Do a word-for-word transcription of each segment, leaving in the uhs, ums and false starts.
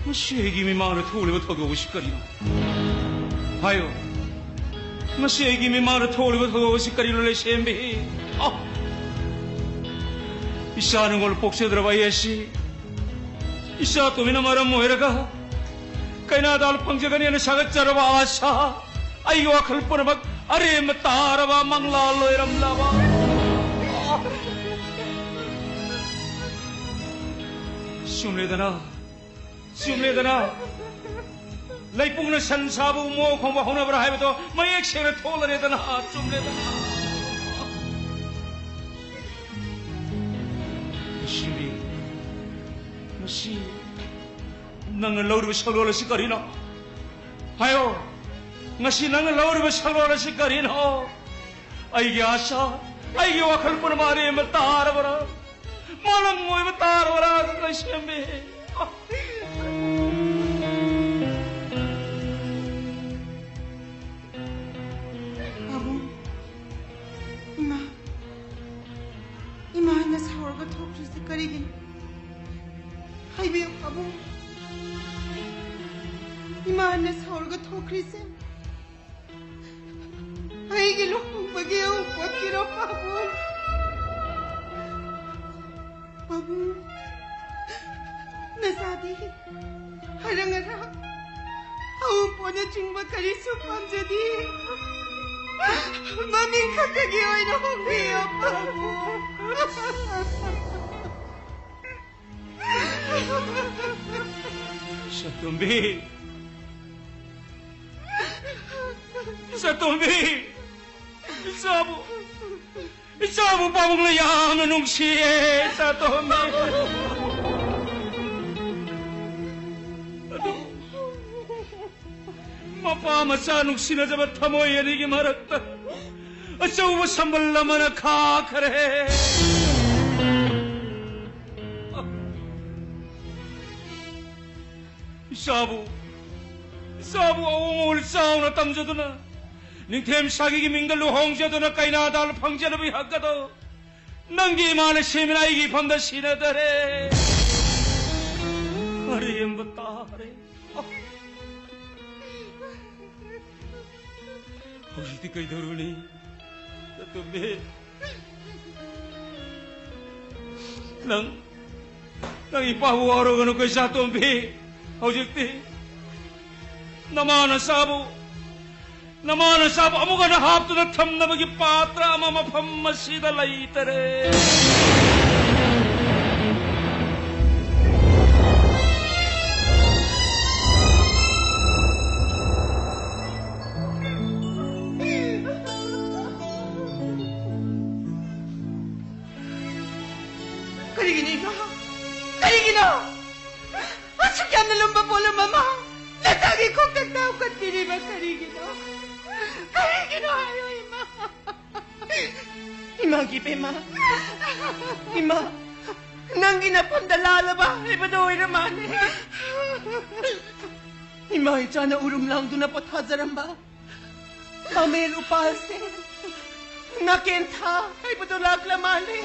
ꯉꯁꯤ ꯑꯩꯒꯤ ꯃꯤꯃꯥꯡꯗ ꯊꯣꯛꯂꯤꯕ ꯊꯧꯗꯣꯛ ꯑꯁꯤ ꯀꯔꯤꯅꯣ? ꯍꯥꯏꯌꯣ꯫ ꯉꯁꯤ ꯑꯩꯒꯤ ꯃꯤꯃꯥꯡꯗ ꯊꯣꯛꯂꯤꯕ ꯊꯧꯗꯣꯛ ꯑꯁꯤ ꯀꯔꯤꯅꯣ, ꯂꯩꯁꯦꯝꯕꯤ? ꯑ! ꯏꯆꯥ ꯅꯪꯉꯣꯜ ꯄꯣꯛꯆꯗ꯭ꯔꯕ ꯑꯩ ꯑꯁꯤ, ꯏꯆꯥ ꯇꯣꯝꯕꯤꯅ ꯃꯔꯝ ꯑꯣꯏꯔꯒ ꯀꯩꯅꯥꯗ ꯐꯪꯖꯒꯅꯤ ꯍꯥꯏꯅ ꯁꯥꯒꯠꯆꯔꯕ ꯑꯥꯁꯥ, ꯑꯩꯒꯤ ꯋꯥꯈꯜ ꯄꯨꯝꯅꯃꯛ ꯑꯔꯦꯝꯕ ꯇꯥꯔꯕ, ꯃꯪꯂꯥ ꯂꯣꯏꯔꯝꯂꯕ꯫ ꯆꯨꯝꯂꯦꯗꯅ, ꯆꯨꯝꯂꯦꯗꯅ꯫ ꯂꯩꯄꯨꯡꯅ ꯁꯟ ꯁꯥꯕ ꯎꯃꯣ ꯈꯣꯡꯕ ꯍꯧꯅꯕ꯭ꯔꯥ ꯍꯥꯏꯕꯗꯣ ꯃꯌꯦꯛ ꯁꯦꯡꯅ ꯊꯣꯛꯂꯔꯦꯗꯅ, ꯆꯨꯝꯂꯦꯗꯅ꯫ ꯂꯩꯁꯦꯝꯕꯤ, ꯉꯁꯤ ꯅꯪꯅ ꯂꯧꯔꯤꯕ ꯁꯛꯂꯣꯟ ꯑꯁꯤ ꯀꯔꯤꯅꯣ? ꯍꯥꯏꯌꯣ, ꯉꯁꯤ ꯅꯪꯅ ꯂꯧꯔꯤꯕ ꯁꯛꯂꯣꯟ ꯑꯁꯤ ꯀꯔꯤꯅꯣ? ꯑꯩꯒꯤ ꯑꯥꯁꯥ, ꯑꯩꯒꯤ ꯋꯥꯈꯜ ꯄꯨꯝꯅꯃꯛ ꯑꯔꯦꯝꯕ ꯇꯥꯔꯕ꯭ꯔꯥ? ꯃꯥꯂꯪ ꯑꯣꯏꯕ ꯇꯥꯔꯕ꯭ꯔꯥ, ꯂꯩꯁꯦꯝꯕꯤ? ꯄꯥꯕꯨꯡ, ꯏꯃꯥ, ꯏꯃꯥꯅ ꯁꯥꯎꯔꯒ ꯊꯣꯛꯈ꯭ꯔꯤꯁꯦ ꯀꯔꯤꯒꯤꯅꯣ? ꯍꯥꯏꯕꯤꯌꯨ ꯄꯥꯕꯨꯡ, ꯏꯃꯥꯅ ꯁꯥꯎꯔꯒ ꯊꯣꯛꯈ꯭ꯔꯤꯁꯦ ꯑꯩꯒꯤ ꯂꯨꯍꯣꯡꯕꯒꯤ ꯑꯎꯟꯄꯣꯠꯀꯤꯔꯣ ꯄꯥꯕꯨꯡ? ꯄꯥꯕꯨꯡ, ꯅꯆꯥꯗꯤ ꯍꯔꯪ ꯍꯔꯪ ꯑꯎꯟꯄꯣꯠꯅꯆꯤꯡꯕ ꯀꯔꯤꯁꯨ ꯄꯥꯝꯖꯗꯦ꯫ ꯃꯃꯤꯡ ꯈꯛꯇꯒꯤ ꯑꯣꯏꯅ ꯍꯣꯡꯕꯤꯌꯣ ꯄꯥꯕꯨꯡ꯫ ꯏꯆꯥꯇꯣꯝꯕꯤ! ꯏꯆꯥꯇꯣꯝꯕꯤ! ꯏꯆꯥꯕꯨ, ꯏꯆꯥꯕꯨ ꯄꯥꯕꯨꯡꯅ ꯌꯥꯝꯅ ꯅꯨꯡꯁꯤꯌꯦ, ꯏꯆꯥꯇꯣꯝꯕꯤ꯫ ꯑꯗꯨ ꯃꯄꯥ ꯃꯆꯥ ꯅꯨꯡꯁꯤꯅꯖꯕ ꯊꯃꯣꯏ ꯑꯅꯤꯒꯤ ꯃꯔꯛꯇ ꯑꯆꯧꯕ ꯁꯝꯕꯜ ꯑꯃꯅ ꯈꯥꯈ꯭ꯔꯦ꯫ ꯏꯆꯥꯕꯨ, ꯏꯆꯥꯕꯨ ꯑꯋꯣꯡ ꯑꯋꯣꯟ ꯆꯥꯎꯅ ꯇꯝꯖꯗꯨꯅ, ꯅꯤꯡꯊꯦꯝ ꯁꯥꯒꯩꯒꯤ ꯃꯤꯡꯗ ꯂꯨꯍꯣꯡꯖꯗꯨꯅ ꯀꯩꯅꯥꯗ ꯐꯪꯖꯅꯕꯒꯤ ꯍꯛ ꯑꯗꯣ ꯅꯪꯒꯤ ꯏꯃꯥꯅ ꯁꯦꯝꯃꯤꯅ ꯑꯩꯒꯤ ꯏꯐꯝꯗ ꯁꯤꯟꯅꯗꯔꯦ꯫ ꯑꯔꯦꯝꯕ ꯇꯥꯔꯦ꯫ ꯍꯧꯖꯤꯛꯇꯤ ꯀꯩꯗꯧꯔꯨꯅꯤ? ꯁꯥꯇꯣꯝꯕꯤ, ꯅꯪ, ꯅꯪ ꯏꯄꯥꯕꯨ ꯋꯥꯔꯧꯒꯅꯨ ꯀꯩ ꯁꯥꯇꯣꯝꯕꯤ꯫ ꯍꯧꯖꯤꯛꯇꯤ ꯅꯃꯥ ꯅꯆꯥꯕꯨ, ꯅꯃꯥ ꯅꯆꯥꯕꯨ ꯑꯃꯨꯛ ꯍꯟꯅ ꯍꯥꯞꯇꯨꯅ ꯊꯝꯅꯕꯒꯤ ꯄꯥꯇ꯭ꯔ ꯑꯃ ꯃꯐꯝ ꯑꯁꯤꯗ ꯂꯩꯇꯔꯦ꯫ ꯀꯔꯤꯒꯤꯅꯣ ꯏꯃꯥ? ꯀꯔꯤꯒꯤꯅꯣ? ꯑꯁꯨꯛ ꯌꯥꯝꯅ ꯂꯨꯝꯕ ꯄꯣꯠꯂꯨꯝ ꯑꯃ ꯅꯆꯥꯒꯤ ꯈꯣꯡꯆꯠꯇ ꯍꯥꯞꯀꯠꯄꯤꯔꯤꯕ ꯀꯔꯤꯒꯤꯅꯣ? ꯀꯔꯤꯒꯤꯅꯣ ꯍꯥꯏꯌꯣ ꯏꯃꯥ? ꯏꯃꯥꯒꯤ ꯏꯕꯦꯝꯃ, ꯏꯃꯥ, ꯅꯪꯒꯤ ꯅꯐꯝꯗ ꯂꯥꯜꯂꯕ ꯍꯥꯏꯕꯗꯣ ꯑꯣꯏꯔ ꯃꯥꯜꯂꯦ꯫ ꯏꯃꯥ ꯏꯆꯥꯅ ꯎꯔꯨꯝ ꯂꯥꯡꯗꯨꯅ ꯄꯣꯊꯥꯖꯔꯝꯕ ꯃꯃꯦꯜ ꯎꯄꯥꯜꯁꯦ ꯅꯥꯀꯦꯟ ꯊꯥ ꯍꯥꯏꯕꯗꯣ ꯂꯥꯛꯂ ꯃꯥꯜꯂꯦ꯫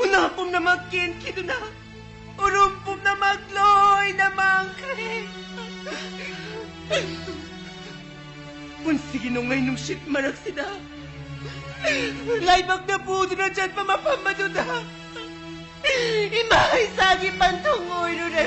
ꯎꯅꯥ ꯄꯨꯝꯅꯃꯛ ꯀꯦꯟꯈꯤꯗꯨꯅ ꯎꯔꯨꯝ ꯄꯨꯝꯅꯃꯛ ꯂꯣꯏꯅ ꯃꯥꯡꯈ꯭ꯔꯦ꯫ ꯄꯨꯟꯁꯤꯒꯤ ꯅꯣꯡꯂꯩ ꯅꯨꯡꯁꯤꯠ ꯃꯔꯛꯁꯤꯗ ꯂꯥꯏꯕꯛꯅ ꯄꯨꯗꯨꯅ ꯆꯠꯄ ꯃꯐꯝ ꯑꯗꯨꯗ ꯏꯃꯥ ꯏꯆꯥꯒꯤ ꯄꯟꯊꯨꯡ ꯑꯣꯏꯔꯨꯔꯦ꯫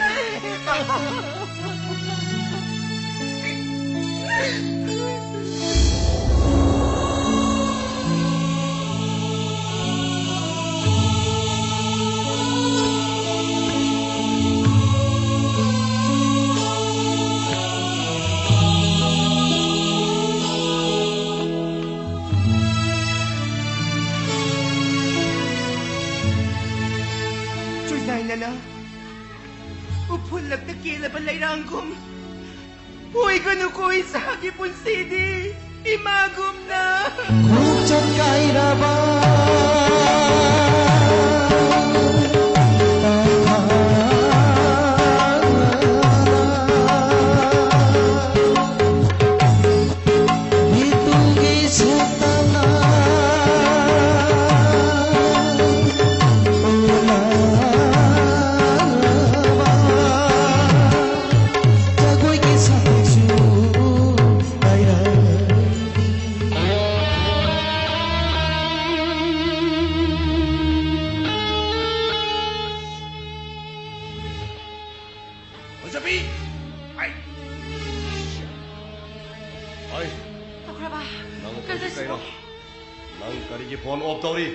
ꯆꯨꯏꯗꯥꯏꯅꯅ ꯎꯐꯨꯜꯂꯛꯇ ꯀꯦꯜꯂꯕ ꯂꯩꯔꯥꯡꯒꯨꯝ ꯑꯣꯏꯒꯅꯨꯀꯣ ꯏꯆꯥꯒꯤ ꯄꯨꯟꯁꯤꯗꯤ ꯏꯃꯥꯒꯨꯝꯅ꯫ ꯈꯣꯡꯆꯠ ꯀꯥꯏꯔꯕ ꯃꯤꯇꯨꯡꯒꯤ ꯁꯛꯇꯝꯅ ꯆꯕꯤ! ꯑꯩ! ꯑꯩ! ꯇꯧꯈ꯭ꯔꯕ? ꯅꯪ ꯀꯩꯗꯧꯔꯤꯁꯤꯕꯣ? ꯀꯩꯅꯣ? ꯅꯪ ꯀꯔꯤꯒꯤ ꯐꯣꯟ ꯑꯣꯐ ꯇꯧꯔꯤ?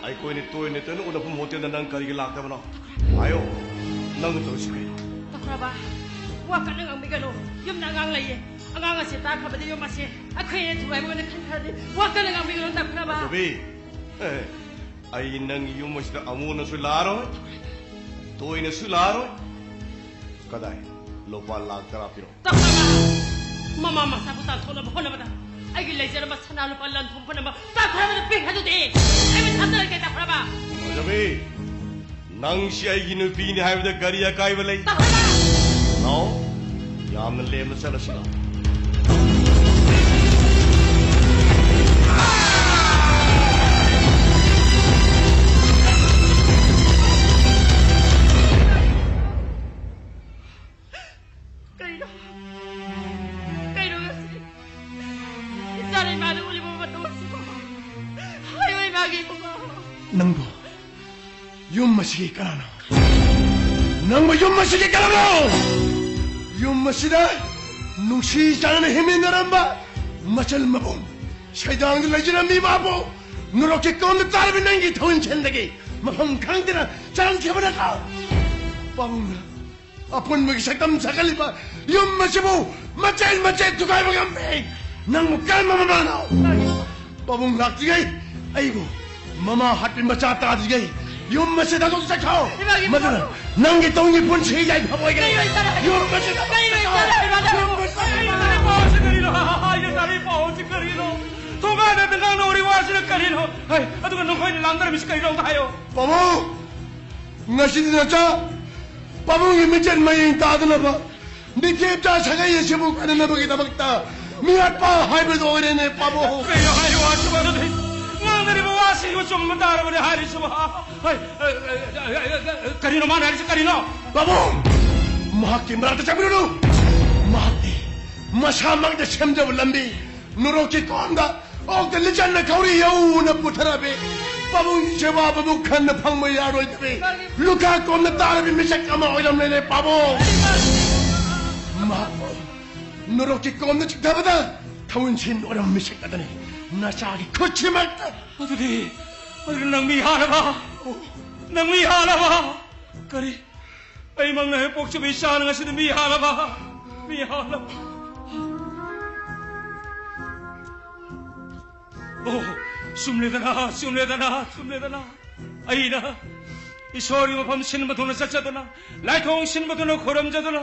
ꯑꯩꯈꯣꯏꯅ ꯇꯣꯏꯅ ꯇꯣꯏꯅ ꯎꯅꯐꯝ ꯍꯣꯇꯦꯜꯗ ꯅꯪ ꯀꯔꯤꯒꯤ ꯂꯥꯛꯇꯕꯅꯣ? ꯍꯥꯏꯌꯣ, ꯅꯪ ꯇꯧꯔꯤꯁꯤ ꯀꯩꯅꯣ? ꯇꯧꯈ꯭ꯔꯕ? ꯋꯥ ꯀꯟꯅ ꯉꯥꯡꯕꯤꯒꯅꯨ꯫ ꯌꯨꯝꯗ ꯑꯉꯥꯡ ꯂꯩꯌꯦ꯫ ꯑꯉꯥꯡ ꯑꯁꯦ ꯇꯥꯈ꯭ꯔꯕꯗꯤ ꯌꯨꯝ ꯑꯁꯦ ꯑꯩꯈꯣꯏ ꯊꯨꯒꯥꯏꯕ ꯑꯣꯏꯅ ꯈꯟꯈ꯭ꯔꯗꯤ ꯋꯥ ꯀꯟꯅ ꯉꯥꯡꯕꯤꯒꯅꯨ, ꯇꯧꯈ꯭ꯔꯕ? ꯆꯕꯤ! ꯑꯦ, ꯑꯩ ꯅꯪꯒꯤ ꯌꯨꯝ ꯑꯁꯤꯗ ꯑꯃꯨꯛ ꯍꯟꯅꯁꯨ ꯂꯥꯛꯑꯔꯣꯏ, ꯇꯣꯏꯅꯁꯨ ꯂꯥꯛꯑꯔꯣꯏ꯫ ꯀꯗꯥꯏ? ꯂꯨꯄꯥ ꯂꯥꯛ ꯇꯔꯥ ꯄꯤꯔꯛꯑꯣ꯫ ꯇꯧꯈ꯭ꯔꯕ? ꯃꯃꯥ ꯃꯆꯥꯕꯨ ꯇꯥꯟꯊꯣꯛꯅꯕ ꯍꯣꯠꯅꯕꯗ ꯑꯩꯒꯤ ꯂꯩꯖꯔꯝꯕ ꯁꯅꯥ ꯂꯨꯄꯥ ꯂꯟ ꯊꯨꯝ ꯄꯨꯝꯅꯃꯛ ꯇꯥꯟꯊꯣꯛꯅꯕꯗ ꯄꯤꯈ꯭ꯔꯗꯨꯗꯤ꯫ ꯑꯩꯕꯨ ꯊꯥꯖꯔꯒꯦ, ꯇꯧꯈ꯭ꯔꯕ? ꯐꯖꯕꯤ, ꯅꯪꯁꯤ ꯑꯩꯒꯤ ꯅꯨꯄꯤꯅꯤ ꯍꯥꯏꯕꯗ ꯀꯔꯤ ꯑꯀꯥꯏꯕ ꯂꯩ? ꯇꯧꯈ꯭ꯔꯕ? ꯂꯥꯛꯑꯣ, ꯌꯥꯝꯅ ꯂꯦꯝꯅ ꯆꯠꯂꯁꯤ ꯂꯥꯛꯑꯣ꯫ ꯀꯩꯅꯣ? ꯀꯩꯅꯣ ꯉꯁꯤ? ꯏꯆꯥꯅ ꯏꯃꯥꯗ ꯎꯠꯂꯤꯕ ꯃꯇꯧ ꯑꯁꯤꯕꯣ? ꯍꯥꯏꯌꯣ, ꯏꯃꯥꯒꯤ ꯏꯕꯨꯡꯉꯣ꯫ ꯅꯪꯕꯨ ꯌꯨꯝ ꯑꯁꯤꯒꯤ ꯀꯅꯥꯅꯣ? ꯅꯪꯕꯨ ꯌꯨꯝ ꯑꯁꯤꯒꯤ ꯀꯅꯥꯅꯣ? ꯌꯨꯝ ꯑꯁꯤꯗ ꯅꯨꯡꯁꯤ ꯆꯥꯟꯅꯅ ꯍꯤꯡꯃꯤꯟꯅꯔꯝꯕ ꯃꯆꯜ ꯃꯄꯨꯡ ꯁꯩꯗꯥꯡꯗ ꯂꯩꯖꯔꯝꯃꯤ ꯃꯥꯕꯨ ꯅꯣꯔꯣꯛꯀꯤ ꯀꯣꯟꯗ ꯇꯥꯔꯕ ꯅꯪꯒꯤ ꯊꯧꯅꯤꯖꯦꯜꯗꯒꯤ ꯃꯐꯝ ꯈꯪꯗꯅ ꯆꯔꯝꯈꯤꯕ ꯅꯠꯇ꯭ꯔꯣ? ꯄꯥꯕꯨꯡꯅ ꯑꯄꯨꯟꯕꯒꯤ ꯁꯛꯇꯝ ꯁꯥꯒꯠꯂꯤꯕ ꯌꯨꯝ ꯑꯁꯤꯕꯨ ꯃꯆꯦꯠ ꯃꯆꯦꯠ ꯊꯨꯒꯥꯏꯕ ꯉꯝꯃꯤ꯫ ꯅꯪꯕꯨ ꯀꯔꯝꯕ ꯃꯃꯥꯅꯣ? ꯄꯥꯕꯨꯡ ꯂꯥꯛꯇ꯭ꯔꯤꯉꯩ ꯑꯩꯕꯨ ꯃꯃꯥ ꯍꯥꯠꯄꯤ ꯃꯆꯥ ꯇꯥꯗ꯭ꯔꯤꯉꯩ ꯌꯨꯝ ꯑꯁꯤ ꯊꯥꯗꯣꯛ ꯆꯠꯈ꯭ꯔꯣ꯫ ꯏꯃꯥꯒꯤ ꯃꯗꯨꯅ ꯄꯥꯕꯨꯡ! ꯅꯪꯒꯤ ꯇꯨꯡꯒꯤ ꯄꯨꯟꯁꯤ ꯌꯥꯏꯐꯕ ꯑꯣꯏꯒꯅꯤ꯫ ꯀꯩꯅꯣ ꯏꯆꯥꯅ ꯍꯥꯏꯔꯤꯕ? ꯌꯨꯝ ꯑꯁꯤ ꯊꯥꯗꯣꯛ ꯀꯩꯅꯣ ꯆꯠꯈ꯭ꯔꯣ꯫ ꯏꯆꯥꯅ ꯍꯥꯏꯔꯤꯕ? ꯌꯨꯝ ꯑꯁꯤ ꯊꯥꯗꯣꯛ ꯀꯩꯅꯣ ꯏꯆꯥꯅ ꯍꯥꯏꯔꯤꯕ? ꯆꯠꯈ꯭ꯔꯣ꯫ ꯑꯩꯅ ꯇꯥꯔꯤ ꯄꯥꯎꯁꯤ ꯀꯔꯤꯅꯣ? ꯑꯩꯅ ꯇꯥꯔꯤ ꯄꯥꯎꯁꯤ ꯀꯔꯤꯅꯣ? ꯊꯣꯡꯒꯥꯟꯗ ꯉꯥꯡꯅꯍꯧꯔꯤ ꯋꯥꯁꯤꯅ ꯀꯔꯤꯅꯣ? ꯍꯩ, ꯑꯗꯨꯒ ꯅꯈꯣꯏꯅ ꯂꯥꯡꯗꯔꯝꯃꯤꯁꯤ ꯀꯔꯤꯅꯣ ꯑꯝꯇ ꯍꯥꯏꯌꯣ꯫ ꯄꯥꯕꯨꯡ! ꯉꯁꯤꯗꯤ ꯅꯆꯥ ꯄꯥꯕꯨꯡꯒꯤ ꯃꯤꯠꯆꯦꯟ ꯃꯌꯦꯡ ꯇꯥꯗꯅꯕ ꯅꯤꯡꯊꯤꯕ ꯁꯥꯒꯩ ꯑꯁꯤꯕꯨ ꯀꯟꯅꯅꯕꯒꯤꯗꯃꯛꯇ ꯃꯤꯍꯥꯠꯄ ꯍꯥꯏꯕꯗꯨ ꯑꯣꯏꯔꯦꯅꯦ, ꯄꯥꯕꯨꯡ꯫ ꯀꯩꯅꯣ ꯍꯥꯏꯔꯤꯕ ꯋꯥꯁꯤꯕꯨ ꯑꯗꯨꯗꯤ? ꯉꯥꯡꯅꯔꯤꯕ ꯋꯥꯁꯤꯡꯕꯨ ꯆꯨꯝꯕ ꯇꯥꯔꯕꯅꯦ ꯍꯥꯏꯔꯤꯁꯤꯕꯨ꯫ ꯍꯩ, ꯀꯔꯤꯅꯣ ꯃꯥꯅ ꯍꯥꯏꯔꯤꯁꯤ ꯀꯔꯤꯅꯣ? ꯄꯥꯕꯨꯡ! ꯃꯍꯥꯛꯀꯤ ꯃꯅꯥꯛꯇ ꯆꯪꯕꯤꯔꯨꯅꯨ꯫ ꯃꯍꯥꯛꯇꯤ ꯃꯁꯥꯃꯛꯅ ꯁꯦꯝꯖꯕ ꯂꯝꯕꯤ ꯅꯣꯔꯣꯛꯀꯤ ꯀꯣꯟꯗ ꯑꯣꯛꯇ ꯂꯤꯆꯠꯅ ꯈꯧꯔꯤ ꯌꯧꯅ ꯄꯨꯊꯔꯝꯃꯤ꯫ ꯄꯥꯕꯨꯡꯒꯤ ꯁꯦꯕꯥ ꯄꯥꯕꯨꯡ ꯈꯟꯅ ꯐꯪꯕ ꯌꯥꯔꯣꯏꯗꯕꯤ ꯂꯨꯈꯥ ꯀꯣꯝꯅ ꯇꯥꯔꯕꯤ ꯃꯤꯁꯛ ꯑꯃ ꯑꯣꯏꯔꯝꯂꯦꯅꯦ ꯄꯥꯕꯨꯡ꯫ ꯃꯍꯥꯛꯄꯨ ꯅꯣꯔꯣꯛꯀꯤ ꯀꯣꯝꯅ ꯆꯤꯛꯊꯕꯗ ꯊꯧꯏꯟꯁꯤꯟ ꯑꯣꯏꯔꯝꯕ ꯃꯤꯁꯛ ꯑꯗꯨꯅꯤ ꯅꯆꯥꯒꯤ ꯈꯨꯠꯁꯤꯃꯛꯇ꯫ ꯑꯗꯨꯗꯤ, ꯑꯗꯨꯗꯤ ꯅꯪ ꯃꯤ ꯍꯥꯠꯂꯕ? ꯅꯪ ꯃꯤ ꯍꯥꯠꯂꯕ? ꯀꯔꯤ? ꯑꯩ ꯃꯪꯅ ꯍꯦꯛ ꯄꯣꯛꯆꯕ ꯏꯆꯥꯅ ꯉꯁꯤꯗꯤ ꯃꯤ ꯍꯥꯠꯂꯕ? ꯃꯤ ꯍꯥꯠꯂꯕ? ꯑꯣ, ꯆꯨꯝꯂꯦꯗꯅ, ꯆꯨꯝꯂꯦꯗꯅ, ꯆꯨꯝꯂꯦꯗꯅ꯫ ꯑꯩꯅ ꯏꯁꯣꯔꯒꯤ ꯃꯐꯝ ꯁꯤꯟꯕ ꯊꯨꯡꯅ ꯆꯠꯆꯗꯨꯅ, ꯂꯥꯏꯊꯣꯡ ꯁꯤꯟꯕ ꯊꯨꯡꯅ ꯈꯨꯔꯨꯝꯖꯗꯨꯅ,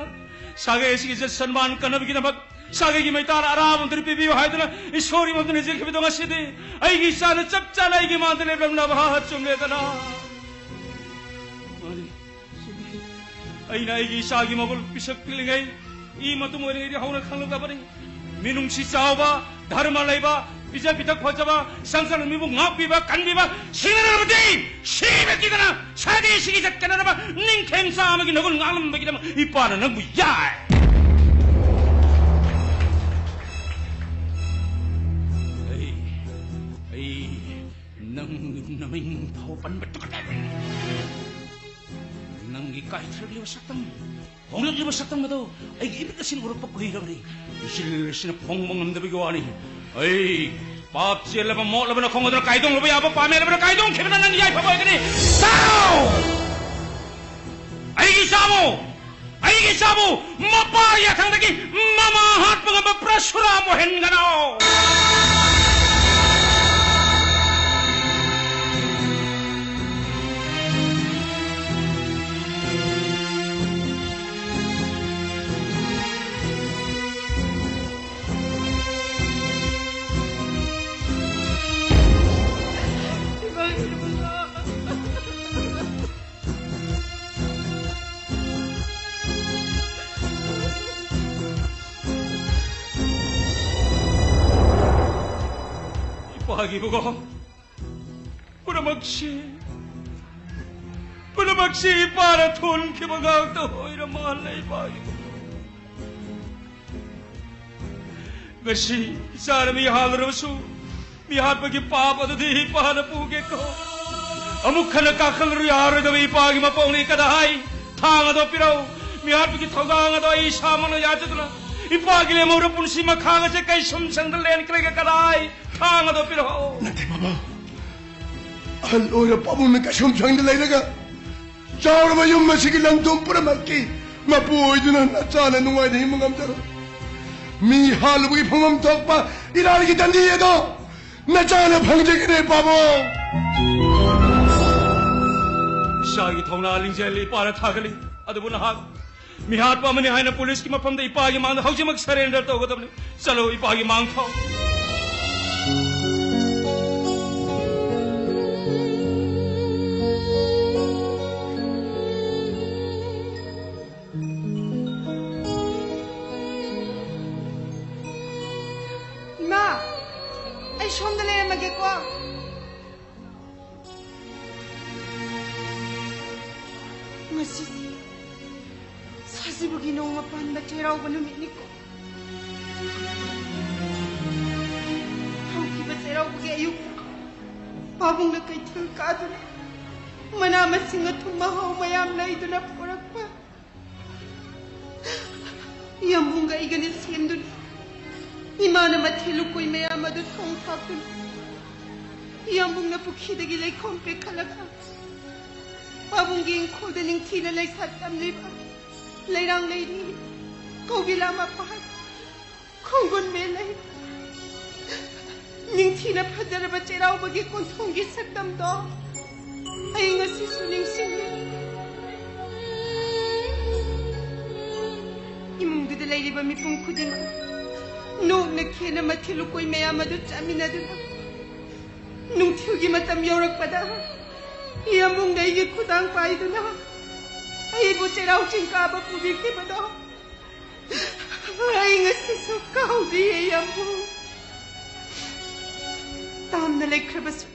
ꯁꯥꯒꯩ ꯑꯁꯤꯒꯤ ꯏꯖꯠ ꯁꯟꯃꯥꯟ ꯀꯟꯅꯕꯒꯤꯗꯃꯛ, ꯁꯥꯒꯩꯒꯤ ꯃꯩꯇꯥꯅ ꯑꯔꯥꯕ ꯑꯃꯗ ꯄꯤꯕꯤꯌꯨ ꯍꯥꯏꯗꯨꯅ ꯏꯁꯣꯔꯒꯤ ꯃꯐꯝꯗ ꯅꯤꯖꯈꯤꯕꯗꯣ ꯉꯁꯤꯗꯤ ꯑꯩꯒꯤ ꯏꯆꯥꯅ ꯆꯞ ꯆꯥꯅ ꯑꯩꯒꯤ ꯃꯥꯡꯗ ꯂꯦꯞꯂꯝꯂꯕ ꯆꯨꯝꯂꯦꯗꯅ꯫ ꯃꯥꯅꯤ, ꯆꯨꯝꯃꯤ꯫ ꯑꯩꯅ ꯑꯩꯒꯤ ꯏꯆꯥꯒꯤ ꯃꯒꯨꯟ ꯄꯤꯁꯛ ꯄꯤꯛꯂꯤꯉꯩ, ꯏ ꯃꯇꯨꯝ ꯑꯣꯏꯔꯤꯉꯩꯗꯤ ꯍꯧꯅ ꯈꯪꯂꯛꯂꯕꯅꯤ꯫ ꯃꯤꯅꯨꯡꯁꯤ ꯆꯥꯎꯕ, ꯙꯔꯃ ꯂꯩꯕ, ꯄꯤꯖ ꯄꯤꯊꯛ ꯐꯖꯕ, ꯁꯪꯁꯥꯔꯅ ꯃꯤꯕꯨ ꯉꯥꯛꯄꯤꯕ, ꯀꯟꯕꯤꯕ, ꯁꯤꯡꯅꯔꯕꯗꯤ ꯁꯤꯕ ꯀꯤꯗꯅ ꯁꯥꯒꯩ ꯁꯤꯒꯤ ꯆꯠꯀꯅꯅꯕ ꯅꯤꯡꯊꯦꯝ ꯆꯥꯝꯃꯒꯤ ꯅꯒꯨꯟ ꯉꯥꯛꯂꯝꯕꯒꯤꯗꯃꯛ ꯏꯄꯥꯅ ꯅꯪꯕꯨ ꯌꯥꯏ꯫ ꯑꯩ, ꯑꯩ ꯅꯪ ꯅꯃꯤꯡ ꯐꯥꯎ ꯄꯟꯕ ꯇꯨꯀꯠꯆꯩ꯫ ꯅꯪꯒꯤ ꯀꯥꯏꯊꯔꯛꯂꯤꯕ ꯁꯛꯇꯝ, ꯍꯣꯡꯂꯛꯂꯤꯕ ꯁꯛꯇꯝ ꯑꯗꯨ ꯑꯩꯒꯤ ꯏꯃꯤꯠ ꯑꯁꯤꯅ ꯎꯔꯛꯄ ꯀꯨꯏꯔꯕꯅꯤ꯫ ꯏꯆꯤꯜ ꯑꯁꯤꯅ ꯐꯣꯡꯕ ꯉꯝꯗꯕꯒꯤ ꯋꯥꯅꯤ꯫ ꯑꯩ ꯄꯥꯞ ꯆꯦꯜꯂꯕ ꯃꯣꯠꯂꯕꯅ ꯈꯣꯡ ꯑꯗꯨꯅ ꯀꯥꯏꯗꯣꯡꯂꯨꯕ ꯌꯥꯕ, ꯄꯥꯃꯦꯜꯂꯕꯅ ꯀꯥꯏꯗꯣꯡꯈꯤꯕꯅ ꯅꯪ ꯌꯥꯏꯐꯕ ꯑꯣꯏꯒꯅꯤ꯫ ꯇꯥꯎ! ꯑꯩꯒꯤ ꯏꯆꯥꯕꯨ, ꯑꯩꯒꯤ ꯏꯆꯥꯕꯨ ꯃꯄꯥ ꯌꯥꯊꯪꯗꯒꯤ ꯃꯃꯥ ꯍꯥꯠꯄ ꯉꯝꯕ ꯄ꯭ꯔꯁꯨꯔꯥꯝ ꯑꯣꯏꯍꯟꯒꯅꯨ꯫ ꯏꯄꯥꯒꯤ ꯏꯕꯨꯡꯉꯣ, ꯄꯨꯝꯅꯃꯛꯁꯤ, ꯄꯨꯝꯅꯃꯛꯁꯤ ꯏꯄꯥꯅ ꯊꯣꯟꯈꯤꯕ ꯉꯥꯛꯇ ꯑꯣꯏꯔ ꯃꯥꯜꯂꯦ, ꯏꯄꯥꯒꯤ ꯏꯕꯨꯡꯉꯣ꯫ ꯉꯁꯤ ꯏꯆꯥꯅ ꯃꯤ ꯍꯥꯠꯂꯨꯔꯕꯁꯨ, ꯃꯤꯍꯥꯠꯄꯒꯤ ꯄꯥꯞ ꯑꯗꯨꯗꯤ ꯏꯄꯥꯅ ꯄꯨꯒꯦꯀꯣ꯫ ꯑꯃꯨꯛ ꯍꯟꯅ ꯀꯥꯈꯠꯂꯔꯨ ꯌꯥꯔꯣꯏꯗꯕ ꯏꯄꯥꯒꯤ ꯃꯄꯣꯛꯅꯤ꯫ ꯀꯗꯥꯏ? ꯊꯥꯡ ꯑꯗꯣ ꯄꯤꯔꯛꯎ꯫ ꯃꯤꯍꯥꯠꯄꯒꯤ ꯊꯧꯗꯥꯡ ꯑꯗꯣ ꯑꯩ ꯏꯁꯥꯃꯛꯅ ꯌꯥꯖꯗꯨꯅ ꯏꯄꯥꯒꯤ ꯂꯦꯝꯍꯧꯔ ꯄꯨꯟꯁꯤ ꯃꯈꯥꯡ ꯑꯁꯦ ꯀꯩꯁꯨꯝ ꯁꯪꯗ ꯂꯦꯟꯈ꯭ꯔꯒꯦ꯫ ꯀꯗꯥꯏ? ꯊꯥꯡ ꯑꯗꯣ ꯄꯤꯔꯛꯑꯣ꯫ ꯅꯠꯇꯦ ꯕꯥꯕꯨ, ꯑꯍꯜ ꯑꯣꯏꯔ ꯄꯥꯕꯨꯡꯅ ꯀꯩꯁꯨꯝ ꯁꯪꯗ ꯂꯩꯔꯒ ꯆꯥꯎꯔꯕ ꯌꯨꯝ ꯑꯁꯤꯒꯤ ꯂꯟ ꯊꯨꯝ ꯄꯨꯝꯅꯃꯛꯀꯤ ꯃꯄꯨ ꯑꯣꯏꯗꯨꯅ ꯅꯆꯥꯅ ꯅꯨꯡꯉꯥꯏꯅ ꯍꯤꯡꯕ ꯉꯝꯖꯔꯣꯏ꯫ ꯃꯤ ꯍꯥꯠꯂꯨꯕꯒꯤ ꯐꯝꯐꯝ ꯊꯣꯛꯄ ꯏꯔꯥꯜꯒꯤ ꯗꯟꯗꯤ ꯑꯗꯣ ꯅꯆꯥꯅ ꯐꯪꯖꯒꯅꯤ ꯄꯥꯕꯨꯡ꯫ ꯏꯆꯥꯒꯤ ꯊꯧꯅꯥ ꯂꯤꯡꯖꯦꯜ ꯏꯄꯥꯅ ꯊꯥꯒꯠꯂꯤ꯫ ꯑꯗꯨꯕꯨ ꯅꯍꯥꯛ ꯃꯤꯍꯥꯠꯄ ꯑꯃꯅꯤ ꯍꯥꯏꯅ ꯄꯨꯂꯤꯁꯀꯤ ꯃꯐꯝꯗ ꯏꯄꯥꯒꯤ ꯃꯥꯡꯗ ꯍꯧꯖꯤꯛꯃꯛ ꯁꯔꯦꯟꯗꯔ ꯇꯧꯒꯗꯕꯅꯤ꯫ ꯆꯠꯂꯣ, ꯏꯄꯥꯒꯤ ꯃꯥꯡ ꯊꯥꯎ꯫ ꯏꯃꯥ, ꯑꯩ ꯁꯣꯝꯗ ꯂꯩꯔꯝꯃꯒꯦꯀꯣ꯫ ꯉꯁꯤꯁꯦ ꯁꯥꯖꯤꯕꯨꯒꯤ ꯅꯣꯡꯃ ꯄꯥꯟꯕ ꯆꯩꯔꯥꯎꯕ ꯅꯨꯃꯤꯠꯅꯤꯀꯣ꯫ ꯍꯧꯈꯤꯕ ꯆꯩꯔꯥꯎꯕꯒꯤ ꯑꯌꯨꯛꯇ ꯄꯥꯕꯨꯡꯅ ꯀꯩꯊꯦꯜ ꯀꯥꯗꯨꯅ ꯃꯅꯥ ꯃꯁꯤꯡ ꯑꯊꯨꯝ ꯑꯍꯥꯎ ꯃꯌꯥꯝ ꯂꯩꯗꯨꯅ ꯄꯨꯔꯛꯄ꯫ ꯌꯥꯝꯕꯨꯡꯒ ꯑꯩꯒꯅꯤ ꯁꯦꯝꯗꯨꯅ ꯏꯃꯥꯅ ꯃꯊꯦꯜ ꯂꯨꯀꯣꯏ ꯃꯌꯥꯝ ꯑꯗꯨ ꯊꯣꯡ ꯊꯥꯛꯇꯨꯅ ꯌꯥꯝꯕꯨꯡꯅ ꯄꯨꯈ꯭ꯔꯤꯗꯒꯤ ꯂꯩꯈꯣꯝ ꯄꯦꯛꯈꯠꯂꯒ ꯄꯥꯕꯨꯡꯒꯤ ꯏꯪꯈꯣꯜꯗ ꯅꯤꯡꯊꯤꯅ ꯂꯩꯁꯥꯠ ꯇꯝꯂꯤꯕ ꯂꯩꯔꯥꯡ ꯂꯩꯔꯤ, ꯀꯧꯕꯤꯂꯥ ꯃꯄꯥꯟ, ꯈꯣꯡꯒꯨꯟ ꯃꯦꯂꯩ, ꯅꯤꯡꯊꯤꯅ ꯐꯖꯔꯕ ꯆꯩꯔꯥꯎꯕꯒꯤ ꯀꯣꯟꯊꯣꯡꯒꯤ ꯁꯛꯇꯝꯗꯣ ꯑꯩ ꯉꯁꯤꯁꯨ ꯅꯤꯡꯁꯤꯡꯂꯤ꯫ ꯏꯃꯨꯡꯗꯨꯗ ꯂꯩꯔꯤꯕ ꯃꯤꯄꯨꯝ ꯈꯨꯗꯤꯡꯃꯛ ꯅꯣꯛꯅ ꯈꯦꯅ ꯃꯊꯦꯜ ꯂꯨꯀꯣꯏ ꯃꯌꯥꯝ ꯑꯗꯨ ꯆꯥꯃꯤꯟꯅꯗꯨꯅ ꯅꯨꯡꯊꯤꯜꯒꯤ ꯃꯇꯝ ꯌꯧꯔꯛꯄꯗ ꯌꯥꯝꯕꯨꯡꯅ ꯑꯩꯒꯤ ꯈꯨꯗꯥꯡ ꯄꯥꯏꯗꯨꯅ ꯑꯩꯕꯨ ꯆꯩꯔꯥꯎ ꯆꯤꯡ ꯀꯥꯕ ꯄꯨꯕꯤꯈꯤꯕꯗꯣ ꯑꯩ ꯉꯁꯤꯁꯨ ꯀꯥꯎꯗ꯭ꯔꯤꯌꯦ ꯌꯥꯝꯕꯨꯡ꯫ ꯇꯥꯝꯅ ꯂꯩꯈ꯭ꯔꯕꯁꯨ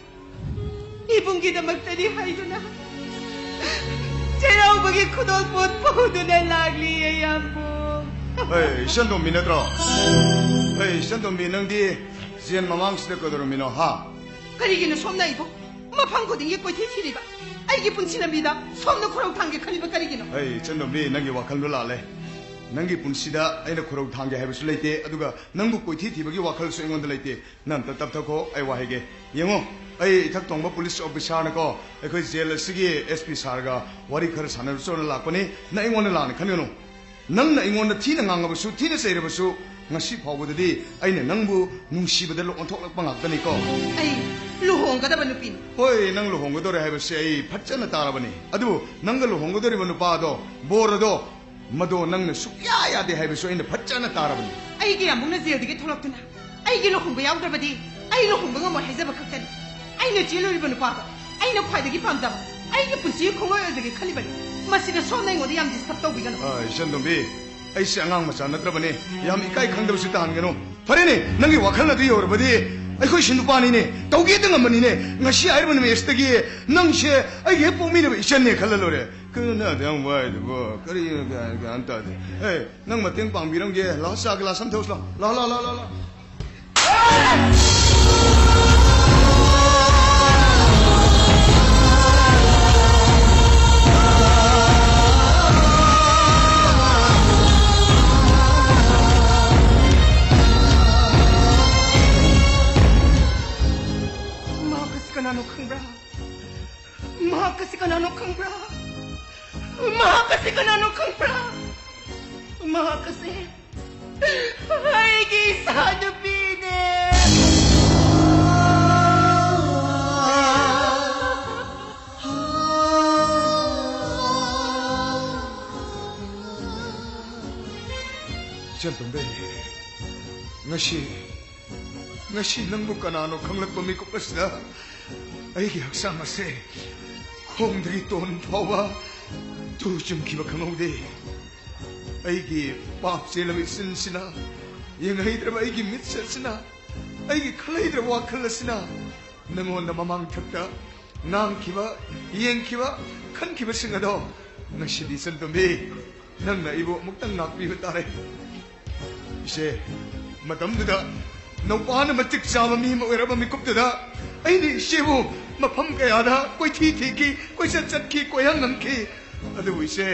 ꯏꯕꯨꯡꯒꯤꯗꯃꯛꯇꯗꯤ ꯍꯥꯏꯗꯨꯅ ꯆꯩꯔꯥꯎꯕꯒꯤ ꯈꯨꯗꯣꯜ ꯄꯣꯠ ꯄꯨꯗꯨꯅ ꯂꯥꯛꯂꯤꯌꯦ ꯌꯥꯝꯕꯨꯡ꯫ ꯍꯩ, ꯏꯆꯟꯇꯣꯝꯕꯤ ꯅꯠꯇ꯭ꯔꯣ? ꯍꯩ, ꯏꯆꯟꯇꯣꯝꯕꯤ, ꯅꯪꯗꯤ ꯖꯦꯟ ꯃꯃꯥꯡꯁꯤꯗ ꯀꯩꯗꯧꯔꯝꯃꯤꯅꯣ, ꯍꯥ? ꯀꯔꯤꯒꯤꯅꯣ ꯁꯣꯝꯅ ꯑꯩꯕꯨ ꯃꯐꯝ ꯈꯨꯗꯤꯡꯒꯤ ꯀꯣꯏꯊꯤ ꯊꯤꯔꯤꯕ? ꯑꯩꯒꯤ ꯄꯨꯟꯁꯤ ꯂꯝꯕꯤꯗ ꯁꯣꯝꯅ ꯈꯨꯔꯧ ꯊꯥꯡꯒꯦ ꯈꯜꯂꯤꯕ ꯀꯔꯤꯒꯤꯅꯣ? ꯑꯩ ꯏꯆꯟꯇꯣꯝꯕꯤ, ꯅꯪꯒꯤ ꯋꯥꯈꯜꯗꯣ ꯂꯥꯜꯂꯦ꯫ ꯅꯪꯒꯤ ꯄꯨꯟꯁꯤꯗ ꯑꯩꯅ ꯈꯨꯔꯧ ꯊꯥꯡꯒꯦ ꯍꯥꯏꯕꯁꯨ ꯂꯩꯇꯦ, ꯑꯗꯨꯒ ꯅꯪꯕꯨ ꯀꯣꯏꯊꯤ ꯊꯤꯕꯒꯤ ꯋꯥꯈꯜꯁꯨ ꯑꯩꯉꯣꯟꯗ ꯂꯩꯇꯦ꯫ ꯅꯪ ꯑꯝꯇ ꯇꯞꯊꯈꯣ, ꯑꯩ ꯋꯥ ꯍꯥꯏꯒꯦ꯫ ꯌꯦꯡꯉꯣ, ꯑꯩ ꯏꯊꯛ ꯊꯣꯡꯕ ꯄꯨꯂꯤꯁ ꯑꯣꯐꯤꯁꯥꯔꯅꯀꯣ, ꯑꯩꯈꯣꯏ ꯖꯦꯜ ꯑꯁꯤꯒꯤ ꯑꯦꯁ ꯄꯤ ꯁꯥꯔꯒ ꯋꯥꯔꯤ ꯈꯔ ꯁꯥꯟꯅꯔꯨꯆꯣꯅ ꯂꯥꯛꯄꯅꯤ꯫ ꯅꯪ ꯑꯩꯉꯣꯟꯗ ꯂꯥꯟꯅ ꯈꯟꯒꯅꯨ꯫ ꯅꯪꯅ ꯑꯩꯉꯣꯟꯗ ꯊꯤꯅ ꯉꯥꯡꯉꯕꯁꯨ, ꯊꯤꯅ ꯆꯩꯔꯕꯁꯨ, ꯉꯁꯤ ꯐꯥꯎꯕꯗꯗꯤ ꯑꯩꯅ ꯅꯪꯕꯨ ꯅꯨꯡꯁꯤꯕꯗ ꯂꯣꯛ ꯑꯣꯟꯊꯣꯛꯂꯛꯄ ꯉꯥꯛꯇꯅꯤꯀꯣ꯫ ꯑꯩ ꯂꯨꯍꯣꯡꯒꯗꯕ ꯅꯨꯄꯤꯅꯤ꯫ ꯍꯣꯏ, ꯅꯪ ꯂꯨꯍꯣꯡꯒꯗꯧꯔꯦ ꯍꯥꯏꯕꯁꯦ ꯑꯩ ꯐꯖꯅ ꯇꯥꯔꯕꯅꯤ꯫ ꯑꯗꯨꯕꯨ ꯅꯪꯒ ꯂꯨꯍꯣꯡꯒꯗꯧꯔꯤꯕ ꯅꯨꯄꯥ ꯑꯗꯣ, ꯕꯣꯔ ꯑꯗꯣ, ꯃꯗꯣ ꯅꯪꯅ ꯁꯨꯛꯌꯥ ꯌꯥꯗꯦ ꯍꯥꯏꯕꯁꯨ ꯑꯩꯅ ꯐꯖꯅ ꯇꯥꯔꯕꯅꯤ꯫ ꯑꯩꯒꯤ ꯑꯃꯨꯛꯅ ꯖꯦꯜꯗꯒꯤ ꯊꯣꯛꯂꯛꯇꯨꯅ ꯑꯩꯒꯤ ꯂꯨꯍꯣꯡꯕ ꯌꯥꯎꯗ꯭ꯔꯕꯗꯤ ꯑꯩ ꯂꯨꯍꯣꯡꯕ ꯉꯝꯃꯣꯏ ꯍꯥꯏꯖꯕ ꯈꯛꯇꯅꯤ꯫ ꯑꯩꯅ ꯆꯦꯜꯂꯨꯔꯤꯕ ꯅꯨꯄꯥꯗꯣ ꯑꯩꯅ ꯈ꯭ꯋꯥꯏꯗꯒꯤ ꯄꯥꯝꯖꯕ, ꯑꯩꯒꯤ ꯄꯨꯟꯁꯤꯒꯤ ꯈꯣꯡꯂꯣꯏ ꯑꯣꯏꯖꯒꯦ ꯈꯜꯂꯤꯕꯅꯤ꯫ ꯃꯁꯤꯗ ꯁꯣꯝꯅ ꯑꯩꯉꯣꯟꯗ ꯌꯥꯝ ꯗꯤꯁꯇꯔꯕ ꯇꯧꯕꯤꯒꯅꯨ꯫ ꯑꯥ, ꯏꯆꯟꯇꯣꯝꯕꯤ, ꯑꯩꯁꯦ ꯑꯉꯥꯡ ꯃꯆꯥ ꯅꯠꯇ꯭ꯔꯕꯅꯤ꯫ ꯌꯥꯝ ꯏꯀꯥꯏ ꯈꯪꯗꯕꯁꯤ ꯇꯥꯍꯟꯒꯅꯨ꯫ ꯐꯔꯦꯅꯦ, ꯅꯪꯒꯤ ꯋꯥꯈꯜ ꯑꯗꯨ ꯌꯧꯔꯕꯗꯤ ꯑꯩꯈꯣꯏꯁꯨ ꯅꯨꯄꯥꯅꯤꯅꯦ, ꯇꯧꯒꯦꯗ ꯉꯝꯕꯅꯤꯅꯦ꯫ ꯉꯁꯤ ꯍꯥꯏꯔꯤꯕ ꯅꯨꯃꯤꯠ ꯑꯁꯤꯗꯒꯤ ꯅꯪꯁꯦ ꯑꯩꯒꯤ ꯍꯦꯛ ꯄꯣꯛꯃꯤꯟꯅꯕ ꯏꯆꯟꯅꯦ ꯈꯜꯂ ꯂꯣꯏꯔꯦ꯫ ꯀꯔꯤꯅꯣ ꯑꯗꯨ ꯌꯥꯝ ꯋꯥꯏꯗꯨꯕꯣ? ꯀꯔꯤ ꯒ꯭ꯌꯥꯟ, ꯒ꯭ꯌꯥꯟ ꯇꯥꯗꯦ꯫ ꯑꯦ, ꯅꯪ ꯃꯇꯦꯡ ꯄꯥꯡꯕꯤꯔꯝꯒꯦ꯫ ꯂꯥꯛꯑꯣ, ꯆꯥ ꯒꯤꯂꯥꯁ ꯑꯃ ꯊꯛꯎꯁꯤ ꯂꯥꯛꯑꯣ꯫ ꯂꯥꯛꯑꯣ, ꯂꯥꯛꯑꯣ, ꯂꯥꯛꯑꯣ, ꯂꯥꯛꯑꯣ, ꯂꯥꯛꯑꯣ꯫ ꯃꯍꯥꯛ ꯑꯁꯤ ꯀꯅꯥꯅꯣ ꯈꯪꯕ꯭ꯔꯥ? ꯃꯍꯥꯛ ꯑꯁꯤ ꯀꯅꯥꯅꯣ ꯈꯪꯕ꯭ꯔꯥ? ꯃꯍꯥꯛ ꯑꯁꯤ ꯀꯅꯥꯅꯣ ꯈꯪꯕ꯭ꯔꯥ? ꯃꯍꯥꯛ ꯑꯁꯤ ꯑꯩꯒꯤ ꯏꯆꯥꯅꯨꯄꯤꯅꯦ꯫ ꯏꯆꯟꯇꯣꯝꯕꯤ, ꯉꯁꯤ, ꯉꯁꯤ ꯅꯪꯕꯨ ꯀꯅꯥꯅꯣ ꯈꯪꯂꯛꯄ ꯃꯤꯀꯨꯞ ꯑꯁꯤꯗ ꯑꯩꯒꯤ ꯍꯛꯆꯥꯡ ꯑꯁꯦ ꯈꯣꯡꯗꯒꯤ ꯇꯣꯟ ꯐꯥꯎꯕ ꯇꯨ ꯆꯨꯝꯈꯤꯕ ꯈꯪꯍꯧꯗꯦ꯫ ꯑꯩꯒꯤ ꯄꯥꯞ ꯆꯦꯜꯂꯕ ꯏꯆꯤꯟꯁꯤꯅ, ꯌꯦꯡꯍꯩꯗ꯭ꯔꯕ ꯑꯩꯒꯤ ꯃꯤꯠꯁꯦꯜꯁꯤꯅ, ꯑꯩꯒꯤ ꯈꯜꯍꯩꯗ꯭ꯔꯕ ꯋꯥꯈꯜ ꯑꯁꯤꯅ ꯅꯪꯉꯣꯟꯗ ꯃꯃꯥꯡꯊꯛꯇ ꯉꯥꯡꯈꯤꯕ, ꯌꯦꯡꯈꯤꯕ, ꯈꯟꯈꯤꯕꯁꯤꯡ ꯑꯗꯣ ꯉꯁꯤꯗꯤ ꯏꯆꯟꯇꯣꯝꯕꯤ, ꯅꯪꯅ ꯑꯩꯕꯨ ꯑꯃꯨꯛꯇꯪ ꯉꯥꯛꯄꯤꯕ ꯇꯥꯔꯦ꯫ ꯏꯆꯦ, ꯃꯇꯝꯗꯨꯗ ꯅꯧꯄꯥꯅ ꯃꯇꯤꯛ ꯆꯥꯕ ꯃꯤ ꯑꯃ ꯑꯣꯏꯔꯕ ꯃꯤꯀꯨꯞꯇꯨꯗ ꯑꯩꯅ ꯏꯆꯦꯕꯨ ꯃꯐꯝ ꯀꯌꯥꯗ ꯀꯣꯏꯊꯤ ꯊꯤꯈꯤ, ꯀꯣꯏꯆꯠ ꯆꯠꯈꯤ, ꯀꯣꯏꯍꯪ ꯍꯪꯈꯤ꯫ ꯑꯗꯨꯕꯨ ꯏꯆꯦ,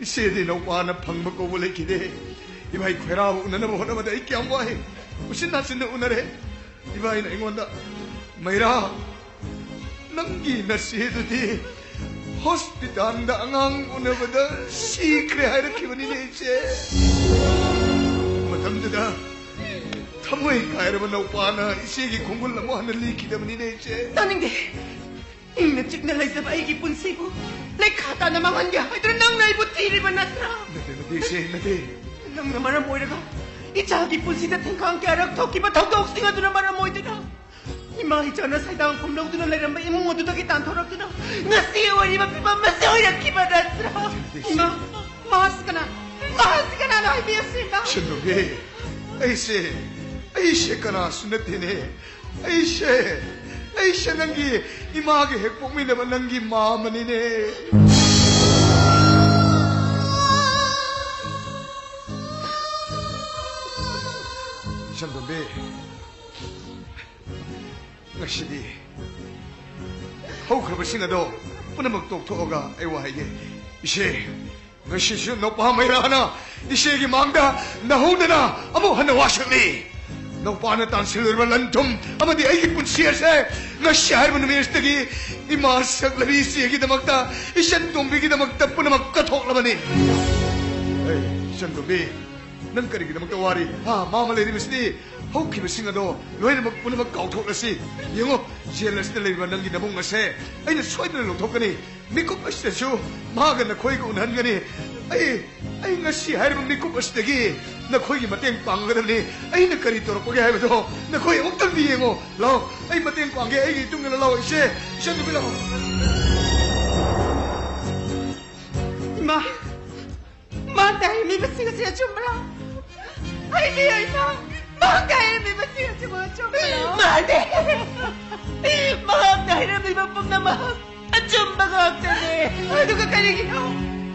ꯏꯆꯦꯗꯤ ꯅꯧꯄꯥꯅ ꯐꯪꯕ ꯀꯧꯕ ꯂꯩꯈꯤꯗꯦ꯫ ꯏꯃꯥ, ꯑꯩ ꯈꯣꯏꯔꯥꯕꯨ ꯎꯅꯅꯕ ꯍꯣꯠꯅꯕꯗ ꯑꯩ ꯀꯌꯥꯝ ꯋꯥꯏ꯫ ꯎꯆꯤꯟ ꯅꯥꯆꯤꯟꯅ ꯎꯅꯔꯦ꯫ ꯏꯃꯥ, ꯑꯩꯅ ꯑꯩꯉꯣꯟꯗ, "ꯃꯩꯔꯥ, ꯅꯪꯒꯤ ꯅꯆꯦꯗꯨꯗꯤ ꯍꯣꯁꯄꯤꯇꯥꯜꯗ ꯑꯉꯥꯡ ꯎꯅꯕꯗ ꯁꯤꯈ꯭ꯔꯦ" ꯍꯥꯏꯔꯛꯈꯤꯕꯅꯤꯅꯦ ꯏꯆꯦ꯫ ꯃꯇꯝꯗꯨꯗ ꯊꯃꯣꯏ ꯀꯥꯏꯔꯕ ꯅꯧꯄꯥꯅ ꯏꯆꯦꯒꯤ ꯈꯣꯡꯒꯨꯜ ꯑꯃꯨꯛ ꯍꯟꯅ ꯂꯤꯈꯤꯗꯕꯅꯤꯅꯦ ꯏꯆꯦ꯫ ꯇꯥꯅꯤꯡꯗꯦ꯫ ꯏꯪꯅ ꯆꯤꯛꯅ ꯂꯩꯖꯕ ꯑꯩꯒꯤ ꯄꯨꯟꯁꯤꯕꯨ ꯂꯩꯈꯥ ꯇꯥꯅ ꯃꯥꯡꯍꯟꯒꯦ ꯍꯥꯏꯗꯨꯅ ꯅꯪꯅ ꯑꯩꯕꯨ ꯊꯤꯔꯤꯕ ꯅꯠꯇ꯭ꯔꯥ? ꯅꯠꯇꯦ, ꯅꯠꯇꯦ, ꯏꯆꯦ, ꯅꯠꯇꯦ꯫ ꯅꯪꯅ ꯃꯔꯝ ꯑꯣꯏꯔꯒ ꯏꯆꯥꯒꯤ ꯄꯨꯟꯁꯤꯗ ꯊꯤꯡꯈꯥꯡ ꯀꯌꯥꯔꯛ ꯊꯣꯛꯈꯤꯕ ꯊꯧꯗꯣꯛꯁꯤꯡ ꯑꯗꯨꯅ ꯃꯔꯝ ꯑꯣꯏꯗꯨꯅ ꯏꯃꯥ ꯏꯆꯥꯅ ꯁꯩꯗꯥꯡꯐꯝ ꯂꯧꯗꯨꯅ ꯂꯩꯔꯝꯕ ꯏꯃꯨꯡ ꯑꯗꯨꯗꯒꯤ ꯇꯥꯟꯊꯣꯔꯛꯇꯨꯅ ꯉꯁꯤ ꯑꯣꯏꯔꯤꯕ ꯐꯤꯕꯝ ꯑꯁꯤ ꯑꯣꯏꯔꯛꯈꯤꯕ ꯅꯠꯇ꯭ꯔꯥ? ꯏꯃꯥ, ꯃꯍꯥꯛꯁꯤ ꯀꯅꯥ? ꯃꯍꯥꯛꯁꯤ ꯀꯅꯥꯅꯣ ꯍꯥꯏꯕꯤꯌꯨꯁꯤ, ꯏꯃꯥ? ꯁꯦꯟꯗꯣꯡꯕꯤ, ꯑꯩꯁꯦ, ꯑꯩꯁꯦ ꯀꯅꯥꯁꯨ ꯅꯠꯇꯦꯅꯦ꯫ ꯑꯩꯁꯦ, ꯑꯩꯁꯦ ꯅꯪꯒꯤ ꯏꯃꯥꯒ ꯍꯦꯛ ꯄꯣꯛꯃꯤꯟꯅꯕ ꯅꯪꯒꯤ ꯃꯥꯃꯅꯤꯅꯦ꯫ ꯁꯦꯟꯗꯣꯡꯕꯤ, ꯉꯁꯤꯗꯤ ꯍꯧꯈ꯭ꯔꯕꯁꯤꯡ ꯑꯗꯣ ꯄꯨꯝꯅꯃꯛ ꯇꯣꯛꯊꯣꯛꯑꯒ ꯑꯩ ꯋꯥ ꯍꯥꯏꯒꯦ꯫ ꯏꯆꯦ, ꯉꯁꯤꯁꯨ ꯅꯧꯄꯥ ꯃꯩꯔꯥꯅ ꯏꯆꯦꯒꯤ ꯃꯥꯡꯗ ꯅꯧꯍꯧꯗꯅ ꯑꯃꯨꯛ ꯍꯟꯅ ꯋꯥꯁꯛꯂꯤ꯫ ꯅꯧꯄꯥꯅ ꯇꯥꯟꯁꯤꯜꯂꯨꯔꯤꯕ ꯂꯟ ꯊꯨꯝ ꯑꯃꯗꯤ ꯑꯩꯒꯤ ꯄꯨꯟꯁꯤ ꯑꯁꯦ ꯉꯁꯤ ꯍꯥꯏꯔꯤꯕ ꯅꯨꯃꯤꯠ ꯑꯁꯤꯗꯒꯤ ꯏꯃꯥ ꯁꯛꯂꯕꯤ ꯏꯆꯦꯒꯤꯗꯃꯛꯇ, ꯏꯆꯟ ꯇꯣꯝꯕꯤꯒꯤꯗꯃꯛꯇ ꯄꯨꯝꯅꯃꯛ ꯀꯠꯊꯣꯛꯂꯕꯅꯤ꯫ ꯑꯦ, ꯏꯆꯟ ꯇꯣꯝꯕꯤ, ꯅꯪ ꯀꯔꯤꯒꯤꯗꯃꯛꯇ ꯋꯥꯔꯤ? ꯍꯥ, ꯃꯥ ꯑꯃ ꯂꯩꯔꯤꯕꯁꯤꯗꯤ ꯍꯧꯈꯤꯕꯁꯤꯡ ꯑꯗꯣ ꯂꯣꯏꯅꯃꯛ ꯄꯨꯝꯅꯃꯛ ꯀꯥꯎꯊꯣꯛꯂꯁꯤ꯫ ꯌꯦꯡꯉꯣ, ꯖꯦꯜ ꯑꯁꯤꯗ ꯂꯩꯔꯤꯕ ꯅꯪꯒꯤ ꯅꯕꯨꯡ ꯑꯁꯦ ꯑꯩꯅ ꯁꯣꯏꯗꯅ ꯂꯧꯊꯣꯛꯀꯅꯤ꯫ ꯃꯤꯀꯨꯞ ꯑꯁꯤꯗꯁꯨ ꯃꯍꯥꯛꯀ ꯅꯈꯣꯏꯒ ꯎꯅꯍꯟꯒꯅꯤ꯫ ꯑꯩ, ꯑꯩ ꯉꯁꯤ ꯍꯥꯏꯔꯤꯕ ꯃꯤꯀꯨꯞ ꯑꯁꯤꯗꯒꯤ ꯅꯈꯣꯏꯒꯤ ꯃꯇꯦꯡ ꯄꯥꯡꯒꯗꯕꯅꯤ꯫ ꯑꯩꯅ ꯀꯔꯤ ꯇꯧꯔꯛꯄꯒꯦ ꯍꯥꯏꯕꯗꯣ ꯅꯈꯣꯏ ꯑꯃꯨꯛꯇꯪꯗꯤ ꯌꯦꯡꯉꯣ꯫ ꯂꯥꯛꯑꯣ, ꯑꯩ ꯃꯇꯦꯡ ꯄꯥꯡꯒꯦ꯫ ꯑꯩꯒꯤ ꯏꯇꯨꯡ ꯏꯟꯅ ꯂꯥꯛꯑꯣ, ꯏꯆꯦ, ꯏꯆꯟ ꯅꯨꯄꯤ, ꯂꯥꯛꯑꯣ꯫ ꯏꯃꯥ, ꯃꯍꯥꯛꯅ ꯍꯥꯏꯔꯝꯃꯤꯕꯁꯤꯡ ꯑꯁꯤ ꯑꯆꯨꯝꯕꯔꯥ? ꯍꯥꯏꯕꯤꯌꯨ, ꯏꯃꯥ꯫ ꯃꯍꯥꯛꯅ ꯍꯥꯏꯔꯝꯃꯤꯕꯁꯤꯡ ꯑꯁꯤꯕꯨ ꯑꯆꯨꯝꯕꯔꯥ? ꯃꯥꯅꯦ꯫ ꯃꯍꯥꯛꯅ ꯍꯥꯏꯔꯝꯃꯤꯕ ꯄꯨꯝꯅꯃꯛ ꯑꯆꯨꯝꯕ ꯉꯥꯛꯇꯅꯦ꯫ ꯑꯗꯨꯒ ꯀꯔꯤꯒꯤꯅꯣ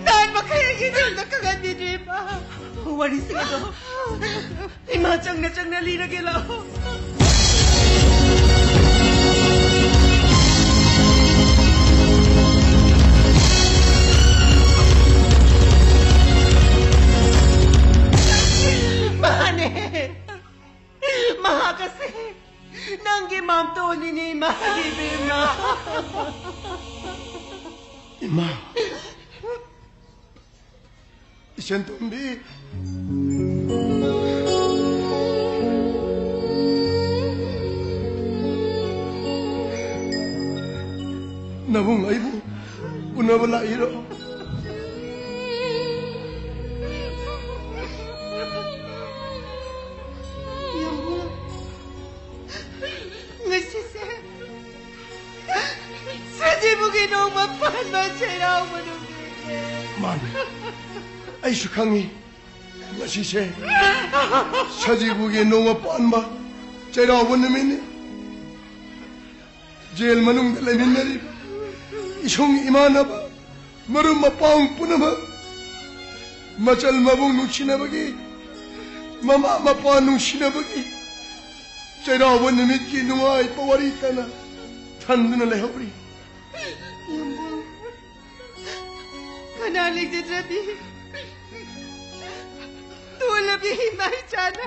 ꯅꯍꯥꯟ ꯃꯈꯩ ꯑꯩꯒꯤ ꯏꯆꯦꯗ ꯈꯪꯍꯟꯕꯤꯗ꯭ꯔꯤꯕ? ꯋꯥꯔꯤꯁꯤꯡ ꯑꯗꯣ ꯏꯃꯥ ꯆꯪꯅ ꯆꯪꯅ ꯂꯤꯔꯒꯦ, ꯂꯥꯛꯑꯣ꯫ ꯃꯥꯅꯦ, ꯃꯍꯥꯛ ꯑꯁꯦ ꯅꯪꯒꯤ ꯃꯥꯝꯇꯣꯟꯅꯤꯅꯦ, ꯏꯃꯥ, ꯏꯕꯦꯝꯃ꯫ ꯏꯃꯥ꯫ ꯏꯆꯟ ꯇꯣꯝꯕꯤ꯫ ꯅꯕꯨꯡ ꯑꯩꯕꯨ ꯎꯅꯕ ꯂꯥꯛꯏꯔꯣ? ꯌꯥꯝꯕꯨꯡ, ꯉꯁꯤꯁꯦ ꯁꯖꯤꯕꯨꯒꯤ ꯅꯣꯡꯃ ꯄꯥꯟꯕ ꯆꯩꯔꯥꯎꯕ ꯅꯨꯃꯤꯠꯅꯦ꯫ ꯃꯥꯅꯤ, ꯑꯩꯁꯨ ꯈꯪꯉꯤ꯫ ꯉꯁꯤꯁꯦ ꯁꯖꯤꯕꯨꯒꯤ ꯅꯣꯡꯃ ꯄꯥꯟꯕ ꯆꯩꯔꯥꯎꯕ ꯅꯨꯃꯤꯠꯅꯤ꯫ ꯖꯦꯜ ꯃꯅꯨꯡꯗ ꯂꯩꯃꯤꯟꯅꯔꯤꯕ ꯏꯁꯨꯡ ꯏꯃꯥꯟꯅꯕ, ꯃꯔꯨꯞ ꯃꯄꯥꯡ ꯄꯨꯝꯅꯃꯛ ꯃꯆꯜ ꯃꯕꯨꯡ ꯅꯨꯡꯁꯤꯅꯕꯒꯤ, ꯃꯃꯥ ꯃꯄꯥ ꯅꯨꯡꯁꯤꯅꯕꯒꯤ ꯆꯩꯔꯥꯎꯕ ꯅꯨꯃꯤꯠꯀꯤ ꯅꯨꯡꯉꯥꯏꯕ ꯋꯥꯔꯤ ꯇꯅ ꯊꯟꯗꯨꯅ ꯂꯩꯍꯧꯔꯤ꯫ ꯀꯅꯥ ꯂꯩꯖꯗ꯭ꯔꯕꯤ ꯇꯣꯜꯂꯕꯤ ꯏꯃꯥ ꯏꯆꯥꯅ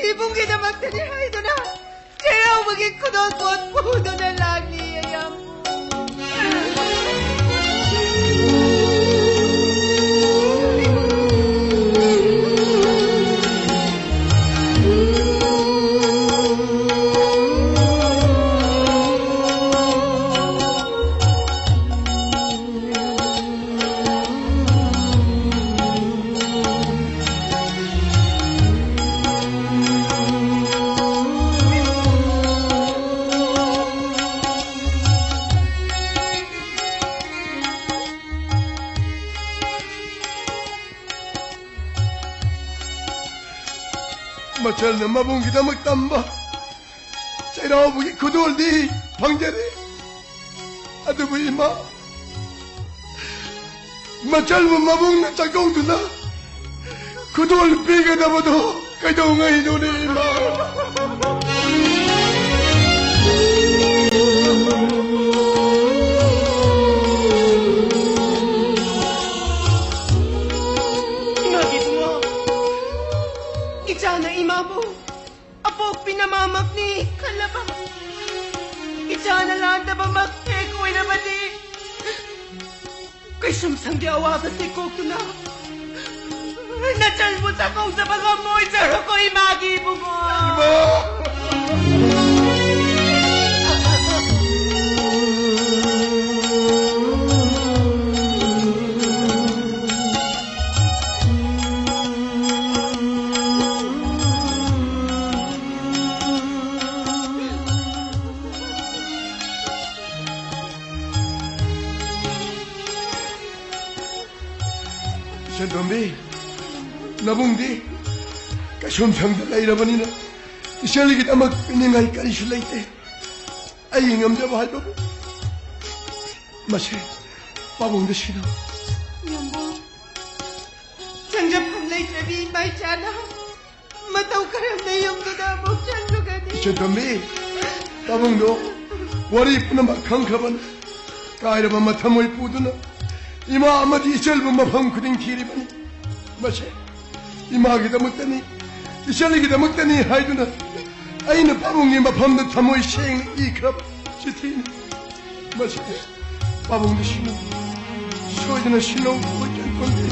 ꯏꯕꯨꯡꯒꯤꯗꯃꯛꯇꯅꯤ ꯍꯥꯏꯗꯨꯅ ꯆꯩꯔꯥꯎꯕꯒꯤ ꯈꯨꯗꯣꯜ ꯄꯣꯠ ꯄꯨꯗꯨꯅ ꯂꯥꯛꯂꯤ, ꯑꯌꯥꯝꯕꯨ꯫ ꯃꯆꯜꯅ ꯃꯕꯨꯡꯒꯤꯗꯃꯛ ꯇꯝꯕ ꯆꯩꯔꯥꯎꯕꯒꯤ ꯈꯨꯗꯣꯜꯗꯤ ꯐꯪꯖꯔꯦ꯫ ꯑꯗꯨꯕꯨ ꯏꯃꯥ, ꯃꯆꯜꯕꯨ ꯃꯕꯨꯡꯅ ꯆꯥꯛꯀꯧꯗꯨꯅ ꯈꯨꯗꯣꯜ ꯄꯤꯒꯗꯕꯗꯣ ꯀꯩꯗꯧꯉꯩꯅꯣꯅꯦ, ꯏꯃꯥ? ꯏꯃꯥꯒꯤ ꯏꯕꯨꯡꯉꯣ, ꯏꯆꯥꯅ ꯏꯃꯥꯕꯨ ꯑꯄꯣꯛꯄꯤ ꯅꯃꯥꯃꯛꯅꯤ ꯈꯜꯂꯕ, ꯏꯆꯥꯅ ꯂꯥꯟꯗꯕꯃꯛ ꯍꯦꯛ ꯑꯣꯏꯔꯕꯗꯤ, ꯀꯩꯁꯨꯝ ꯁꯪꯗꯦ ꯑꯋꯥꯕꯁꯦ ꯀꯣꯛꯇꯨꯅ ꯅꯆꯟꯕꯨ ꯆꯥꯛꯀꯧꯖꯕ ꯉꯝꯃꯣꯏꯗ꯭ꯔꯀꯣ, ꯏꯃꯥꯒꯤ ꯏꯕꯨꯡꯉꯣ? ꯏꯃꯥ! ꯏꯆꯟꯇꯣꯝꯕꯤ, ꯅꯕꯨꯡꯗꯤ ꯀꯩꯁꯨꯝ ꯁꯪꯗ ꯂꯩꯔꯕꯅꯤꯅ ꯏꯆꯜꯒꯤꯗꯃꯛ ꯄꯤꯅꯤꯡꯉꯥꯏ ꯀꯔꯤꯁꯨ ꯂꯩꯇꯦ꯫ ꯑꯩꯒꯤ ꯉꯝꯖꯕ ꯍꯥꯏꯕꯕꯨ ꯃꯁꯦ ꯄꯥꯕꯨꯡꯗ ꯁꯤꯟꯅꯕ꯫ ꯌꯥꯝꯕꯨꯡ, ꯆꯪꯖꯐꯝ ꯂꯩꯇ꯭ꯔꯕꯤ ꯏꯃꯥ ꯏꯆꯥꯅ ꯃꯇꯧ ꯀꯔꯝꯅ ꯌꯨꯝꯗꯨꯗ ꯑꯃꯨꯛ ꯆꯪꯂꯨꯒꯅꯤ? ꯏꯆꯟꯇꯣꯝꯕꯤ, ꯄꯥꯕꯨꯡꯗꯣ ꯋꯥꯔꯤ ꯄꯨꯝꯅꯃꯛ ꯈꯪꯈ꯭ꯔꯕꯅꯤ꯫ ꯀꯥꯏꯔꯕ ꯃꯊꯃꯣꯏ ꯄꯨꯗꯨꯅ ꯏꯃꯥ ꯑꯃꯗꯤ ꯏꯆꯜꯕꯨ ꯃꯐꯝ ꯈꯨꯗꯤꯡ ꯊꯤꯔꯤꯕꯅꯤ꯫ ꯃꯁꯦ ꯏꯃꯥꯒꯤꯗꯃꯛꯇꯅꯤ, ꯏꯆꯜꯒꯤꯗꯃꯛꯇꯅꯤ ꯍꯥꯏꯗꯨꯅ ꯑꯩꯅ ꯄꯥꯕꯨꯡꯒꯤ ꯃꯐꯝꯗ ꯊꯃꯣꯏ ꯁꯦꯡꯅ ꯏꯈ꯭ꯔꯕ ꯆꯤꯊꯤꯅꯤ꯫ ꯃꯁꯤꯗꯤ ꯄꯥꯕꯨꯡꯗ ꯁꯤꯟꯅꯧ, ꯁꯣꯏꯗꯅ ꯁꯤꯟꯅꯧ, ꯑꯩꯈꯣꯏ ꯀꯩꯝ ꯈꯪꯗꯦ꯫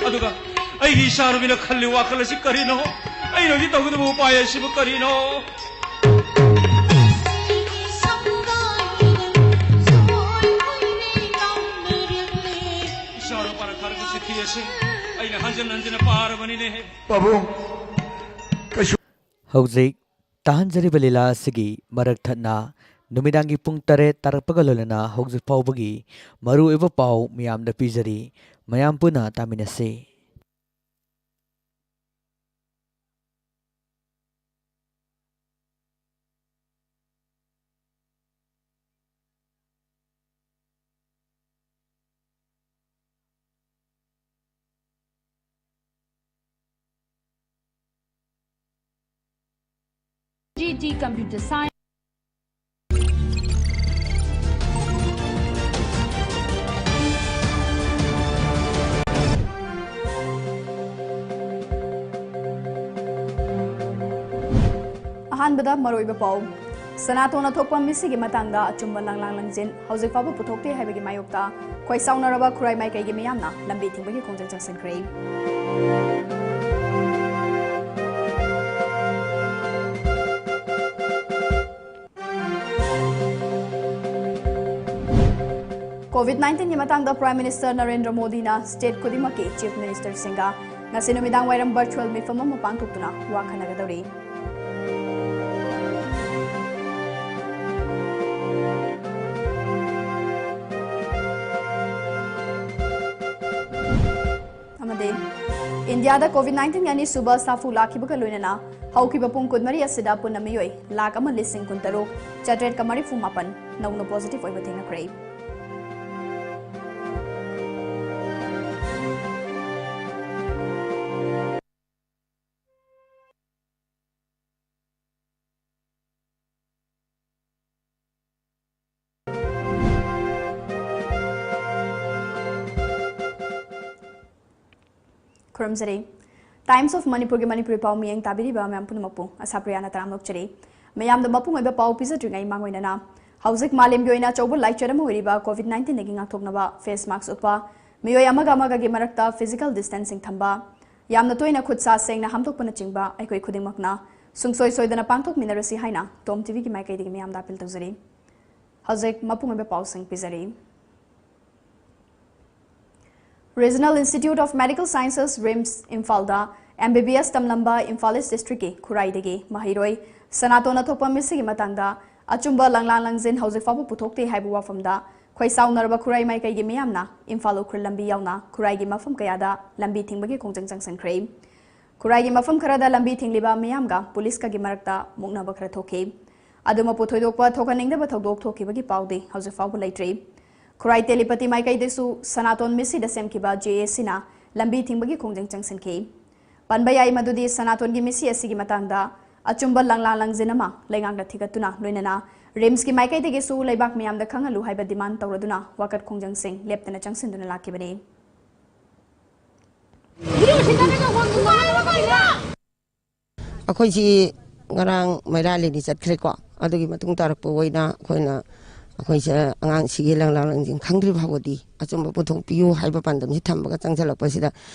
ꯑꯗꯨꯒ ꯑꯩꯒꯤ ꯏꯆꯥꯅꯨꯄꯤꯅ ꯈꯜꯂꯤ ꯋꯥꯈꯜ ꯑꯁꯤ ꯀꯔꯤꯅꯣ? ꯑꯩꯅ ꯍꯧꯖꯤꯛ ꯇꯧꯒꯗꯕ ꯎꯄꯥꯏ ꯑꯁꯤꯕꯨ ꯀꯔꯤꯅꯣ? ꯏꯆꯥꯅꯨꯄꯥꯅ ꯊꯥꯔꯛꯄ ꯆꯤꯊꯤ ꯑꯁꯤ ꯑꯩꯅ ꯍꯟꯖꯤꯟ ꯍꯟꯖꯤꯟꯅ ꯄꯥꯔꯕꯅꯤꯅꯦ꯫ ꯄꯥꯕꯨꯡ, ꯀꯩꯁꯨ ꯍꯧꯖꯤꯛ ꯇꯥꯍꯟꯖꯔꯤꯕ ꯂꯤꯂꯥ ꯑꯁꯤꯒꯤ ꯃꯔꯛ ꯊꯠꯅ ꯅꯨꯃꯤꯗꯥꯡꯒꯤ ꯄꯨꯡ ꯇꯔꯦꯠ ꯇꯥꯔꯛꯄꯒ ꯂꯣꯏꯅꯅ ꯍꯧꯖꯤꯛ ꯐꯥꯎꯕꯒꯤ ꯃꯔꯨꯑꯣꯏꯕ ꯄꯥꯎ ꯃꯤꯌꯥꯝꯗ ꯄꯤꯖꯔꯤ꯫ ꯃꯌꯥꯝ ꯄꯨꯟꯅ ꯇꯥꯃꯤꯟꯅꯁꯤ꯫ G T Computer Science. ꯑꯍꯥꯟꯕꯗ ꯃꯔꯨꯑꯣꯏꯕ ꯄꯥꯎ꯫ ꯁꯅꯥꯇꯣꯟꯅ ꯊꯣꯛꯄ ꯃꯤꯁꯤꯒꯤ ꯃꯇꯥꯡꯗ ꯑꯆꯨꯝꯕ ꯂꯥꯡꯂꯥꯡ ꯂꯪꯖꯤꯟ ꯍꯧꯖꯤꯛ ꯐꯥꯎꯕ ꯄꯨꯊꯣꯛꯇꯦ ꯍꯥꯏꯕꯒꯤ ꯃꯥꯌꯣꯛꯇ ꯈꯣꯏꯁꯥꯎꯅꯔꯕ ꯈꯨꯔꯥꯏ ꯃꯥꯏꯀꯩꯒꯤ ꯃꯤꯌꯥꯝꯅ ꯂꯝꯕꯤ ꯊꯤꯡꯕꯒꯤ ꯈꯣꯡꯖꯪ ꯆꯪꯁꯤꯟꯈ꯭ꯔꯦ꯫ ꯀꯣꯚꯤꯗ ꯅꯥꯏꯟꯇꯤꯟꯒꯤ ꯃꯇꯥꯡꯗ ꯄ꯭ꯔꯥꯏꯝ ꯃꯤꯅꯤꯁꯇꯔ ꯅꯔꯦꯟꯗ꯭ꯔ ꯃꯣꯗꯤꯅ ꯁ꯭ꯇꯦꯠ ꯈꯨꯗꯤꯡꯃꯛꯀꯤ ꯆꯤꯐ ꯃꯤꯅꯤꯁꯇꯔꯁꯤꯡꯒ ꯉꯁꯤ ꯅꯨꯃꯤꯗꯥꯡ ꯋꯥꯏꯔꯝ ꯚꯔꯆꯨꯑꯦꯜ ꯃꯤꯐꯝ ꯑꯃ ꯄꯥꯡꯊꯣꯛꯇꯨꯅ ꯋꯥ ꯈꯟꯅꯒꯗꯧꯔꯤ꯫ ꯑꯃꯗꯤ ꯏꯟꯗꯤꯌꯥꯗ ꯀꯣꯚꯤꯗ ꯅꯥꯏꯟꯇꯤꯟꯒꯤ ꯑꯅꯤꯁꯨꯕ ꯁꯥꯐꯨ ꯂꯥꯛꯈꯤꯕꯒ ꯂꯣꯏꯅꯅ ꯍꯧꯈꯤꯕ ꯄꯨꯡ ꯀꯨꯟꯃꯔꯤ ꯑꯁꯤꯗ ꯄꯨꯟꯅ ꯃꯤꯑꯣꯏ ꯂꯥꯈ ꯑꯃ ꯂꯤꯁꯤꯡ ꯀꯨꯟꯇꯔꯨꯛ ꯆꯥꯇ꯭ꯔꯦꯠꯀ ꯃꯔꯤꯐꯨ ꯃꯥꯄꯟ ꯅꯧꯅ ꯄꯣꯖꯤꯇꯤꯚ ꯑꯣꯏꯕ ꯊꯦꯡꯅꯈ꯭ꯔꯦ꯫ ꯈꯨꯔꯨꯝꯖꯔꯤ꯫ Times of ꯃꯅꯤꯄꯨꯔꯒꯤ ꯃꯅꯤꯄꯨꯔꯤ ꯄꯥꯎ ꯃꯤꯠꯌꯦꯡ ꯇꯥꯕꯤꯔꯤꯕ ꯃꯌꯥꯝ ꯄꯨꯝꯅꯃꯛꯄꯨ ꯑꯁꯥꯄ꯭ꯔꯤꯌꯥꯅ ꯇꯔꯥꯝꯅ ꯑꯣꯛꯆꯔꯤ꯫ ꯃꯌꯥꯝꯗ ꯃꯄꯨꯡ ꯑꯣꯏꯕ ꯄꯥꯎ ꯄꯤꯖꯗ꯭ꯔꯤꯉꯩ ꯃꯥꯡꯑꯣꯏꯅꯅ ꯍꯧꯖꯤꯛ ꯃꯥꯂꯦꯝꯒꯤ ꯑꯣꯏꯅ ꯑꯆꯧꯕ ꯂꯥꯏꯆꯠ ꯑꯃ ꯑꯣꯏꯔꯤꯕ ꯀꯣꯚꯤꯗ ꯅꯥꯏꯟꯇꯤꯟꯗꯒꯤ ꯉꯥꯛꯊꯣꯛꯅꯕ ꯐꯦꯁ ꯃꯥꯛꯁ ꯎꯞꯄ, ꯃꯤꯑꯣꯏ ꯑꯃꯒ ꯑꯃꯒꯒꯤ ꯃꯔꯛꯇ physical distancing ꯊꯝꯕ, ꯌꯥꯝꯅ ꯇꯣꯏꯅ ꯈꯨꯠ ꯁꯥ ꯁꯦꯡꯅ ꯍꯥꯝꯗꯣꯛꯄꯅꯆꯤꯡꯕ ꯑꯩꯈꯣꯏ ꯈꯨꯗꯤꯡꯃꯛꯅ ꯁꯨꯡꯁꯣꯏ ꯁꯣꯏꯗꯅ ꯄꯥꯡꯊꯣꯛꯃꯤꯟꯅꯔꯁꯤ ꯍꯥꯏꯅ ꯇꯣꯝ ꯇꯤꯚꯤꯒꯤ ꯃꯥꯏꯀꯩꯗꯒꯤ ꯃꯤꯌꯥꯝꯗ ꯑꯥꯄꯤꯜ ꯇꯧꯖꯔꯤ꯫ ꯍꯧꯖꯤꯛ ꯃꯄꯨꯡ ꯑꯣꯏꯕ ꯄꯥꯎꯁꯤꯡ ꯄꯤꯖꯔꯤ꯫ Regional Institute of Medical Sciences, RIMS, ꯏꯝꯐꯥꯜꯗ M B B S ꯇꯝꯂꯝꯕ Imphal ꯏꯁ ꯗꯤꯁꯇ꯭ꯔꯤꯛꯀꯤ ꯈꯨꯔꯥꯏꯗꯒꯤ ꯃꯍꯩꯔꯣꯏ ꯁꯅꯥꯇꯣꯟ ꯑꯊꯣꯛꯄꯝ ꯃꯤꯁꯤꯒꯤ ꯃꯇꯥꯡꯗ ꯑꯆꯨꯝꯕ ꯂꯪꯂꯥ ꯂꯪꯖꯤꯟ ꯍꯧꯖꯤꯛ ꯐꯥꯎꯕ ꯄꯨꯊꯣꯛꯇꯦ ꯍꯥꯏꯕ ꯋꯥꯐꯝꯗ ꯈꯣꯏꯁꯥꯎꯅꯔꯕ ꯈꯨꯔꯥꯏ ꯃꯥꯏꯀꯩꯒꯤ ꯃꯤꯌꯥꯝꯅ ꯏꯝꯐꯥꯜ ꯎꯈ꯭ꯔꯨꯜ ꯂꯝꯕꯤ ꯌꯥꯎꯅ ꯈꯨꯔꯥꯏꯒꯤ ꯃꯐꯝ ꯀꯌꯥꯗ ꯂꯝꯕꯤ ꯊꯤꯡꯕꯒꯤ ꯈꯣꯡꯖꯪ ꯆꯪꯁꯤꯟꯈ꯭ꯔꯦ꯫ ꯈꯨꯔꯥꯏꯒꯤ ꯃꯐꯝ ꯈꯔꯗ ꯂꯝꯕꯤ ꯊꯤꯡꯂꯤꯕ ꯃꯤꯌꯥꯝꯒ ꯄꯨꯂꯤꯁꯀꯒꯤ ꯃꯔꯛꯇ ꯃꯨꯛꯅꯕ ꯈꯔ ꯊꯣꯛꯈꯤ꯫ ꯑꯗꯨꯃꯛꯄꯨ ꯊꯣꯏꯗꯣꯛꯄ ꯊꯣꯛꯍꯟꯅꯤꯡꯗꯕ ꯊꯧꯗꯣꯛ ꯊꯣꯛꯈꯤꯕꯒꯤ ꯄꯥꯎꯗꯤ ꯍꯧꯖꯤꯛ ꯐꯥꯎꯕ ꯂꯩꯇ꯭ꯔꯤ꯫ ꯈꯨꯔꯥꯏ ꯇꯦꯂꯤꯄꯇꯤ ꯃꯥꯏꯀꯩꯗꯁꯨ ꯁꯅꯥꯇꯣꯟ ꯃꯤꯁꯤꯗ ꯁꯦꯝꯈꯤꯕ J A Cꯅ ꯂꯝꯕꯤ ꯊꯤꯡꯕꯒꯤ ꯈꯣꯡꯖꯪ ꯆꯪꯁꯤꯟꯈꯤ꯫ ꯄꯟꯕ ꯌꯥꯏ ꯃꯗꯨꯗꯤ ꯁꯅꯥꯇꯣꯟꯒꯤ ꯃꯤꯁꯤ ꯑꯁꯤꯒꯤ ꯃꯇꯥꯡꯗ ꯑꯆꯨꯝꯕ ꯂꯪꯂꯥ ꯂꯪꯖꯤꯟ ꯑꯃ ꯂꯩꯉꯥꯛꯅ ꯊꯤꯒꯠꯇꯨꯅ, ꯂꯣꯏꯅꯅ ꯔꯤꯝꯁꯀꯤ ꯃꯥꯏꯀꯩꯗꯒꯤꯁꯨ ꯂꯩꯕꯥꯛ ꯃꯤꯌꯥꯝꯗ ꯈꯪꯍꯜꯂꯨ ꯍꯥꯏꯕ demand ꯇꯧꯔꯗꯨꯅ ꯋꯥꯀꯠ ꯈꯣꯡꯖꯪꯁꯤꯡ ꯂꯦꯞꯇꯅ ꯆꯪꯁꯤꯟꯗꯨꯅ ꯂꯥꯛꯈꯤꯕꯅꯤ꯫ ꯑꯩꯈꯣꯏꯁꯤ ꯉꯔꯥꯡ ꯃꯩꯔꯥ ꯂꯤꯅꯤ ꯆꯠꯈ꯭ꯔꯦꯀꯣ꯫ ꯑꯗꯨꯒꯤ ꯃꯇꯨꯡ ꯇꯥꯔꯛꯄ ꯑꯣꯏꯅ ꯑꯩꯈꯣꯏꯅ, ꯑꯩꯈꯣꯏꯁꯦ ꯑꯉꯥꯡꯁꯤꯒꯤ ꯂꯪꯂꯥ ꯂꯪꯖꯤꯟ ꯈꯪꯗ꯭ꯔꯤ ꯐꯥꯎꯕꯗꯤ, ꯑꯆꯨꯝꯕ ꯄꯨꯊꯣꯛꯄꯤꯌꯨ ꯍꯥꯏꯕ ꯄꯥꯟꯗꯝꯁꯤ ꯊꯝꯃꯒ ꯆꯪꯁꯤꯜꯂꯛꯄꯁꯤꯗ,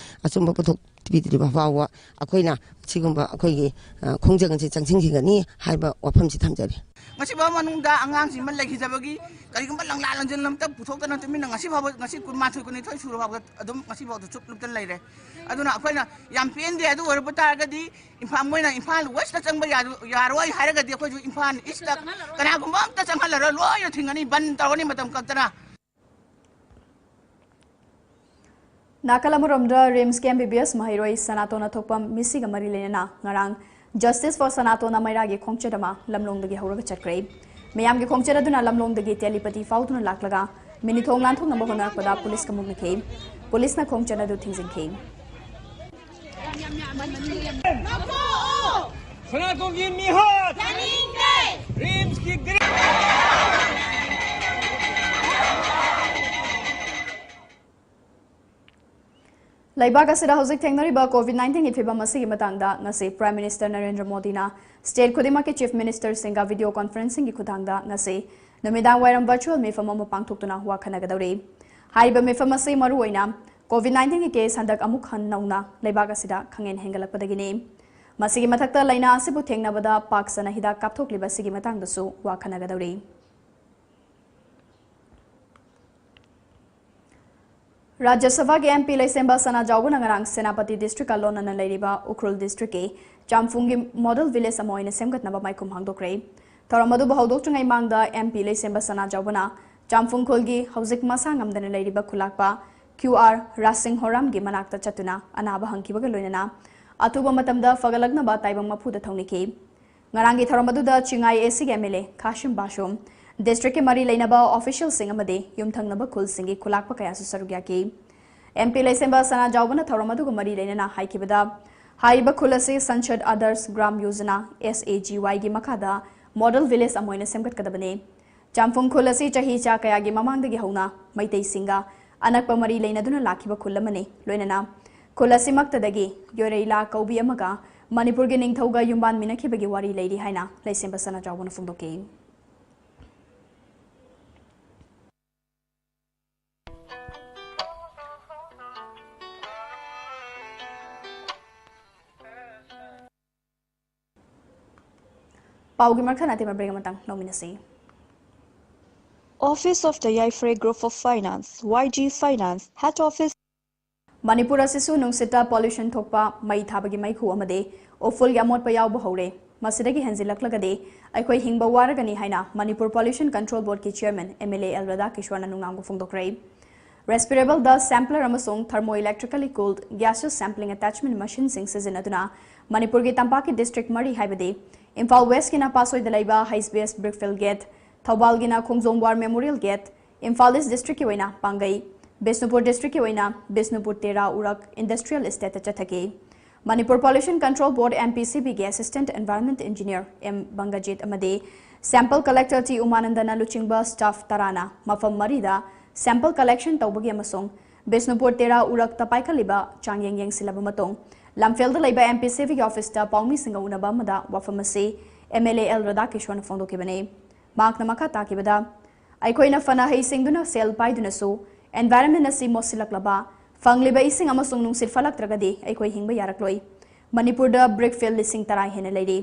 ꯑꯆꯨꯝꯕ ꯄꯨꯊꯣꯛꯄꯤꯗ꯭ꯔꯤꯕ ꯐꯥꯎꯕ ꯑꯩꯈꯣꯏꯅ ꯁꯤꯒꯨꯝꯕ ꯑꯩꯈꯣꯏꯒꯤ, ꯑ, ꯈꯣꯡꯖꯪ ꯑꯁꯤ ꯆꯪꯁꯤꯟꯈꯤꯒꯅꯤ ꯍꯥꯏꯕ ꯋꯥꯐꯝꯁꯤ ꯊꯝꯖꯔꯤ꯫ ꯉꯁꯤꯐꯥꯎ ꯃꯅꯨꯡꯗ ꯑꯉꯥꯡꯁꯤꯡ ꯑꯃ ꯂꯩꯈꯤꯗꯕꯒꯤ ꯀꯔꯤꯒꯨꯝꯕ ꯂꯪꯂꯥ ꯂꯪꯖꯤꯟ ꯑꯃꯇ ꯄꯨꯊꯣꯛꯇꯅ ꯇꯨꯃꯤꯟꯅ ꯉꯁꯤ ꯐꯥꯎꯕ, ꯉꯁꯤ ꯀꯨꯟꯃꯥꯊꯣꯏ ꯀꯨꯟꯅꯤꯊꯣꯏ ꯁꯨꯔ ꯐꯥꯎꯕ ꯑꯗꯨꯝ ꯉꯁꯤ ꯐꯥꯎꯗ ꯆꯨꯞ ꯂꯨꯞꯇꯅ ꯂꯩꯔꯦ꯫ ꯑꯗꯨꯅ ꯑꯩꯈꯣꯏꯅ ꯌꯥꯝ ꯄꯦꯟꯗꯦ꯫ ꯑꯗꯨ ꯑꯣꯏꯔꯕ ꯇꯥꯔꯒꯗꯤ ꯏꯝꯐꯥꯜ, ꯃꯣꯏꯅ ꯏꯝꯐꯥꯜ ꯋꯦꯁꯇ ꯆꯪꯕ ꯌꯥꯔꯣ-, ꯌꯥꯔꯣꯏ ꯍꯥꯏꯔꯒꯗꯤ ꯑꯩꯈꯣꯏꯁꯨ ꯏꯝꯐꯥꯜ ꯏꯁꯇ ꯀꯅꯥꯒꯨꯝꯕ ꯑꯝꯇ ꯆꯪꯍꯜꯂꯔꯣꯏ, ꯂꯣꯏꯅ ꯊꯤꯡꯒꯅꯤ, ꯕꯟ ꯇꯧꯔꯅꯤ ꯃꯇꯝ ꯀꯛꯇꯅ꯫ ꯅꯥꯀꯜ ꯑꯃꯔꯣꯝꯗ ꯔꯤꯝꯁꯀꯤ M B B S ꯃꯍꯩꯔꯣꯏ ꯁꯅꯥꯇꯣꯟ ꯑꯊꯣꯛꯄꯝ ꯃꯤꯁꯤꯒ ꯃꯔꯤ ꯂꯩꯅꯅ ꯉꯔꯥꯡ Justice for ꯁꯅꯥꯇꯣꯟ ꯑꯃꯩꯔꯥꯒꯤ ꯈꯣꯡꯆꯠ ꯑꯃ ꯂꯝꯂꯣꯡꯗꯒꯤ ꯍꯧꯔꯒ ꯆꯠꯈ꯭ꯔꯦ꯫ ꯃꯤꯌꯥꯝꯒꯤ ꯈꯣꯡꯆꯠ ꯑꯗꯨꯅ ꯂꯝꯂꯣꯡꯗꯒꯤ ꯇꯦꯂꯤꯄꯇꯤ ꯐꯥꯎꯗꯨꯅ ꯂꯥꯛꯂꯒ ꯃꯤꯅꯤꯊꯣꯡ ꯂꯥꯟꯊꯣꯛꯅꯕ ꯍꯣꯠꯅꯔꯛꯄꯗ ꯄꯨꯂꯤꯁꯀ ꯃꯨꯛꯅꯈꯤ꯫ ꯄꯨꯂꯤꯁꯅ ꯈꯣꯡꯆꯠ ꯑꯗꯨ ꯊꯤꯡꯖꯤꯟꯈꯤ꯫ ꯁꯅꯥꯇꯣꯟꯒꯤ ꯃꯤꯍꯨꯠ! ꯔꯤꯝꯁꯀꯤ ꯒ꯭ꯔꯤꯟ! ꯂꯩꯕꯥꯛ ꯑꯁꯤꯗ ꯍꯧꯖꯤꯛ ꯊꯦꯡꯅꯔꯤꯕ COVID nineteen ꯒꯤ ꯐꯤꯕꯝ ꯑꯁꯤꯒꯤ ꯃꯇꯥꯡꯗ ꯉꯁꯤ Prime Minister ꯅꯔꯦꯟꯗ꯭ꯔ ꯃꯣꯗꯤꯅ state ꯈꯨꯗꯤꯡꯃꯛꯀꯤ Chief Ministerꯁꯤꯡꯒ video conferencingꯒꯤ ꯈꯨꯠꯊꯥꯡꯗ ꯉꯁꯤ ꯅꯨꯃꯤꯗꯥꯡ ꯋꯥꯏꯔꯝ virtual ꯃꯤꯐꯝ ꯑꯃ ꯄꯥꯡꯊꯣꯛꯇꯨꯅ ꯋꯥ ꯈꯟꯅꯒꯗꯧꯔꯤ꯫ ꯍꯥꯏꯔꯤꯕ ꯃꯤꯐꯝ ꯑꯁꯤ ꯃꯔꯨꯑꯣꯏꯅ COVID nineteen ꯒꯤ case ꯍꯟꯗꯛ ꯑꯃꯨꯛ ꯍꯟꯅ ꯅꯧꯅ ꯂꯩꯕꯥꯛ ꯑꯁꯤꯗ ꯈꯪꯍꯦꯟ ꯍꯦꯟꯒꯠꯂꯛꯄꯗꯒꯤꯅꯤ꯫ ꯃꯁꯤꯒꯤ ꯃꯊꯛꯇ ꯂꯥꯏꯅꯥ ꯑꯁꯤꯕꯨ ꯊꯦꯡꯅꯕꯗ ꯄꯥꯛ ꯁꯟꯅ ꯍꯤꯗꯥꯛ ꯀꯥꯞꯊꯣꯛꯂꯤꯕ ꯑꯁꯤꯒꯤ ꯃꯇꯥꯡꯗꯁꯨ ꯋꯥ ꯈꯟꯅꯒꯗꯧꯔꯤ꯫ ꯔꯥꯖ꯭ꯌ ꯁꯚꯥꯒꯤ MP ꯂꯩꯁꯦꯝꯕ ꯁꯅꯥꯖꯥꯎꯕꯅ ꯉꯔꯥꯡ ꯁꯦꯅꯥꯄꯇꯤ district ꯀ ꯂꯣꯟꯅꯅ ꯂꯩꯔꯤꯕ ꯎꯈ꯭ꯔꯨꯜ district ꯀꯤ ꯆꯥꯝꯐꯨꯡꯒꯤ model village ꯑꯃ ꯑꯣꯏꯅ ꯁꯦꯝꯒꯠꯅꯕ ꯃꯥꯏꯈꯨꯝ ꯍꯥꯡꯗꯣꯛꯈ꯭ꯔꯦ꯫ ꯊꯧꯔꯝ ꯑꯗꯨꯕꯨ ꯍꯧꯗꯣꯛꯇ꯭ꯔꯤꯉꯩ ꯃꯥꯡꯗ MP ꯂꯩꯁꯦꯝꯕ ꯁꯅꯥꯖꯥꯎꯕꯅ ꯆꯥꯝꯐꯨꯡ ꯈꯨꯜꯒꯤ ꯍꯧꯖꯤꯛ ꯃꯁꯥ ꯉꯝꯗꯅ ꯂꯩꯔꯤꯕ ꯈꯨꯂꯥꯛꯄ QR ꯔꯥꯁꯤꯡ ꯍꯣꯔꯥꯝꯒꯤ ꯃꯅꯥꯛꯇ ꯆꯠꯇꯨꯅ ꯑꯅꯥꯕ ꯍꯪꯈꯤꯕꯒ ꯂꯣꯏꯅꯅ ꯑꯊꯨꯕ ꯃꯇꯝꯗ ꯐꯒꯠꯂꯛꯅꯕ ꯇꯥꯏꯕꯪ ꯃꯄꯨꯗ ꯊꯧꯅꯤꯈꯤ꯫ ꯉꯔꯥꯡꯒꯤ ꯊꯧꯔꯝ ꯑꯗꯨꯗ ꯆꯤꯡꯉꯥꯏ AC ꯒꯤ MLA ꯈꯥꯁꯤꯝ ꯕꯥꯁꯨꯝ, district ꯀꯤ ꯃꯔꯤ ꯂꯩꯅꯕ official ꯁꯤꯡ ꯑꯃꯗꯤ ꯌꯨꯝꯊꯪꯅꯕ ꯈꯨꯜꯁꯤꯡꯒꯤ ꯈꯨꯂꯥꯛꯄ ꯀꯌꯥꯁꯨ ꯁꯔꯨꯛ ꯌꯥꯈꯤ꯫ MP ꯂꯩꯁꯦꯝꯕ ꯁꯅꯥꯖꯥꯎꯕꯅ ꯊꯧꯔꯝ ꯑꯗꯨꯒ ꯃꯔꯤ ꯂꯩꯅꯅ ꯍꯥꯏꯈꯤꯕꯗ, ꯍꯥꯏꯔꯤꯕ ꯈꯨꯜ ꯑꯁꯤ Sanshad Adarsh Gram Yojana, SAGY ꯒꯤ ꯃꯈꯥꯗ model village ꯑꯃ ꯑꯣꯏꯅ ꯁꯦꯝꯒꯠꯀꯗꯕꯅꯤ꯫ ꯆꯥꯝꯐꯨꯡ ꯈꯨꯜ ꯑꯁꯤ ꯆꯍꯤ ꯆꯥ ꯀꯌꯥꯒꯤ ꯃꯃꯥꯡꯗꯒꯤ ꯍꯧꯅ ꯃꯩꯇꯩꯁꯤꯡꯒ ꯑꯅꯛꯄ ꯃꯔꯤ ꯂꯩꯅꯗꯨꯅ ꯂꯥꯛꯈꯤꯕ ꯈꯨꯜ ꯑꯃꯅꯤ꯫ ꯂꯣꯏꯅꯅ ꯈꯨꯜ ꯑꯁꯤꯃꯛꯇꯗꯒꯤ ꯌꯣꯔꯩꯂꯥ ꯀꯧꯕꯤ ꯑꯃꯒ ꯃꯅꯤꯄꯨꯔꯒꯤ ꯅꯤꯡꯊꯧꯒ ꯌꯨꯝꯕꯥꯟꯃꯤꯟꯅꯈꯤꯕꯒꯤ ꯋꯥꯔꯤ ꯂꯩꯔꯤ ꯍꯥꯏꯅ ꯂꯩꯁꯦꯝꯕ ꯁꯅꯥꯖꯥꯎꯕꯅ ꯐꯣꯡꯗꯣꯛꯈꯤ꯫ ꯄꯥꯎꯒꯤ ꯃꯈꯥ ꯅꯠꯇꯦ, ꯃꯕ꯭ꯔꯦꯛ ꯑꯃꯇꯪ ꯂꯧꯃꯤꯟꯅꯁꯤ꯫ Office of the Yaifre Group of Finance, YG Finance, head office. Manipur ꯑꯁꯤꯁꯨ ꯅꯨꯡꯁꯤꯠꯇ pollution ꯊꯣꯛꯄ, ꯃꯩ ꯊꯥꯕꯒꯤ ꯃꯩꯈꯨ ꯑꯃꯗꯤ ꯎꯐꯨꯜꯒꯤ ꯑꯃꯣꯠꯄ ꯌꯥꯎꯕ ꯍꯧꯔꯦ꯫ ꯃꯁꯤꯗꯒꯤ ꯍꯦꯟꯖꯤꯜꯂꯛꯂꯒꯗꯤ ꯑꯩꯈꯣꯏ ꯍꯤꯡꯕ ꯋꯥꯔꯒꯅꯤ ꯍꯥꯏꯅ ꯃꯅꯤꯄꯨꯔ Pollution Control Board ꯀꯤ chairman MLA ꯑꯦꯜ ꯔꯥꯙꯥꯀꯤꯁꯣꯔꯅ ꯅꯨꯡꯅꯥꯡꯕ ꯐꯣꯡꯗꯣꯛꯈ꯭ꯔꯦ꯫ Respirable dust sampler ꯑꯃꯁꯨꯡ thermoelectrically cooled gaseous sampling attachment machine ꯁꯤꯡ ꯁꯤꯖꯤꯟꯅꯗꯨꯅ ꯃꯅꯤꯄꯨꯔꯒꯤ ꯇꯝꯄꯥꯛꯀꯤ district ꯃꯔꯤ ꯍꯥꯏꯕꯗꯤ ꯏꯝꯐꯥꯜ West ꯀꯤꯅ ꯄꯥꯠꯁꯣꯏꯗ ꯂꯩꯕ HBS Brickfield Gate, ꯊꯧꯕꯥꯜꯒꯤꯅ ꯈꯣꯡꯖꯣꯝ War Memorial Gate, Imphal East district ꯀꯤ ꯑꯣꯏꯅ ꯄꯥꯡꯒꯩ, ꯕꯤꯁꯅꯨꯄꯨꯔ district ꯀꯤ ꯑꯣꯏꯅ ꯕꯤꯁꯅꯨꯄꯨꯔ ꯇꯦꯔꯥ ꯎꯔꯛ Industrial Estate ꯇ ꯆꯠꯊꯈꯤ꯫ Manipur Pollution Control Board, MPCB ꯒꯤ assistant environment engineer M Bangajit ꯑꯃꯗꯤ sample collector ꯇꯤ ꯎꯃꯥꯅꯟꯗꯅ ꯂꯨꯆꯤꯡꯕ staff ꯇꯔꯥꯅ ꯃꯐꯝ ꯃꯔꯤꯗ sample collection ꯇꯧꯕꯒꯤ ꯑꯃꯁꯨꯡ ꯕꯤꯁꯅꯨꯄꯨꯔ ꯇꯦꯔꯥ ꯎꯔꯛꯇ ꯄꯥꯏꯈꯠꯂꯤꯕ ꯆꯥꯡꯌꯦꯡ ꯌꯦꯡꯁꯤꯜꯂꯕ ꯃꯇꯨꯡ, ꯂꯝꯐꯦꯜꯗ ꯂꯩꯕ MPCB ꯒꯤ office ꯇ ꯄꯥꯎꯃꯤꯁꯤꯡꯒ ꯎꯅꯕ ꯑꯃꯗ ꯋꯥꯐꯝ ꯑꯁꯤ MLA ꯑꯦꯜ ꯔꯥꯙꯥꯀꯤꯁꯣꯔꯅ ꯐꯣꯡꯗꯣꯛꯈꯤꯕꯅꯤ꯫ ꯃꯍꯥꯛꯅ ꯃꯈꯥ ꯇꯥꯈꯤꯕꯗ, ꯑꯩꯈꯣꯏꯅ ꯐꯅ ꯍꯩꯁꯤꯡꯗꯨꯅ ꯁꯦꯜ ꯄꯥꯏꯗꯨꯅꯁꯨ Environment ꯑꯁꯤ ꯃꯣꯠꯁꯤꯜꯂꯛꯂꯕ, ꯐꯪꯂꯤꯕ ꯏꯁꯤꯡ ꯑꯃꯁꯨꯡ ꯅꯨꯡꯁꯤꯠ ꯐꯠꯂꯛꯇ꯭ꯔꯒꯗꯤ ꯑꯩꯈꯣꯏ ꯍꯤꯡꯕ ꯌꯥꯔꯛꯂꯣꯏ꯫ ꯃꯅꯤꯄꯨꯔꯗ brick field ꯂꯤꯁꯤꯡ ꯇꯔꯥ ꯍꯦꯟꯅ ꯂꯩꯔꯤ꯫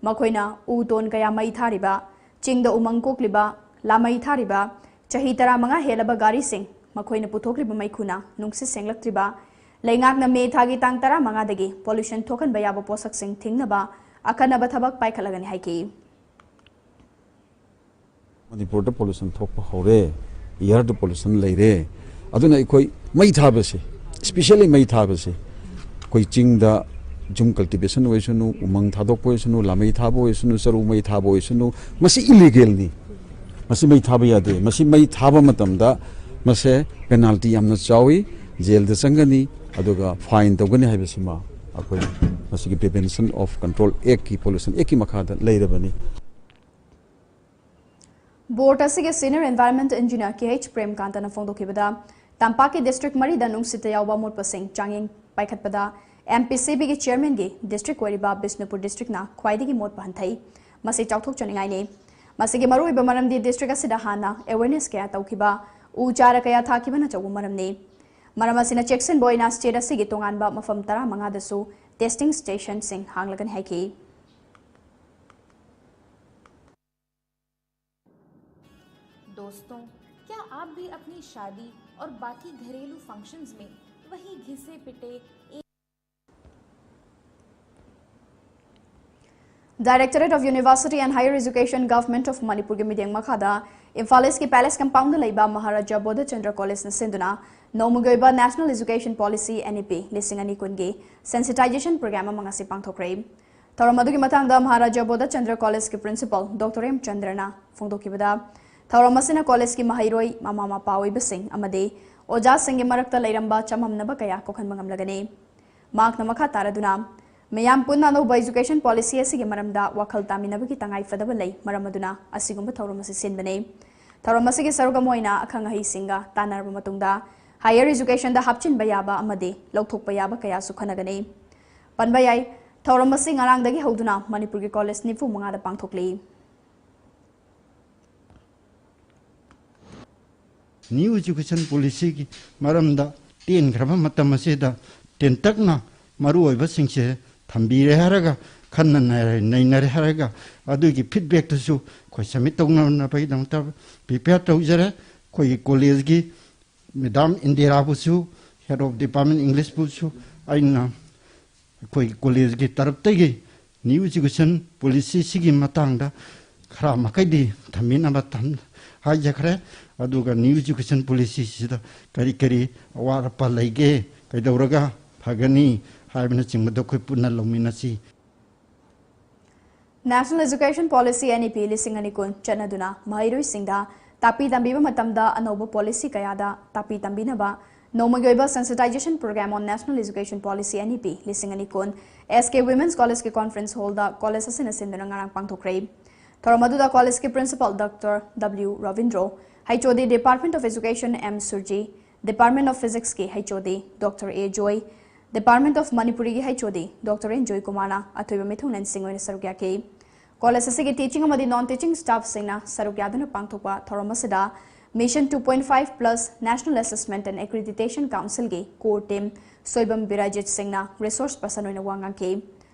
ꯃꯈꯣꯏꯅ ꯎ ꯇꯣꯟ ꯀꯌꯥ ꯃꯩ ꯊꯥꯔꯤꯕ, ꯆꯤꯡꯗ ꯎꯃꯪ ꯀꯣꯛꯂꯤꯕ, ꯂꯥꯃꯩ ꯊꯥꯔꯤꯕ, ꯆꯍꯤ ꯇꯔꯥꯃꯉꯥ ꯍꯦꯜꯂꯕ ꯒꯥꯔꯤꯁꯤꯡ, ꯃꯈꯣꯏꯅ ꯄꯨꯊꯣꯛꯂꯤꯕ ꯃꯩꯈꯨꯅ ꯅꯨꯡꯁꯤꯠ ꯁꯦꯡꯂꯛꯇ꯭ꯔꯤꯕ, ꯂꯩꯉꯥꯛꯅ ꯃꯦ ꯊꯥꯒꯤ ꯇꯥꯡ ꯇꯔꯥꯃꯉꯥꯗꯒꯤ pollution ꯊꯣꯛꯍꯟꯕ ꯌꯥꯕ ꯄꯣꯠꯁꯛꯁꯤꯡ ꯊꯤꯡꯅꯕ ꯑꯈꯟꯅꯕ ꯊꯕꯛ ꯄꯥꯏꯈꯠꯂꯒꯅꯤ ꯍꯥꯏꯈꯤ꯫ ꯃꯅꯤꯄꯨꯔꯗ pollution ꯊꯣꯛꯄ ꯍꯧꯔꯦ, airꯗ pollution ꯂꯩꯔꯦ꯫ ꯑꯗꯨꯅ ꯑꯩꯈꯣꯏ ꯃꯩ ꯊꯥꯕꯁꯦ, especially ꯃꯩ ꯊꯥꯕꯁꯦ, ꯑꯩꯈꯣꯏ ꯆꯤꯡꯗ ꯌꯨꯝ cultivation ꯑꯣꯏꯁꯅꯨ, ꯎꯃꯪ ꯊꯥꯗꯣꯛꯄ ꯑꯣꯏꯁꯅꯨ, ꯂꯥꯃꯩ ꯊꯥꯕ ꯑꯣꯏꯁꯅꯨ, ꯆꯔꯨ ꯃꯩ ꯊꯥꯕ ꯑꯣꯏꯁꯅꯨ, ꯃꯁꯤ illegalꯅꯤ꯫ ꯃꯁꯤ ꯃꯩ ꯊꯥꯕ ꯌꯥꯗꯦ꯫ ꯃꯁꯤ ꯃꯩ ꯊꯥꯕ ꯃꯇꯝꯗ ꯃꯁꯦ penalty ꯌꯥꯝꯅ ꯆꯥꯎꯏ, jailꯗ ꯆꯪꯒꯅꯤ, ꯑꯗꯨꯒ fine ꯇꯧꯒꯅꯤ ꯍꯥꯏꯕꯁꯤꯃ ꯑꯩꯈꯣꯏ ꯃꯁꯤꯒꯤ Prevention of Control Actꯀꯤ, Pollution Actꯀꯤ ꯃꯈꯥꯗ ꯂꯩꯔꯕꯅꯤ꯫ Board ꯑꯁꯤꯒꯤ senior environment engineer ꯀꯦ ꯑꯩꯆ ꯄ꯭ꯔꯦꯝꯀꯥꯟꯇꯅ ꯐꯣꯡꯗꯣꯛꯈꯤꯕꯗ, ꯇꯝꯄꯥꯛꯀꯤ district ꯃꯔꯤꯗ ꯅꯨꯡꯁꯤꯠꯇ ꯌꯥꯎꯕ ꯑꯃꯣꯠꯄꯁꯤꯡ ꯆꯥꯡꯌꯦꯡ ꯄꯥꯏꯈꯠꯄꯗ M P C Bꯒꯤ chairmanꯒꯤ district ꯑꯣꯏꯔꯤꯕ ꯕꯤꯁꯅꯨꯄꯨꯔ districtꯅ ꯈ꯭ꯋꯥꯏꯗꯒꯤ ꯃꯣꯠꯄ ꯍꯟꯊꯩ꯫ ꯃꯁꯤ ꯆꯥꯎꯊꯣꯛꯆꯅꯤꯡꯉꯥꯏꯅꯤ꯫ ꯃꯁꯤꯒꯤ ꯃꯔꯨꯑꯣꯏꯕ ꯃꯔꯝꯗꯤ district ꯑꯁꯤꯗ ꯍꯥꯟꯅ awareness ꯀꯌꯥ ꯇꯧꯈꯤꯕ, ꯎ ꯆꯥꯔ ꯀꯌꯥ ꯊꯥꯈꯤꯕꯅ ꯑꯆꯧꯕ ꯃꯔꯝꯅꯤ꯫ ꯃꯔꯝ ꯑꯁꯤꯅ ꯆꯦꯛꯁꯤꯟꯕ ꯑꯣꯏꯅ state ꯑꯁꯤꯒꯤ ꯇꯣꯉꯥꯟꯕ ꯃꯐꯝ ꯇꯔꯥꯃꯉꯥꯗꯁꯨ testing stationꯁꯤꯡ ꯍꯥꯡꯂꯒꯅꯤ ꯍꯥꯏꯈꯤ꯫ दोस्तों, क्या आप भी अपनी शादी और बाकी घरेलू फंक्शंस में वही घिसे पिटे एक Directorate of University and Higher Education, Government of ꯃꯅꯤꯄꯨꯔꯒꯤ ꯃꯤꯠꯌꯦꯡ ꯃꯈꯥꯗ ꯏꯝꯐꯥꯜ ꯏꯁꯀꯤ Palace Compoundꯗ ꯂꯩꯕ ꯃꯍꯥꯔꯥꯖꯥ ꯕꯣꯙꯆꯟꯗ꯭ꯔ ꯀꯣꯂꯦꯖꯅ ꯁꯤꯟꯗꯨꯅ ꯅꯣꯡꯃꯒꯤ ꯑꯣꯏꯕ National Education Policy, N E P, ꯂꯤꯁꯤꯡ ꯑꯅꯤ ꯀꯨꯟꯒꯤ sensitization program ꯑꯃ ꯉꯁꯤ ꯄꯥꯡꯊꯣꯛꯈ꯭ꯔꯦ꯫ ꯊꯧꯔꯝ ꯑꯗꯨꯒꯤ ꯃꯇꯥꯡꯗ ꯃꯍꯥꯔꯥꯖꯥ ꯕꯣꯙꯆꯟꯗ꯭ꯔ ꯀꯣꯂꯦꯖꯀꯤ principal Doctor M ꯆꯟꯗ꯭ꯔꯅ ꯐꯣꯡꯗꯣꯛꯈꯤꯕꯗ, ꯊꯧꯔꯝ ꯑꯁꯤꯅ ꯀꯣꯂꯦꯖꯀꯤ ꯃꯍꯩꯔꯣꯏ, ꯃꯃꯥ ꯃꯄꯥ ꯑꯣꯏꯕꯁꯤꯡ ꯑꯃꯗꯤ ꯑꯣꯖꯥꯁꯤꯡꯒꯤ ꯃꯔꯛꯇ ꯂꯩꯔꯝꯕ ꯆꯃꯝꯅꯕ ꯀꯌꯥ ꯀꯣꯛꯍꯟꯕ ꯉꯝꯂꯒꯅꯤ꯫ ꯃꯍꯥꯛꯅ ꯃꯈꯥ ꯇꯥꯔꯗꯨꯅ, ꯃꯤꯌꯥꯝ ꯄꯨꯟꯅ ꯑꯅꯧꯕ education policy ꯑꯁꯤꯒꯤ ꯃꯔꯝꯗ ꯋꯥꯈꯜ ꯇꯥꯃꯤꯟꯅꯕꯒꯤ ꯇꯉꯥꯏ ꯐꯗꯕ ꯂꯩ, ꯃꯔꯝ ꯑꯗꯨꯅ ꯑꯁꯤꯒꯨꯝꯕ ꯊꯧꯔꯝ ꯑꯁꯤ ꯁꯤꯟꯕꯅꯤ꯫ ꯊꯧꯔꯝ ꯑꯁꯤꯒꯤ ꯁꯔꯨꯛ ꯑꯃ ꯑꯣꯏꯅ ꯑꯈꯪ ꯑꯍꯩꯁꯤꯡꯒ ꯇꯥꯟꯅꯔꯕ ꯃꯇꯨꯡꯗ higher educationꯗ ꯍꯥꯞꯆꯤꯟꯕ ꯌꯥꯕ ꯑꯃꯗꯤ ꯂꯧꯊꯣꯛꯄ ꯌꯥꯕ ꯀꯌꯥꯁꯨ ꯈꯟꯅꯒꯅꯤ꯫ ꯄꯟꯕ ꯌꯥꯏ, ꯊꯧꯔꯝ ꯑꯁꯤ ꯉꯔꯥꯡꯗꯒꯤ ꯍꯧꯗꯨꯅ ꯃꯅꯤꯄꯨꯔꯒꯤ ꯀꯣꯂꯦꯖ ꯅꯤꯐꯨ ꯃꯉꯥꯗ ꯄꯥꯡꯊꯣꯛꯂꯤ꯫ New Education Policyꯒꯤ ꯃꯔꯝꯗ ꯇꯦꯟꯈ꯭ꯔꯕ ꯃꯇꯝ ꯑꯁꯤꯗ ꯇꯦꯟꯇꯛꯅ ꯃꯔꯨꯑꯣꯏꯕꯁꯤꯡꯁꯦ ꯊꯝꯕꯤꯔꯦ ꯍꯥꯏꯔꯒ, ꯈꯟꯅ ꯅꯩꯅꯔꯦ ꯍꯥꯏꯔꯒ, ꯑꯗꯨꯒꯤ feedbackꯇꯨꯁꯨ ꯑꯩꯈꯣꯏ submit ꯇꯧꯅꯅꯕꯒꯤꯗꯃꯛꯇ prepare ꯇꯧꯖꯔꯦ꯫ ꯑꯩꯈꯣꯏꯒꯤ collegeꯀꯤ Madam ꯏꯟꯗꯤꯔꯥꯕꯨꯁꯨ, Head of Department Englishꯕꯨꯁꯨ ꯑꯩꯅ ꯑꯩꯈꯣꯏꯒꯤ collegeꯀꯤ ꯇꯔꯞꯇꯒꯤ New Education Policyꯁꯤꯒꯤ ꯃꯇꯥꯡꯗ ꯈꯔ ꯃꯈꯩꯗꯤ ꯊꯝꯕꯤꯅꯕ ꯊꯝ-, ꯍꯥꯏꯖꯈ꯭ꯔꯦ꯫ ꯑꯗꯨꯒ New Education Policyꯁꯤꯗ ꯀꯔꯤ ꯀꯔꯤ ꯑꯋꯥꯠ ꯑꯄꯥ ꯂꯩꯒꯦ, ꯀꯩꯗꯧꯔꯒ ꯐꯒꯅꯤ ꯍꯥꯏꯕꯅꯆꯤꯡꯕꯗꯣ ꯑꯩꯈꯣꯏ ꯄꯨꯟꯅ ꯂꯧꯃꯤꯟꯅꯁꯤ꯫ National Education Policy, N E P, ꯂꯤꯁꯤꯡ ꯑꯅꯤ ꯀꯨꯟ ꯆꯠꯅꯗꯨꯅ ꯃꯍꯩꯔꯣꯏꯁꯤꯡꯗ ꯇꯥꯛꯄꯤ ꯇꯝꯕꯤꯕ ꯃꯇꯝꯗ ꯑꯅꯧꯕ policy ꯀꯌꯥꯗ ꯇꯥꯛꯄꯤ ꯇꯝꯕꯤꯅꯕ ꯅꯣꯡꯃꯒꯤ ꯑꯣꯏꯕ sensitization program on National Education Policy, N E P, ꯂꯤꯁꯤꯡ ꯑꯅꯤ ꯀꯨꯟ S K Women's Collegeꯀꯤ conference hallꯗ college ꯑꯁꯤꯅ ꯁꯤꯟꯗꯨꯅ ꯉꯔꯥꯡ ꯄꯥꯡꯊꯣꯛꯈ꯭ꯔꯦ꯫ ꯊꯧꯔꯝ ꯑꯗꯨꯗ collegeꯀꯤ principal Doctor W Robindro, H O D Department of Education M ꯁꯨꯔꯖꯤ, Department of Physicsꯀꯤ H O D Doctor A joy, Department of Manipuriꯒꯤ H O D Doctor N ꯖꯣꯏ ꯀꯨꯃꯥꯔꯅ ꯑꯊꯣꯏꯕ ꯃꯤꯊꯨꯡꯂꯦꯟꯁꯤꯡ ꯑꯣꯏꯅ ꯁꯔꯨꯛ ꯌꯥꯈꯤ꯫ College ꯑꯁꯤꯒꯤ teaching ꯑꯃꯗꯤ non teaching staffꯁꯤꯡꯅ ꯁꯔꯨꯛ ꯌꯥꯗꯨꯅ ꯄꯥꯡꯊꯣꯛꯄ ꯊꯧꯔꯝ ꯑꯁꯤꯗ Mission two point five plus National Assessment and Accreditation Councilꯒꯤ core team Soibam ꯕꯤꯔꯥꯖꯤꯠ ꯁꯤꯡꯅ resource person ꯑꯣꯏꯅ ꯋꯥ ꯉꯥꯡꯈꯤ꯫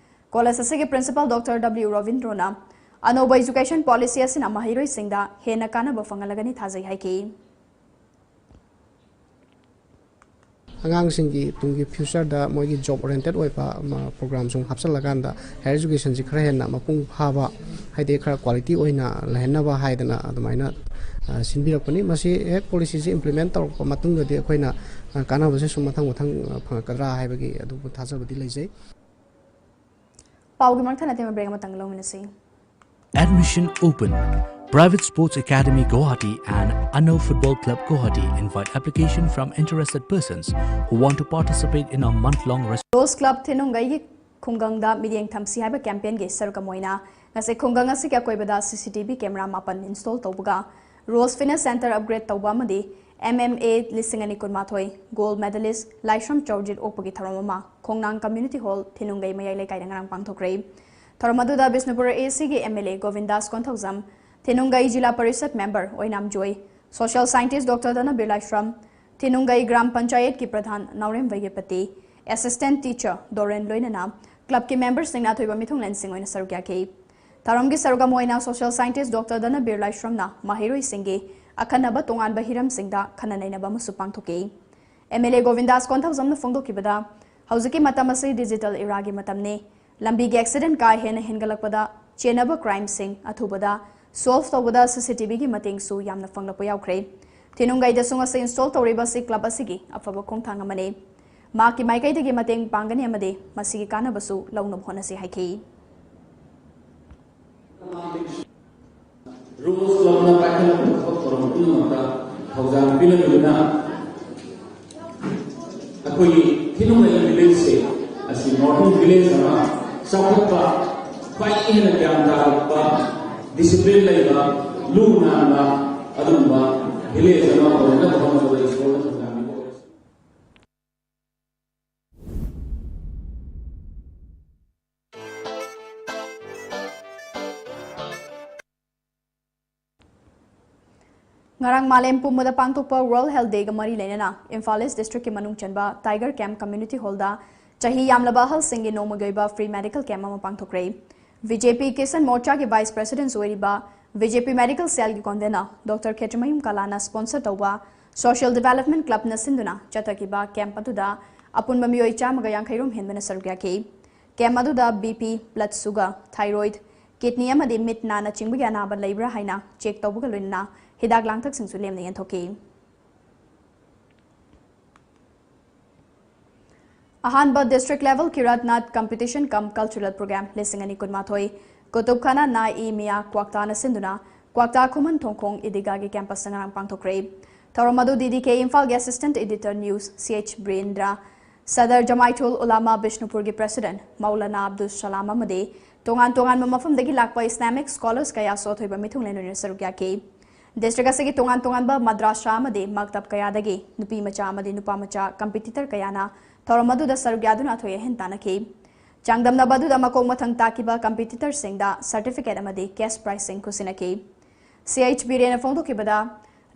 College ꯑꯁꯤꯒꯤ principal Doctor W ꯔꯣꯕꯤꯟꯗ꯭ꯔꯣꯅ ꯑꯅꯧꯕ education policy ꯑꯁꯤꯅ ꯃꯍꯩꯔꯣꯏꯁꯤꯡꯗ ꯍꯦꯟꯅ ꯀꯥꯟꯅꯕ ꯐꯪꯍꯜꯂꯒꯅꯤ ꯊꯥꯖꯩ ꯍꯥꯏꯈꯤ꯫ ꯑꯉꯥꯡꯁꯤꯡꯒꯤ ꯇꯨꯡꯒꯤ futureꯗ ꯃꯣꯏꯒꯤ job oriented ꯑꯣꯏꯕ ꯑꯃ program ꯁꯨꯝ ꯍꯥꯞꯆꯤꯜꯂꯀꯥꯟꯗ higher educationꯁꯤ ꯈꯔ ꯍꯦꯟꯅ ꯃꯄꯨꯡ ꯐꯥꯕ, ꯍꯥꯏꯗꯤ ꯈꯔ quality ꯑꯣꯏꯅ ꯂꯩꯍꯟꯅꯕ ꯍꯥꯏꯗꯅ ꯑꯗꯨꯃꯥꯏꯅ, ꯑ, ꯁꯤꯟꯕꯤꯔꯛꯄꯅꯤ꯫ ꯃꯁꯤ ꯍꯦꯛ policyꯁꯤ implement ꯇꯧꯔꯛꯄ ꯃꯇꯨꯡꯗꯗꯤ ꯑꯩꯈꯣꯏꯅ, ꯑ, ꯀꯥꯟꯅꯕꯁꯦ ꯁꯨꯝ ꯃꯊꯪ ꯃꯊꯪ, ꯑ, ꯐꯪꯉꯛꯀꯗ꯭ꯔꯥ ꯍꯥꯏꯕꯒꯤ ꯑꯗꯨꯕꯨ ꯊꯥꯖꯕꯗꯤ ꯂꯩꯖꯩ꯫ ꯄꯥꯎꯒꯤ ꯃꯔꯛ ꯊꯠꯅ ꯇꯦꯟꯕ break ꯑꯃꯇꯪ ꯂꯧꯃꯤꯟꯅꯁꯤ꯫ Admission open. Private Sports Academy Guwahati and Anno Football Club Guwahati invite application from interested persons who want to participate in a month-long res- Rose Club ꯊꯤꯅꯨꯡꯒꯩꯒꯤ ꯈꯨꯡꯒꯪꯗ ꯃꯤꯠꯌꯦꯡ ꯊꯝꯁꯤ ꯍꯥꯏꯕ campaignꯒꯤ ꯁꯔꯨꯛ ꯑꯃ ꯑꯣꯏꯅ ꯉꯁꯤ ꯈꯨꯡꯒꯪ ꯑꯁꯤꯒꯤ ꯑꯀꯣꯏꯕꯗ C C T V camera ꯃꯥꯄꯟ install ꯇꯧꯕꯒ Rose Fitness Center upgrade ꯇꯧꯕ ꯑꯃꯗꯤ M M A ꯂꯤꯁꯤꯡ ꯑꯅꯤ ꯀꯨꯟꯃꯥꯊꯣꯏ gold medalist ꯂꯥꯏꯁ꯭ꯔꯝ ꯆꯧꯔꯖꯤꯠ ꯑꯣꯛꯄꯒꯤ ꯊꯧꯔꯝ ꯑꯃ ꯈꯣꯡꯅꯥꯡ Community Hall ꯊꯤꯅꯨꯡꯒꯩ ꯃꯌꯥꯏ ꯂꯩꯀꯥꯏꯗ ꯉꯔꯥꯡ ꯄꯥꯡꯊꯣꯛꯈ꯭ꯔꯦ꯫ ꯊꯧꯔꯝ ꯑꯗꯨꯗ ꯕꯤꯁꯅꯨꯄꯨꯔ A C ꯒꯤ M L A Govindas Konthoujam, Thinunggei ꯖꯤꯂꯥ ꯄꯔꯤꯁꯠ member Oinam Joy, Social scientist Doctor Dhanabir Laishram, Thinunggei ꯒ꯭ꯔꯥꯝ ꯄꯟꯆꯥꯌꯠꯀꯤ ꯄ꯭ꯔꯙꯥꯟ ꯅꯥꯎꯔꯦꯝ ꯚꯩꯒ꯭ꯌꯄꯇꯤ, assistant teacher ꯗꯣꯔꯦꯟ ꯂꯣꯏꯅꯅ clubꯀꯤ memberꯁꯤꯡꯅ ꯑꯊꯣꯏꯕ ꯃꯤꯊꯨꯡꯂꯦꯟꯁꯤꯡ ꯑꯣꯏꯅ ꯁꯔꯨꯛ ꯌꯥꯈꯤ꯫ ꯊꯧꯔꯝꯒꯤ ꯁꯔꯨꯛ ꯑꯃ ꯑꯣꯏꯅ social scientist Doctor ꯙꯅꯕꯤꯔ ꯂꯥꯏꯁ꯭ꯔꯝꯅ ꯃꯍꯩꯔꯣꯏꯁꯤꯡꯒꯤ ꯑꯈꯟꯅꯕ ꯇꯣꯉꯥꯟꯕ ꯍꯤꯔꯝꯁꯤꯡꯗ ꯈꯟꯅ ꯅꯩꯅꯕ ꯑꯃꯁꯨ ꯄꯥꯡꯊꯣꯛꯈꯤ꯫ MLA ꯒꯣꯕꯤꯟꯗꯥꯁ ꯀꯣꯟꯊꯧꯖꯝꯅ ꯐꯣꯡꯗꯣꯛꯈꯤꯕꯗ, ꯍꯧꯖꯤꯛꯀꯤ ꯃꯇꯝ ꯑꯁꯤ digital eraꯒꯤ ꯃꯇꯝꯅꯤ꯫ ꯂꯝꯕꯤꯒꯤ accident ꯀꯥ ꯍꯦꯟꯅ ꯍꯦꯟꯒꯠꯂꯛꯄꯗ ꯆꯦꯟꯅꯕ crimeꯁꯤꯡ ꯑꯊꯨꯕꯗ solve ꯇꯧꯕꯗ CCTVꯒꯤ ꯃꯇꯦꯡꯁꯨ ꯌꯥꯝꯅ ꯐꯪꯂꯛꯄ ꯌꯥꯎꯈ꯭ꯔꯦ꯫ ꯊꯤꯅꯨꯡꯒꯩꯗꯁꯨ ꯉꯁꯤ install ꯇꯧꯔꯤꯕ ꯑꯁꯤ club ꯑꯁꯤꯒꯤ ꯑꯐꯕ ꯈꯣꯡꯊꯥꯡ ꯑꯃꯅꯤ꯫ ꯃꯍꯥꯛꯀꯤ ꯃꯥꯏꯀꯩꯗꯒꯤ ꯃꯇꯦꯡ ꯄꯥꯡꯒꯅꯤ ꯑꯃꯗꯤ ꯃꯁꯤꯒꯤ ꯀꯥꯟꯅꯕꯁꯨ ꯂꯧꯅꯕ ꯍꯣꯠꯅꯁꯤ ꯍꯥꯏꯈꯤ꯫ Rose Clubꯅ ꯄꯥꯏꯈꯠꯂꯛꯄ ꯊꯕꯛ ꯊꯧꯔꯝ ꯄꯨꯝꯅꯃꯛꯇ ꯊꯧꯖꯥꯜ ꯄꯤꯅꯕꯅꯤꯅ ꯑꯩꯈꯣꯏꯒꯤ ꯊꯤꯅꯨꯡꯒꯩ villageꯁꯦ ꯑꯁꯤ modern village ꯑꯃ ꯆꯥꯎꯈꯠꯄ, ꯈ꯭ꯋꯥꯏꯗꯒꯤ ꯍꯦꯟꯅ ꯒ꯭ꯌꯥꯟ ꯇꯥꯔꯛꯄ, discipline ꯂꯩꯕ, ꯂꯨ ꯅꯥꯟꯕ ꯑꯗꯨꯒꯨꯝꯕ village ꯑꯃ ꯑꯣꯏꯅꯕ ꯍꯣꯠꯅꯕꯗ ꯏꯁꯣꯔꯅ ꯊꯧꯖꯥꯜ ꯄꯤꯕ ꯑꯣꯏꯔꯁꯅꯨ꯫ ꯉꯔꯥꯡ ꯃꯥꯂꯦꯝ ꯄꯨꯝꯕꯗ ꯄꯥꯡꯊꯣꯛꯄ World Health Dayꯒ ꯃꯔꯤ ꯂꯩꯅꯅ ꯏꯝꯐꯥꯜ East districtꯀꯤ ꯃꯅꯨꯡ ꯆꯟꯕ Tiger Camp Community Hallꯗ ꯆꯍꯤ ꯌꯥꯝꯂꯕ ꯑꯍꯜꯁꯤꯡꯒꯤ ꯅꯣꯡꯃꯒꯤ ꯑꯣꯏꯕ free medical camp ꯑꯃ ꯄꯥꯡꯊꯣꯛꯈ꯭ꯔꯦ꯫ BJP Kisan Morchaꯒꯤ vice president ꯑꯣꯏꯔꯤꯕ BJP medical cellꯒꯤ convener Doctor ꯈꯦꯇ꯭ꯔꯤꯃꯌꯨꯝ ꯀꯂꯥꯅ sponsor ꯇꯧꯕ Social Development Clubꯅ ꯁꯤꯟꯗꯨꯅ ꯆꯠꯊꯈꯤꯕ camp ꯑꯗꯨꯗ ꯑꯄꯨꯟꯕ ꯃꯤꯑꯣꯏ ꯆꯥꯝꯃꯒ ꯌꯥꯡꯈꯩ ꯔꯣꯝ ꯍꯦꯟꯕꯅ ꯁꯔꯨꯛ ꯌꯥꯈꯤ꯫ Camp ꯑꯗꯨꯗ BP, blood sugar, thyroid, kidney ꯑꯃꯗꯤ ꯃꯤꯠ ꯅꯥꯅꯆꯤꯡꯕꯒꯤ ꯑꯅꯥꯕ ꯂꯩꯕ꯭ꯔꯥ ꯍꯥꯏꯅ check ꯇꯧꯕꯒ ꯂꯣꯏꯅꯅ ꯍꯤꯗꯥꯛ ꯂꯥꯡꯊꯛꯁꯤꯡꯁꯨ ꯂꯦꯝꯅ ꯌꯦꯟꯊꯣꯛꯈꯤ꯫ ꯑꯍꯥꯟꯕ district level Kirat Nath competition cum cultural program ꯂꯤꯁꯤꯡ ꯑꯅꯤ ꯀꯨꯟꯃꯥꯊꯣꯏ ꯀꯨꯇꯨꯕ ꯈꯥꯅꯥ ꯅꯥ ꯏ ꯃꯤꯌꯥ ꯀ꯭ꯋꯥꯛꯇꯥꯅ ꯁꯤꯟꯗꯨꯅ ꯀ꯭ꯋꯥꯛꯇꯥ ꯈꯨꯃꯟ ꯊꯣꯡꯈꯣꯡ ꯏꯗꯤꯒꯥꯒꯤ campusꯇ ꯉꯔꯥꯡ ꯄꯥꯡꯊꯣꯛꯈ꯭ꯔꯦ꯫ ꯊꯧꯔꯝ ꯑꯗꯨ DDK ꯏꯝꯐꯥꯜꯒꯤ assistant editor news CH Birendra, Sadar ꯖꯃꯥꯏꯊꯨꯜ ꯎꯂꯥꯃꯥ ꯕꯤꯁꯅꯨꯄꯨꯔꯒꯤ president Maulana Abdul ꯁꯂꯥꯝ ꯑꯃꯗꯤ ꯇꯣꯉꯥꯟ ꯇꯣꯉꯥꯟꯕ ꯃꯐꯝꯗꯒꯤ ꯂꯥꯛꯄ Islamic scholars ꯀꯌꯥꯁꯨ ꯑꯊꯣꯏꯕ ꯃꯤꯊꯨꯡꯂꯦꯟ ꯑꯣꯏꯅ ꯁꯔꯨꯛ ꯌꯥꯈꯤ꯫ District ꯑꯁꯤꯒꯤ ꯇꯣꯉꯥꯟ ꯇꯣꯉꯥꯟꯕ ꯃꯗ꯭ꯔꯥꯁꯥ ꯑꯃꯗꯤ ꯃꯛꯇꯕ ꯀꯌꯥꯗꯒꯤ ꯅꯨꯄꯤ ꯃꯆꯥ ꯑꯃꯗꯤ ꯅꯨꯄꯥ ꯃꯆꯥ competitor ꯀꯌꯥꯅ ꯊꯧꯔꯝ ꯑꯗꯨꯗ ꯁꯔꯨꯛ ꯌꯥꯗꯨꯅ ꯑꯊꯣꯏ ꯑꯍꯦꯟ ꯇꯥꯟꯅꯈꯤ꯫ ꯆꯥꯡꯗꯝꯅꯕ ꯑꯗꯨꯗ ꯃꯀꯣꯛ ꯃꯊꯪ ꯇꯥꯈꯤꯕ competitorꯁꯤꯡꯗ certificate ꯑꯃꯗꯤ cash prizeꯁꯤꯡ ꯈꯨꯠꯁꯤꯟꯅꯈꯤ꯫ CH ꯕꯤꯔꯦꯟꯅ ꯐꯣꯡꯗꯣꯛꯈꯤꯕꯗ,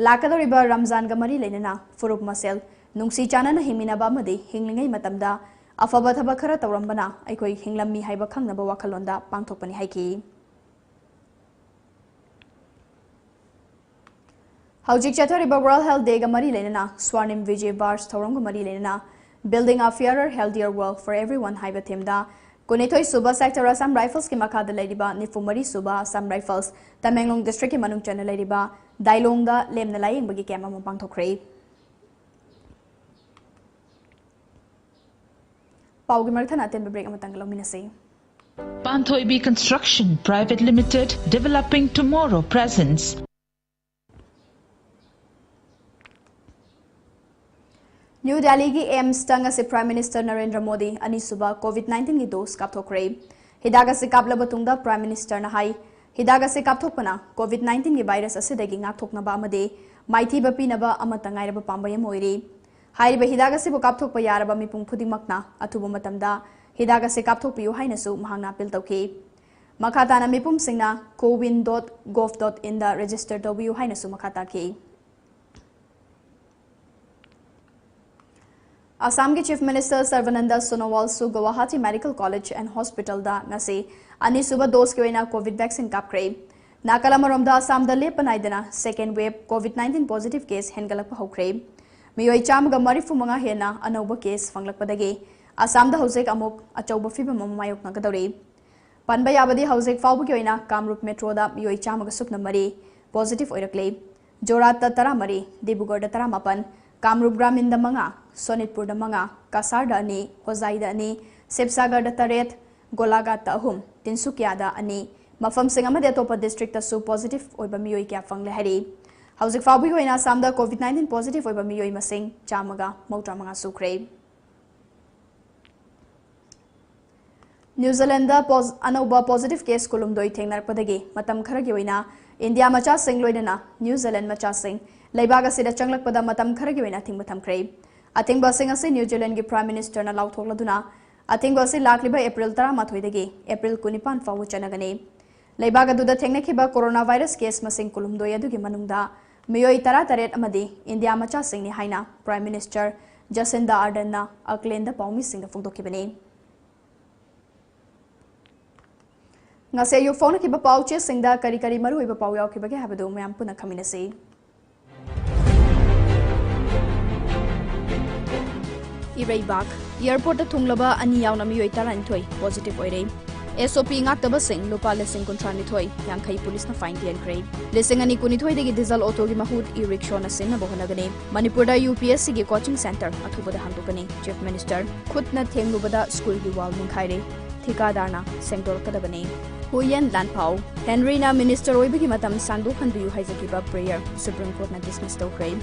ꯂꯥꯛꯀꯗꯧꯔꯤꯕ ꯔꯝꯖꯥꯟꯒ ꯃꯔꯤ ꯂꯩꯅꯅ ꯐꯨꯔꯨꯞ ꯃꯁꯦꯜ ꯅꯨꯡꯁꯤ ꯆꯥꯟꯅꯅ ꯍꯤꯡꯃꯤꯟꯅꯕ ꯑꯃꯗꯤ ꯍꯤꯡꯂꯤꯉꯩ ꯃꯇꯝꯗ ꯑꯐꯕ ꯊꯕꯛ ꯈꯔ ꯇꯧꯔꯝꯕꯅ ꯑꯩꯈꯣꯏ ꯍꯤꯡꯂꯝꯃꯤ ꯍꯥꯏꯕ ꯈꯪꯅꯕ ꯋꯥꯈꯜꯂꯣꯟꯗ ꯄꯥꯡꯊꯣꯛꯄꯅꯤ ꯍꯥꯏꯈꯤ꯫ ꯍꯧꯖꯤꯛ ꯆꯠꯊꯔꯤꯕ World Health Dayꯒ ꯃꯔꯤ ꯂꯩꯅꯅ Swarnim Vijay Varsh ꯊꯧꯔꯝꯒ ꯃꯔꯤ ꯂꯩꯅꯅ Building a Fairer, Healthier World for Everyone ꯍꯥꯏꯕ themeꯗ ꯀꯨꯟꯅꯤꯊꯣꯏ ꯁꯨꯕ Sector Assam Riflesꯀꯤ ꯃꯈꯥꯗ ꯂꯩꯔꯤꯕ ꯅꯤꯐꯨ ꯃꯔꯤ ꯁꯨꯕ Assam Rifles, ꯇꯃꯦꯡꯂꯣꯡ districtꯀꯤ ꯃꯅꯨꯡ ꯆꯟꯅ ꯂꯩꯔꯤꯕ ꯗꯥꯏꯂꯣꯡꯗ ꯂꯦꯝꯅ ꯂꯥꯌꯦꯡꯕꯒꯤ camp ꯑꯃ ꯄꯥꯡꯊꯣꯛꯈ꯭ꯔꯦ꯫ ꯄꯥꯎꯒꯤ ꯃꯔꯛ ꯊꯠꯅ ꯑꯇꯦꯟꯕ break ꯑꯃꯇꯪ ꯂꯧꯃꯤꯟꯅꯁꯤ꯫ Panthoibi Construction Private Limited, developing tomorrow presents. New Delhiꯒꯤ AIIMSꯇ ꯉꯁꯤ Prime Minister ꯅꯔꯦꯟꯗ꯭ꯔ ꯃꯣꯗꯤ ꯑꯅꯤꯁꯨꯕ COVID nineteenꯒꯤ dose ꯀꯥꯞꯊꯣꯛꯈ꯭ꯔꯦ꯫ ꯍꯤꯗꯥꯛ ꯑꯁꯤ ꯀꯥꯞꯂꯕ ꯇꯨꯡꯗ Prime Ministerꯅ ꯍꯥꯏ, ꯍꯤꯗꯥꯛ ꯑꯁꯤ ꯀꯥꯞꯊꯣꯛꯄꯅ COVID nineteenꯒꯤ virus ꯑꯁꯤꯗꯒꯤ ꯉꯥꯛꯊꯣꯛꯅꯕ ꯑꯃꯗꯤ ꯃꯥꯏꯊꯤꯕ ꯄꯤꯅꯕ ꯑꯃꯠꯇ ꯉꯥꯏꯔꯕ ꯄꯥꯝꯕꯩ ꯑꯃ ꯑꯣꯏꯔꯤ꯫ ꯍꯥꯏꯔꯤꯕ ꯍꯤꯗꯥꯛ ꯑꯁꯤꯕꯨ ꯀꯥꯞꯊꯣꯛꯄ ꯌꯥꯔꯕ ꯃꯤꯄꯨꯝ ꯈꯨꯗꯤꯡꯃꯛꯅ ꯑꯊꯨꯕ ꯃꯇꯝꯗ ꯍꯤꯗꯥꯛ ꯑꯁꯤ ꯀꯥꯞꯊꯣꯛꯄꯤꯌꯨ ꯍꯥꯏꯅꯁꯨ ꯃꯍꯥꯛꯅ appeal ꯇꯧꯈꯤ꯫ ꯃꯈꯥ ꯇꯥꯅ ꯃꯤꯄꯨꯝꯁꯤꯡꯅ cowin dot gov dot inꯗ register ꯇꯧꯕꯤꯌꯨ ꯍꯥꯏꯅꯁꯨ ꯃꯈꯥ ꯇꯥꯈꯤ꯫ ꯑꯁꯥꯝꯒꯤ Chief Minister ꯁꯔꯕꯥꯅꯟꯗ ꯁꯣꯅꯣꯋꯥꯜꯁꯨ Guwahati Medical College and Hospitalꯗ ꯉꯁꯤ ꯑꯅꯤꯁꯨꯕ doseꯀꯤ ꯑꯣꯏꯅ COVID vaccine ꯀꯥꯞꯈ꯭ꯔꯦ꯫ ꯅꯥꯀꯜ ꯑꯃꯔꯣꯝꯗ ꯑꯁꯥꯝꯗ ꯂꯦꯞꯄ ꯅꯥꯏꯗꯅ second wave COVID nineteen positive case ꯍꯦꯟꯒꯠꯂꯛꯄ ꯍꯧꯈ꯭ꯔꯦ꯫ ꯃꯤꯑꯣꯏ ꯆꯥꯝꯃꯒ ꯃꯔꯤꯐꯨ ꯃꯉꯥ ꯍꯦꯟꯅ ꯑꯅꯧꯕ case ꯐꯪꯂꯛꯄꯗꯒꯤ ꯑꯁꯥꯝꯗ ꯍꯧꯖꯤꯛ ꯑꯃꯨꯛ ꯑꯆꯧꯕ ꯐꯤꯕꯝ ꯑꯃ ꯃꯥꯌꯣꯛꯅꯒꯗꯧꯔꯤ꯫ ꯄꯟꯕ ꯌꯥꯕꯗꯤ ꯍꯧꯖꯤꯛ ꯐꯥꯎꯕꯒꯤ ꯑꯣꯏꯅ ꯀꯥꯃꯔꯨꯞ metroꯗ ꯃꯤꯑꯣꯏ ꯆꯥꯝꯃꯒ ꯁꯨꯞꯅ ꯃꯔꯤ positive ꯑꯣꯏꯔꯛꯂꯤ꯫ ꯖꯣꯔꯍꯥꯠꯇ ꯇꯔꯥꯃꯔꯤ, ꯗꯤꯕ꯭ꯔꯨꯒꯔꯗ ꯇꯔꯥꯃꯥꯄꯟ, ꯀꯥꯃꯔꯨꯞ ꯒ꯭ꯔꯥꯃꯤꯟꯗ ꯃꯉꯥ, ꯁꯣꯅꯤꯠꯄꯨꯔꯗ ꯃꯉꯥ, ꯀꯁꯥꯔꯗ ꯑꯅꯤ, ꯍꯣꯖꯥꯏꯗ ꯑꯅꯤ, ꯁꯤꯕꯁꯥꯒꯔꯗ ꯇꯔꯦꯠ, ꯒꯣꯂꯥꯘꯥꯠꯇ ꯑꯍꯨꯝ, ꯇꯤꯟꯁꯨꯀꯤꯌꯥꯗ ꯑꯅꯤ, ꯃꯐꯝꯁꯤꯡ ꯑꯃꯗꯤ ꯑꯇꯣꯞꯄ districtꯇꯁꯨ positive ꯑꯣꯏꯕ ꯃꯤꯑꯣꯏ ꯀꯌꯥ ꯐꯪꯂꯦ ꯍꯥꯏꯔꯤ꯫ ꯍꯧꯖꯤꯛ ꯐꯥꯎꯕꯒꯤ ꯑꯣꯏꯅ ꯑꯁꯥꯝꯗ COVID nineteen positive ꯑꯣꯏꯕ ꯃꯤꯑꯣꯏ ꯃꯁꯤꯡ ꯆꯥꯝꯃꯒ ꯃꯧꯗ꯭ꯔꯥ ꯃꯉꯥ ꯁꯨꯈ꯭ꯔꯦ꯫ ꯅ꯭ꯌꯨ ꯖꯤꯂꯦꯟꯗ ꯄꯣꯖ-, ꯑꯅꯧꯕ positive case ꯀꯨꯟꯍꯨꯝꯗꯣꯏ ꯊꯦꯡꯅꯔꯛꯄꯗꯒꯤ ꯃꯇꯝ ꯈꯔꯒꯤ ꯑꯣꯏꯅ ꯏꯟꯗꯤꯌꯥ ꯃꯆꯥꯁꯤꯡ ꯂꯣꯏꯅꯅ ꯅ꯭ꯌꯨ ꯖꯤꯂꯦꯟꯗ ꯃꯆꯥꯁꯤꯡ ꯂꯩꯕꯥꯛ ꯑꯁꯤꯗ ꯆꯪꯂꯛꯄꯗ ꯃꯇꯝ ꯈꯔꯒꯤ ꯑꯣꯏꯅ ꯑꯊꯤꯡꯕ ꯊꯝꯈ꯭ꯔꯦ꯫ ꯑꯊꯤꯡꯕꯁꯤꯡ ꯑꯁꯤ ꯅ꯭ꯌꯨ ꯖꯤꯂꯦꯟꯗꯒꯤ Prime Ministerꯅ ꯂꯥꯎꯊꯣꯛꯂꯗꯨꯅ ꯑꯊꯤꯡꯕ ꯑꯁꯤ ꯂꯥꯛꯂꯤꯕ April ꯇꯔꯥꯃꯥꯊꯣꯏꯗꯒꯤ April ꯀꯨꯟꯅꯤꯄꯥꯟ ꯐꯥꯎꯕ ꯆꯠꯅꯒꯅꯤ꯫ ꯂꯩꯕꯥꯛ ꯑꯗꯨꯗ ꯊꯦꯡꯅꯈꯤꯕ coronavirus case ꯃꯁꯤꯡ ꯀꯨꯟꯍꯨꯝꯗꯣꯏ ꯑꯗꯨꯒꯤ ꯃꯅꯨꯡꯗ ꯃꯤꯑꯣꯏ ꯇꯔꯥꯇꯔꯦꯠ ꯑꯃꯗꯤ ꯏꯟꯗꯤꯌꯥ ꯃꯆꯥꯁꯤꯡꯅꯤ ꯍꯥꯏꯅ Prime Minister Jacinda Ardernꯅ ꯑꯣꯛꯂꯦꯟꯗ ꯄꯥꯎꯃꯤꯁꯤꯡꯗ ꯐꯣꯡꯗꯣꯛꯈꯤꯕꯅꯤ꯫ ꯉꯁꯤ ꯑꯌꯨꯛ ꯐꯣꯡꯅꯈꯤꯕ ꯄꯥꯎ ꯆꯦꯁꯤꯡꯗ ꯀꯔꯤ ꯀꯔꯤ ꯃꯔꯨꯑꯣꯏꯕ ꯄꯥꯎ ꯌꯥꯎꯈꯤꯕꯒꯦ ꯍꯥꯏꯕꯗꯨ ꯃꯌꯥꯝ ꯄꯨꯟꯅ ꯈꯪꯃꯤꯟꯅꯁꯤ꯫ ꯏꯔꯩꯕꯥꯛ, ꯑꯦꯌꯔꯄꯣꯔꯠꯇ ꯊꯨꯡꯂꯕ ꯑꯅꯤ ꯌꯥꯎꯅ ꯃꯤꯑꯣꯏ ꯇꯔꯥꯅꯤꯊꯣꯏ positive ꯑꯣꯏꯔꯦ꯫ SOP ꯉꯥꯛꯇꯕꯁꯤꯡ ꯂꯨꯄꯥ ꯂꯤꯁꯤꯡ ꯀꯨꯟꯊ꯭ꯔꯥ ꯅꯤꯊꯣꯏ ꯌꯥꯡꯈꯩ ꯄꯨꯂꯤꯁꯅ fine ꯊꯤꯍꯟꯈ꯭ꯔꯦ꯫ ꯂꯤꯁꯤꯡ ꯑꯅꯤ ꯀꯨꯟꯅꯤꯊꯣꯏꯗꯒꯤ ꯗꯤꯖꯜ ꯑꯣꯇꯣꯒꯤ ꯃꯍꯨꯠ e-rikshawꯅ ꯁꯤꯟꯅꯕ ꯍꯣꯠꯅꯒꯅꯤ꯫ ꯃꯅꯤꯄꯨꯔꯗ UPSCꯒꯤ coaching centre ꯑꯊꯨꯕꯗ ꯍꯥꯡꯗꯣꯛꯀꯅꯤ꯫ Chief Minister, ꯈꯨꯠꯅ ꯊꯦꯡꯂꯨꯕꯗ ꯁ꯭ꯀꯨꯜꯒꯤ wall ꯅꯤꯡꯈꯥꯏꯔꯦ꯫ ꯊꯤꯀꯥꯗꯥꯔꯅ ꯁꯦꯡꯗꯣꯔꯛꯀꯗꯕꯅꯤ꯫ ꯍꯨꯌꯦꯟ ꯂꯥꯟꯐꯥꯎ, ꯍꯦꯟꯔꯤꯅ minister ꯑꯣꯏꯕꯒꯤ ꯃꯇꯝ ꯁꯥꯡꯗꯣꯛꯍꯟꯕꯤꯌꯨ ꯍꯥꯏꯖꯈꯤꯕ prayer Supreme Courtꯅ dismiss ꯇꯧꯈ꯭ꯔꯦ꯫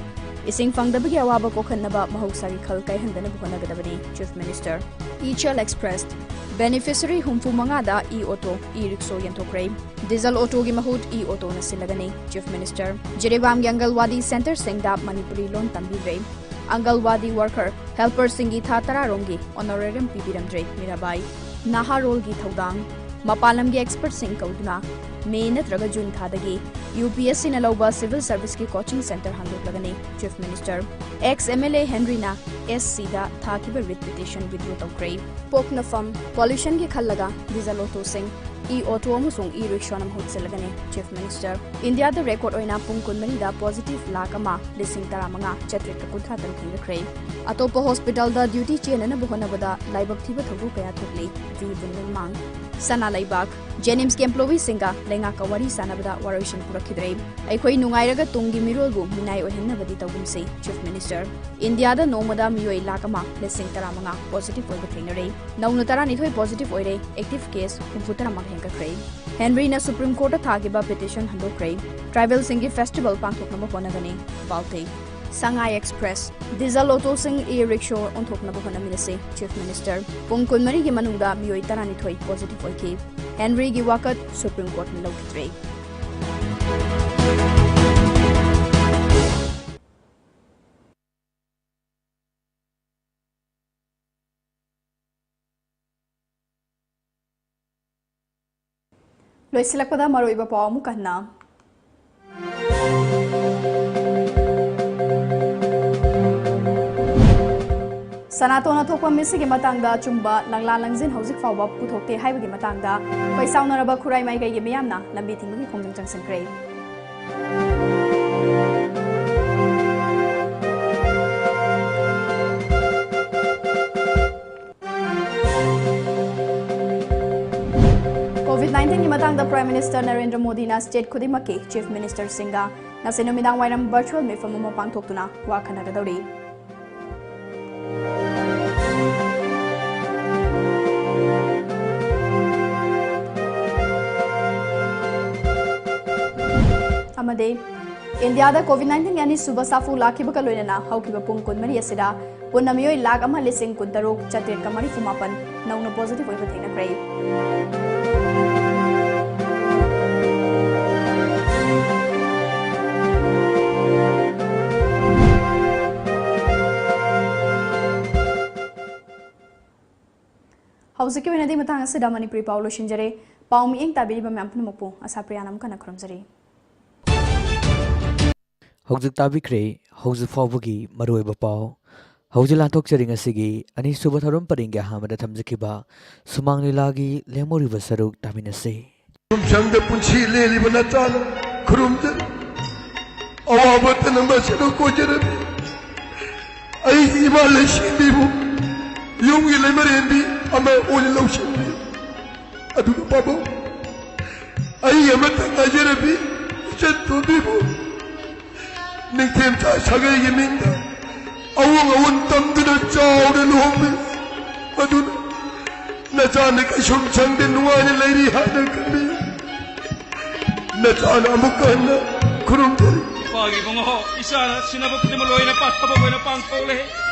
ꯏꯁꯤꯡ ꯐꯪꯗꯕꯒꯤ ꯑꯋꯥꯕ ꯀꯣꯛꯍꯟꯅꯕ ꯃꯍꯧꯁꯥꯒꯤ ꯈꯜ ꯀꯥꯏꯍꯟꯗꯅꯕ ꯍꯣꯠꯅꯒꯗꯕꯅꯤ, Chief Minister꯫ E-Chal Express, beneficiary ꯍꯨꯝꯐꯨ ꯃꯉꯥꯗ e-auto, e-rickshaw ꯌꯦꯟꯊꯣꯛꯈ꯭ꯔꯦ꯫ ꯗꯤꯖꯜ ꯑꯣꯇꯣꯒꯤ ꯃꯍꯨꯠ e-autoꯅ ꯁꯤꯜꯂꯒꯅꯤ, Chief Minister꯫ ꯖꯤꯔꯤꯕꯥꯝꯒꯤ ꯑꯪꯒꯜꯋꯥꯗꯤ centreꯁꯤꯡꯗ ꯃꯅꯤꯄꯨꯔꯤ ꯂꯣꯟ ꯇꯝꯕꯤꯗ꯭ꯔꯦ꯫ ꯑꯪꯒꯜꯋꯥꯗꯤ worker, helperꯁꯤꯡꯒꯤ ꯊꯥ ꯇꯔꯥ ꯔꯣꯝꯒꯤ honorarium ꯄꯤꯕꯤꯔꯝꯗ꯭ꯔꯦ ꯃꯤꯔꯥꯕꯥꯏ꯫ ꯅꯍꯥꯔꯣꯜꯒꯤ ꯊꯧꯗꯥꯡ, ꯃꯄꯥꯟ ꯂꯝꯒꯤ expertꯁꯤꯡ ꯀꯧꯗꯨꯅ May ꯅꯠꯇ꯭ꯔꯒ June ꯊꯥꯗꯒꯤ UPSCꯅ ꯂꯧꯕ civil serviceꯀꯤ coaching centre ꯍꯥꯡꯗꯣꯛꯂꯒꯅꯤ, Chief Minister꯫ Ex MLA ꯍꯦꯟꯔꯤꯅ SCꯗ ꯊꯥꯈꯤꯕ writ petition withdraw ꯇꯧꯈ꯭ꯔꯦ꯫ ꯄꯣꯛꯅꯐꯝ, pollutionꯒꯤ ꯈꯜꯂꯒ ꯗꯤꯖꯜ ꯑꯣꯇꯣꯁꯤꯡ e-auto ꯑꯃꯁꯨꯡ e-rikshawꯅ ꯃꯍꯨꯠ ꯁꯤꯜꯂꯒꯅꯤ, Chief Minister꯫ ꯏꯟꯗꯤꯌꯥꯗ record ꯑꯣꯏꯅ ꯄꯨꯡ ꯀꯨꯟꯃꯔꯤꯗ positive ꯂꯥꯈ ꯑꯃ ꯂꯤꯁꯤꯡ ꯇꯔꯥꯃꯉꯥ ꯆꯥꯇ꯭ꯔꯦꯠꯀ ꯀꯨꯟꯊ꯭ꯔꯥ ꯇꯔꯨꯛ ꯍꯦꯟꯒꯠꯈ꯭ꯔꯦ꯫ ꯑꯇꯣꯞꯄ hospitalꯗ duty ꯆꯦꯟꯅꯅꯕ ꯍꯣꯠꯅꯕꯗ ꯂꯥꯏꯕꯛ ꯊꯤꯕ ꯊꯧꯗꯣꯛ ꯀꯌꯥ ꯊꯣꯛꯂꯤ꯫ ꯚꯤ ꯕꯨꯟꯗꯟꯃꯥꯡ꯫ ꯁꯅꯥ ꯂꯩꯕꯥꯛ, JNIMSꯀꯤ employeeꯁꯤꯡꯒ ꯂꯩꯉꯥꯛꯀ ꯋꯥꯔꯤ ꯁꯥꯟꯅꯕꯗ ꯋꯥꯔꯣꯏꯁꯤꯟ ꯄꯨꯔꯛꯈꯤꯗ꯭ꯔꯦ꯫ ꯑꯩꯈꯣꯏ ꯅꯨꯡꯉꯥꯏꯔꯒ ꯇꯨꯡꯒꯤ ꯃꯤꯔꯣꯜꯕꯨ ꯃꯤꯅꯥꯏ ꯑꯣꯏꯍꯟꯅꯕꯗꯤ ꯇꯧꯒꯨꯝꯁꯤ, Chief Minister꯫ ꯏꯟꯗꯤꯌꯥꯗ ꯅꯣꯡꯃꯗ ꯃꯤꯑꯣꯏ ꯂꯥꯈ ꯑꯃ ꯂꯤꯁꯤꯡ ꯇꯔꯥꯃꯉꯥ positive ꯑꯣꯏꯕ ꯊꯦꯡꯅꯔꯦ꯫ ꯅꯧꯅ ꯇꯔꯥꯅꯤꯊꯣꯏ positive ꯑꯣꯏꯔꯦ, active case ꯍꯨꯝꯐꯨ ꯇꯔꯥꯃꯉꯥ ꯍꯦꯟꯒꯠꯈ꯭ꯔꯦ꯫ ꯍꯦꯟꯔꯤꯅ Supreme Courtꯇ ꯊꯥꯈꯤꯕ petition ꯍꯟꯗꯣꯛꯈ꯭ꯔꯦ꯫ Tribalꯁꯤꯡꯒꯤ festival ꯄꯥꯡꯊꯣꯛꯅꯕ ꯍꯣꯠꯅꯒꯅꯤ, ꯕꯥꯜꯇꯦ꯫ ꯁꯉꯥꯏ Express, ꯗꯤꯖꯜ ꯑꯣꯇꯣꯁꯤꯡ e-rickshaw ꯑꯣꯟꯊꯣꯛꯅꯕ ꯍꯣꯠꯅꯃꯤꯟꯅꯁꯤ, Chief Minister꯫ ꯄꯨꯡ ꯀꯨꯟꯃꯔꯤꯒꯤ ꯃꯅꯨꯡꯗ ꯃꯤꯑꯣꯏ ꯇꯔꯥꯅꯤꯊꯣꯏ positive ꯑꯣꯏꯈꯤ꯫ ꯍꯦꯟꯔꯤꯒꯤ ꯋꯥꯀꯠ Supreme Courtꯅ ꯂꯧꯈꯤꯗ꯭ꯔꯦ꯫ ꯂꯣꯏꯁꯤꯜꯂꯛꯄꯗ ꯃꯔꯨꯑꯣꯏꯕ ꯄꯥꯎ ꯑꯃꯨꯛ ꯍꯟꯅ꯫ ꯁꯅꯥꯇꯣꯟꯅ ꯊꯣꯛꯄ ꯃꯤꯠꯁꯤꯒꯤ ꯃꯇꯥꯡꯗ ꯑꯆꯨꯝꯕ ꯂꯪꯂꯥ ꯂꯪꯖꯤꯟ ꯍꯧꯖꯤꯛ ꯐꯥꯎꯕ ꯄꯨꯊꯣꯛꯇꯦ ꯍꯥꯏꯕꯒꯤ ꯃꯇꯥꯡꯗ ꯈꯣꯏ ꯁꯥꯎꯅꯔꯕ ꯈꯨꯔꯥꯏ ꯃꯥꯏꯀꯩꯒꯤ ꯃꯤꯌꯥꯝꯅ ꯂꯝꯕꯤ ꯊꯤꯡꯕꯒꯤ ꯈꯣꯡꯖꯪ ꯆꯪꯁꯤꯟꯈ꯭ꯔꯦ꯫ COVID nineteen ꯒꯤ ꯃꯇꯥꯡꯗ Prime Minister ꯅꯔꯦꯟꯗ꯭ꯔ ꯃꯣꯗꯤꯅ state ꯈꯨꯗꯤꯡꯃꯛꯀꯤ Chief Ministerꯁꯤꯡꯒ ꯉꯁꯤ ꯅꯨꯃꯤꯗꯥꯡ ꯋꯥꯏꯔꯝ virtual ꯃꯤꯐꯝ ꯑꯃ ꯄꯥꯡꯊꯣꯛꯇꯨꯅ ꯋꯥ ꯈꯟꯅꯒꯗꯧꯔꯤ꯫ ꯑꯃꯗꯤ ꯏꯟꯗꯤꯌꯥꯗ COVID nineteen ꯒꯤ ꯑꯅꯤꯁꯨꯕ ꯁꯥꯐꯨ ꯂꯥꯛꯈꯤꯕꯒ ꯂꯣꯏꯅꯅ ꯍꯧꯈꯤꯕ ꯄꯨꯡ ꯀꯨꯟꯃꯔꯤ ꯑꯁꯤꯗ ꯄꯨꯟꯅ ꯃꯤꯑꯣꯏ ꯂꯥꯈ ꯑꯃ ꯂꯤꯁꯤꯡ ꯀꯨꯟꯇꯔꯨꯛ ꯆꯥꯇ꯭ꯔꯦꯠꯀ ꯃꯔꯤꯐꯨ ꯃꯥꯄꯟ ꯅꯧꯅ positive ꯑꯣꯏꯕ ꯊꯦꯡꯅꯈ꯭ꯔꯦ꯫ ꯍꯧꯖꯤꯛꯀꯤ ꯑꯣꯏꯅꯗꯤ ꯃꯇꯥꯡ ꯑꯁꯤꯗ ꯃꯅꯤꯄꯨꯔꯤ ꯄꯥꯎ ꯂꯣꯏꯁꯤꯟꯖꯔꯦ꯫ ꯄꯥꯎ ꯃꯤꯠꯌꯦꯡ ꯇꯥꯕꯤꯔꯤꯕ ꯃꯌꯥꯝ ꯄꯨꯝꯅꯃꯛꯄꯨ ꯑꯁꯥ ꯄ꯭ꯔꯤꯌꯥꯅ ꯑꯃꯨꯛ ꯍꯟꯅ ꯈꯨꯔꯨꯝꯖꯔꯤ꯫ ꯍꯧꯖꯤꯛ ꯇꯥꯕꯤꯈ꯭ꯔꯦ ꯍꯧꯖꯤꯛ ꯐꯥꯎꯕꯒꯤ ꯃꯔꯨꯑꯣꯏꯕ ꯄꯥꯎ꯫ ꯍꯧꯖꯤꯛ ꯂꯥꯟꯊꯣꯛꯆꯔꯤ ꯉꯁꯤꯒꯤ ꯑꯅꯤꯁꯨꯕ ꯊꯧꯔꯝ ꯄꯔꯤꯡꯒꯤ ꯑꯍꯥꯟꯕꯗ ꯊꯝꯖꯈꯤꯕ ꯁꯨꯃꯥꯡ ꯂꯤꯂꯥꯒꯤ ꯂꯦꯝꯍꯧꯔꯤꯕ ꯁꯔꯨꯛ ꯇꯥꯃꯤꯟꯅꯁꯤ꯫ ꯁꯪꯗ ꯄꯨꯟꯁꯤ ꯂꯦꯜꯂꯤꯕ ꯅꯆꯥꯅ ꯈꯨꯔꯨꯝꯖꯔꯤ꯫ ꯑꯋꯥꯕꯇꯅ ꯃꯁꯤꯗ ꯀꯣꯏꯖꯔꯕꯤ ꯑꯩꯒꯤ ꯏꯃꯥ ꯂꯩꯁꯤꯡꯕꯤꯕꯨ ꯌꯨꯝꯒꯤ ꯂꯩꯃꯔꯦꯟꯕꯤ ꯑꯃ ꯑꯣꯏꯅ ꯂꯧꯁꯤꯟꯕꯤꯌꯨ꯫ ꯑꯗꯨꯒ ꯄꯥꯕꯨꯡ, ꯑꯩ ꯑꯃꯇ ꯉꯥꯏꯖꯔꯕꯤ ꯏꯆꯟ ꯇꯣꯝꯕꯤꯕꯨ ꯅꯤꯡꯊꯦꯝꯆꯥ ꯁꯥꯒꯩꯒꯤ ꯃꯤꯡꯗ ꯑꯋꯣꯡ ꯑꯋꯣꯟ ꯇꯝꯗꯨꯅ ꯆꯥꯎꯅ ꯂꯨꯍꯣꯡꯕꯤ꯫ ꯑꯗꯨꯅ ꯅꯆꯥꯅ ꯀꯩꯁꯨꯝ ꯁꯪꯗ ꯅꯨꯡꯉꯥꯏꯅ ꯂꯩꯔꯤ ꯍꯥꯏꯅ ꯈꯟꯕꯤꯌꯨ꯫ ꯅꯆꯥꯅ ꯑꯃꯨꯛꯀ ꯍꯟꯅ ꯈꯨꯔꯨꯝꯖꯔꯤ꯫ ꯏꯄꯥꯒꯤ ꯏꯕꯨꯡꯉꯣ, ꯏꯆꯥꯅ ꯁꯤꯟꯅꯕ ꯈꯨꯗꯤꯡꯃꯛ ꯂꯣꯏꯅ ꯄꯥꯛ ꯊꯕꯛ ꯑꯣꯏꯅ ꯄꯥꯡꯊꯣꯛꯂꯦ꯫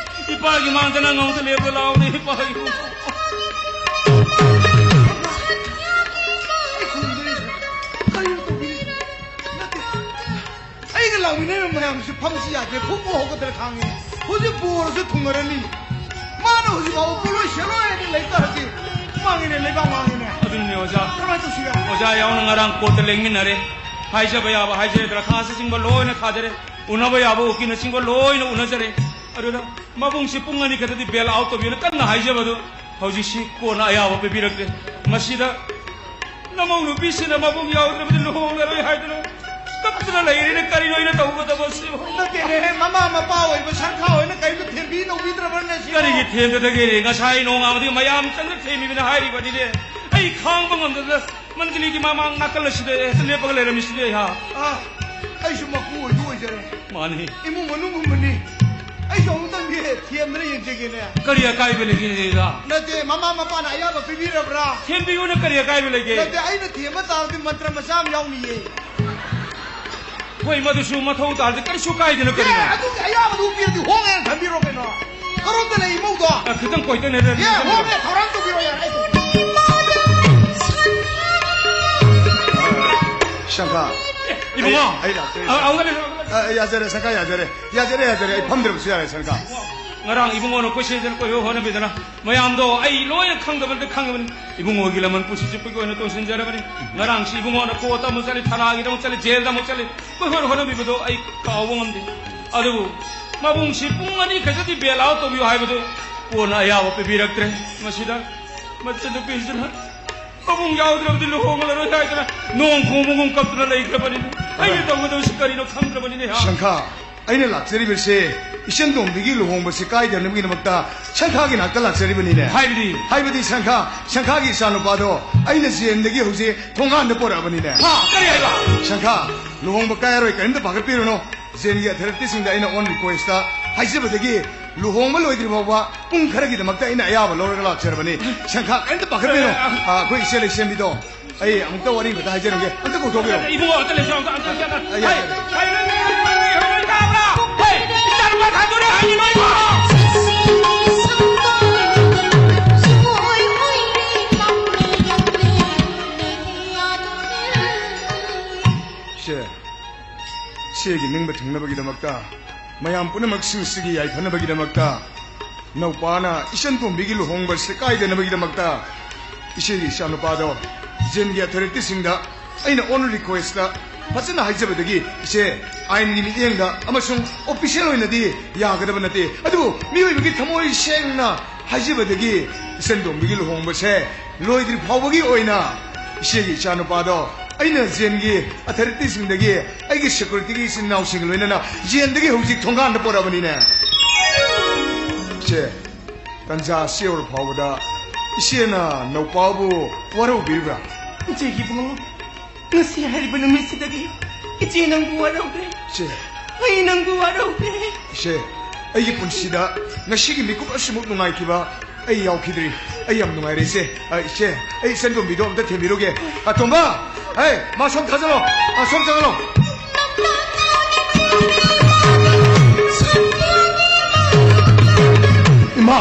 ꯏꯄꯥꯒꯤ ꯃꯥꯡꯗ ꯅꯪ ꯑꯃꯨꯛꯇ ꯂꯦꯞꯄ ꯂꯥꯛꯑꯣꯅꯦ, ꯏꯄꯥꯒꯤ ꯏꯕꯨꯡꯉꯣ꯫ ꯑꯩꯒ ꯂꯥꯛꯃꯤꯟꯅꯔꯤꯕ ꯃꯌꯥꯝꯁꯤ ꯐꯝꯁꯤ ꯌꯥꯗ꯭ꯔꯦ, ꯐꯨꯕ ꯍꯧꯒꯗ꯭ꯔꯥ ꯈꯥꯡꯉꯤꯅꯦ꯫ ꯍꯧꯖꯤꯛ ꯕꯣꯔꯁꯨ ꯊꯨꯡꯅꯔꯅꯤ꯫ ꯃꯥꯅ ꯍꯧꯖꯤꯛ ꯐꯥꯎꯕ ꯄꯣꯠꯂꯣꯏ ꯁꯦꯠꯂꯣꯏ ꯍꯥꯏꯅ ꯂꯩ ꯇꯥꯔꯗꯤ ꯃꯥꯡꯉꯤꯅꯦ, ꯂꯩꯕꯥꯛ ꯃꯥꯡꯉꯤꯅꯦ꯫ ꯑꯗꯨꯅꯤꯅꯦ ꯑꯣꯖꯥ꯫ ꯀꯃꯥꯏꯅ ꯇꯧꯁꯤꯒꯦ? ꯑꯣꯖꯥ ꯌꯥꯎꯅ ꯉꯔꯥꯡ ꯀꯣꯔꯠꯇ ꯂꯦꯡꯃꯤꯟꯅꯔꯦ꯫ ꯍꯥꯏꯖꯕ ꯌꯥꯕ ꯍꯥꯏꯖꯔꯦ, ꯗꯔꯈꯥꯁꯅꯆꯤꯡꯕ ꯂꯣꯏꯅ ꯊꯥꯖꯔꯦ, ꯎꯅꯕ ꯌꯥꯕ ꯎꯀꯤꯜꯅꯆꯤꯡꯕ ꯂꯣꯏꯅ ꯎꯅꯖꯔꯦ꯫ ꯑꯗꯨꯗ ꯃꯕꯨꯡꯁꯤ ꯄꯨꯡ ꯑꯅꯤ ꯈꯛꯇꯗꯤ bail out ꯇꯧꯕꯤꯌꯨꯅ ꯀꯟꯅ ꯍꯥꯏꯖꯕꯗꯨ ꯍꯧꯖꯤꯛꯁꯤ ꯀꯣꯟꯅ ꯑꯌꯥꯕ ꯄꯤꯕꯤꯔꯛꯇ꯭ꯔꯦ꯫ ꯃꯁꯤꯗ ꯅꯃꯧ ꯅꯨꯄꯤꯁꯤꯅ ꯃꯕꯨꯡ ꯌꯥꯎꯗ꯭ꯔꯕꯗꯤ ꯂꯨꯍꯣꯡꯂꯔꯣꯏ ꯍꯥꯏꯗꯨꯅ ꯀꯞꯇꯨꯅ ꯂꯩꯔꯦꯅꯦ꯫ ꯀꯔꯤꯅꯣ ꯑꯩꯅ ꯇꯧꯒꯗꯕꯁꯤꯕꯨ? ꯅꯠꯇꯦꯅꯦ, ꯃꯃꯥ ꯃꯄꯥ ꯑꯣꯏꯕ ꯁꯪꯈꯥ ꯍꯣꯏꯅ ꯀꯔꯤꯝꯇ ꯊꯦꯝꯕꯤ ꯅꯧꯕꯤꯗ꯭ꯔꯕꯅꯦ ꯁꯤꯕꯣ? ꯀꯔꯤꯒꯤ ꯊꯦꯝꯗꯗꯒꯦ? ꯉꯁꯥꯏ ꯅꯣꯡꯉꯥꯟꯕꯗꯒꯤ ꯃꯌꯥꯝ ꯆꯪꯅ ꯊꯦꯝꯃꯤꯕꯅ ꯍꯥꯏꯔꯤꯕꯅꯤꯅꯦ꯫ ꯑꯩ ꯈꯥꯡꯕ ꯉꯝꯗꯗꯅ ꯃꯟꯗꯂꯤꯒꯤ ꯃꯃꯥꯡ ꯅꯥꯀꯜ ꯑꯁꯤꯗ ꯍꯦꯛꯇ ꯂꯦꯞꯄꯒ ꯂꯩꯔꯝꯃꯤꯁꯤꯗꯤ ꯑꯩꯍꯥꯛ꯫ ꯑꯥ, ꯑꯩꯁꯨ ꯃꯄꯨ ꯑꯣꯏꯕ ꯑꯣꯏꯖꯔꯦ꯫ ꯃꯥꯅꯤ꯫ ꯏꯃꯨꯡ ꯃꯅꯨꯡꯒꯨꯝꯕꯅꯤ꯫ ꯑꯩꯁꯨ ꯑꯃꯨꯛꯇꯪꯗꯤ ꯊꯦꯝꯗꯅ ꯌꯦꯡꯖꯒꯦꯅꯦ꯫ ꯀꯔꯤ ꯑꯀꯥꯏꯕ ꯂꯩꯒꯦ ꯁꯤꯗ? ꯅꯠꯇꯦ, ꯃꯃꯥ ꯃꯄꯥꯅ ꯑꯌꯥꯕ ꯄꯤꯕꯤꯔꯕ꯭ꯔꯥ? ꯊꯦꯝꯕꯤꯌꯨꯅ ꯀꯔꯤ ꯑꯀꯥꯏꯕ ꯂꯩꯒꯦ? ꯅꯠꯇꯦ, ꯑꯩꯅ ꯊꯦꯝꯕ ꯇꯥꯔꯗꯤ ꯃꯟꯇ꯭ꯔ ꯃꯆꯥ ꯑꯃ ꯌꯥꯎꯅꯤꯌꯦ꯫ ꯍꯣꯏ, ꯃꯗꯨꯁꯨ ꯃꯊꯧ ꯇꯥꯔꯗꯤ ꯀꯔꯤꯁꯨ ꯀꯥꯏꯗꯅ ꯑꯦ, ꯀꯔꯤꯅꯣ? ꯑꯗꯨꯒꯤ ꯑꯌꯥꯕꯗꯨ ꯄꯤꯔꯗꯤ ꯍꯣꯡꯉꯦꯅ ꯊꯝꯕꯤꯔꯣ ꯀꯩꯅꯣ? ꯀꯔꯣꯝꯗ ꯂꯩ ꯏꯃꯧꯗꯣ? ꯑ, ꯈꯤꯇꯪ ꯀꯣꯏꯇꯅꯦꯗ꯫ ꯑꯦ, ꯍꯣꯡꯉꯦ, ꯊꯧꯔꯥꯡ ꯇꯧꯕꯤꯔꯣ ꯌꯥꯔꯦ, ꯑꯩ ꯇꯧꯒꯦ꯫ ꯁꯪꯈꯥ꯫ ꯏꯕꯨꯡꯉꯣ꯫ ꯑꯩ, ꯑꯩ ꯂꯥꯛꯆꯔꯤ꯫ ꯑ, ꯑꯃꯨꯛꯀ ꯂꯩꯔꯣ, ꯑꯃꯨꯛꯀ ꯂꯩꯔꯣ꯫ ꯑ, ꯌꯥꯖꯔꯦ, ꯁꯪꯈꯥ ꯌꯥꯖꯔꯦ꯫ ꯌꯥꯖꯔꯦ, ꯌꯥꯖꯔꯦ, ꯑꯩ ꯐꯝꯗ꯭ꯔꯕꯁꯨ ꯌꯥꯔꯦ, ꯁꯪꯈꯥ꯫ ꯉꯔꯥꯡ ꯏꯕꯨꯡꯉꯣꯅ ꯀꯣꯏꯆꯦꯟꯗꯅ ꯀꯣꯏꯍꯣ ꯍꯣꯠꯅꯕꯤꯗꯅ ꯃꯌꯥꯝꯗꯣ ꯑꯩ ꯂꯣꯏꯅ ꯈꯪꯗꯕ ꯅꯠꯇꯦ, ꯈꯪꯉꯕꯅꯤ꯫ ꯏꯕꯨꯡꯉꯣꯒꯤ ꯂꯃꯟ ꯄꯨꯟꯁꯤ ꯆꯨꯞꯄꯒꯤ ꯑꯣꯏꯅ ꯇꯣꯟꯁꯤꯟꯖꯔꯕꯅꯤ꯫ ꯉꯔꯥꯡꯁꯤ ꯏꯕꯨꯡꯉꯣꯅ ꯀꯣꯔꯠꯇ ꯑꯃꯨꯛ ꯆꯠꯂꯤ, ꯊꯅꯥꯒꯤꯗ ꯑꯃꯨꯛ ꯆꯠꯂꯤ, ꯖꯦꯜꯗ ꯑꯃꯨꯛ ꯆꯠꯂꯤ, ꯀꯣꯏꯍꯣꯠ ꯍꯣꯠꯅꯕꯤꯕꯗꯣ ꯑꯩ ꯀꯥꯎꯕ ꯉꯝꯗꯦ꯫ ꯑꯗꯨꯕꯨ ꯃꯕꯨꯡꯁꯤ ꯄꯨꯡ ꯑꯅꯤ ꯈꯛꯇꯗꯤ bail out ꯇꯧꯕꯤꯌꯨ ꯍꯥꯏꯕꯗꯨ ꯀꯣꯟꯅ ꯑꯌꯥꯕ ꯄꯤꯕꯤꯔꯛꯇ꯭ꯔꯦ꯫ ꯃꯁꯤꯗ ꯃꯆꯟꯅꯨꯄꯤꯁꯤꯅ ꯃꯕꯨꯡ ꯌꯥꯎꯗ꯭ꯔꯕꯗꯤ ꯂꯨꯍꯣꯡꯂꯔꯣꯏ ꯍꯥꯏꯗꯅ ꯅꯣꯡ ꯈꯣꯡꯕꯒꯨꯝ ꯀꯞꯇꯨꯅ ꯂꯩꯈ꯭ꯔꯕꯅꯤꯅꯦ꯫ ꯑꯩꯅ ꯇꯧꯒꯗꯕꯁꯤ ꯀꯔꯤꯅꯣ ꯈꯪꯗ꯭ꯔꯕꯅꯤꯅꯦ꯫ ꯁꯪꯈꯥ, ꯑꯩꯅ ꯂꯥꯛꯆꯔꯤꯕꯁꯦ ꯏꯆꯟ ꯇꯣꯝꯕꯤꯒꯤ ꯂꯨꯍꯣꯡꯕꯁꯤ ꯀꯥꯏꯗꯅꯕꯒꯤꯗꯃꯛꯇ ꯁꯪꯈꯥꯒꯤ ꯅꯥꯛꯇ ꯂꯥꯛꯆꯔꯤꯕꯅꯤꯅꯦ꯫ ꯍꯥꯏꯕꯗꯤ? ꯍꯥꯏꯕꯗꯤ ꯁꯪꯈꯥ, ꯁꯪꯈꯥꯒꯤ ꯏꯆꯥꯅꯨꯄꯥꯗꯣ ꯑꯩꯅ ꯖꯦꯜꯗꯒꯤ ꯍꯧꯖꯤꯛ ꯊꯣꯡꯒꯥꯟꯗ ꯄꯣꯔꯛꯑꯕꯅꯤꯅꯦ꯫ ꯍꯥ, ꯀꯔꯤ ꯍꯥꯏꯕ? ꯁꯪꯈꯥ, ꯂꯨꯍꯣꯡꯕ ꯀꯥꯏꯔꯣꯏ, ꯀꯔꯤꯝꯇ ꯄꯥꯈꯠꯄꯤꯔꯨꯅꯨ꯫ ꯖꯦꯜꯒꯤ ꯑꯊꯣꯔꯤꯇꯤꯁꯤꯡꯗ ꯑꯩꯅ on request ꯍꯥꯏꯖꯕꯗꯒꯤ ꯂꯨꯍꯣꯡꯕ ꯂꯣꯏꯗ꯭ꯔꯤ ꯐꯥꯎꯕ ꯄꯨꯡ ꯈꯔꯒꯤꯗꯃꯛꯇ ꯑꯩꯅ ꯑꯌꯥꯕ ꯂꯧꯔꯒ ꯂꯥꯛꯆꯔꯕꯅꯤ꯫ ꯁꯪꯈꯥ, ꯀꯔꯤꯝꯇ ꯄꯥꯈꯠꯄꯤꯔꯨꯅꯨ꯫ ꯑ, ꯑꯩꯈꯣꯏ ꯏꯆꯦ ꯂꯩꯁꯦꯝꯕꯤꯗꯣ ꯑꯩ ꯑꯃꯨꯛꯇ ꯋꯥꯔꯤ ꯑꯃꯇ ꯍꯥꯏꯖꯔꯝꯒꯦ꯫ ꯑꯝꯇ ꯀꯧꯊꯣꯛꯄꯤꯔꯣ꯫ ꯏꯕꯨꯡꯉꯣ, ꯑꯝꯇ ꯂꯩꯁꯣ, ꯑꯝꯇ, ꯑꯝꯇ, ꯑꯝꯇ꯫ ꯑ, ꯌꯥꯏ, ꯍꯩ, ꯌꯥꯏ꯫ ꯍꯩ, ꯍꯩ, ꯍꯩ, ꯍꯩ, ꯇꯥꯕ꯭ꯔꯥ? ꯍꯩ, ꯏꯆꯥꯅꯨꯄꯥ ꯊꯥꯗꯣꯔꯦ ꯍꯥꯏꯅꯤ ꯅꯣꯏꯕꯣ꯫ ꯁꯦ, ꯁꯤꯒꯤ ꯅꯤꯡꯕ ꯊꯨꯡꯅꯕꯒꯤꯗꯃꯛꯇ, ꯃꯌꯥꯝ ꯄꯨꯝꯅꯃꯛꯁꯤꯡꯁꯤꯒꯤ ꯌꯥꯏꯐꯅꯕꯒꯤꯗꯃꯛꯇ, ꯅꯧꯄꯥꯅ ꯏꯆꯟ ꯇꯣꯝꯕꯤꯒꯤ ꯂꯨꯍꯣꯡꯕ ꯁꯦꯀꯥꯏꯗꯅꯕꯒꯤꯗꯃꯛꯇ ꯏꯆꯦꯒꯤ ꯏꯆꯥꯅꯨꯄꯥꯗꯣ ꯖꯦꯜꯒꯤ ꯑꯊꯣꯔꯤꯇꯤꯁꯤꯡꯗ ꯑꯩꯅ on request ꯐꯖꯅ ꯍꯥꯏꯖꯕꯗꯒꯤ, ꯏꯆꯦ, ꯑꯥꯏꯟꯒꯤ ꯃꯤꯠꯌꯦꯡꯗ ꯑꯃꯁꯨꯡ ꯑꯣꯐꯤꯁꯤꯌꯦꯜ ꯑꯣꯏꯅꯗꯤ ꯌꯥꯒꯗꯕ ꯅꯠꯇꯦ, ꯑꯗꯨꯕꯨ ꯃꯤꯑꯣꯏꯕꯒꯤ ꯊꯃꯣꯏ ꯁꯦꯡꯅ ꯍꯥꯏꯖꯕꯗꯒꯤ ꯏꯆꯟꯇꯣꯝꯕꯤꯒꯤ ꯂꯨꯍꯣꯡꯕꯁꯦ ꯂꯣꯏꯗ꯭ꯔꯤ ꯐꯥꯎꯕꯒꯤ ꯑꯣꯏꯅ ꯏꯆꯦꯒꯤ ꯏꯆꯥꯅꯨꯄꯥꯗꯣ ꯑꯩꯅ ꯖꯦꯟꯒꯤ ꯑꯊꯣꯔꯤꯇꯤꯁꯤꯡꯗꯒꯤ, ꯑꯩꯒꯤ ꯁꯦꯀ꯭ꯌꯨꯔꯤꯇꯤꯒꯤ ꯏꯆꯤꯟ ꯏꯅꯥꯎꯁꯤꯡꯒ ꯂꯣꯏꯅꯅ ꯖꯦꯟꯗꯒꯤ ꯍꯧꯖꯤꯛ ꯊꯣꯡꯒꯥꯟꯗ ꯄꯣꯔꯛꯑꯕꯅꯤꯅꯦ꯫ ꯏꯆꯦ, ꯇꯟꯖꯥ ꯑꯁꯤ ꯌꯧꯔ ꯐꯥꯎꯕꯗ ꯏꯆꯦꯅ ꯅꯧꯄꯥꯕꯨ ꯋꯥꯔꯧꯕꯤꯔꯤꯕ꯭ꯔꯥ? ꯏꯆꯦꯒꯤ ꯏꯕꯨꯡꯉꯣ, ꯉꯁꯤ ꯍꯥꯏꯔꯤꯕ ꯅꯨꯃꯤꯠꯁꯤꯗꯒꯤ ꯏꯆꯦ ꯅꯪꯕꯨ ꯋꯥꯔꯧꯗ꯭ꯔꯦ꯫ ꯏꯆꯦ꯫ ꯑꯩ ꯅꯪꯕꯨ ꯋꯥꯔꯧꯗ꯭ꯔꯦ꯫ ꯏꯆꯦ, ꯑꯩꯒꯤ ꯄꯨꯟꯁꯤꯗ ꯉꯁꯤꯒꯤ ꯃꯤꯀꯨꯞ ꯑꯁꯤꯃꯨꯛ ꯅꯨꯡꯉꯥꯏꯈꯤꯕ ꯑꯩ ꯌꯥꯎꯈꯤꯗ꯭ꯔꯤ꯫ ꯑꯩ ꯌꯥꯝ ꯅꯨꯡꯉꯥꯏꯔꯦ, ꯏꯆꯦ꯫ ꯑ, ꯏꯆꯦ, ꯑꯩ ꯏꯆꯟꯇꯣꯝꯕꯤꯗꯣ ꯑꯝꯇ ꯊꯦꯝꯕꯤꯔꯨꯒꯦ꯫ ꯑ, ꯇꯣꯝꯕ! ꯍꯦ, ꯃꯥ ꯁꯣꯝ ꯊꯥꯖꯜꯂꯣ꯫ ꯑ, ꯁꯣꯝ ꯆꯪꯍꯜꯂꯣ꯫ ꯏꯃꯥ!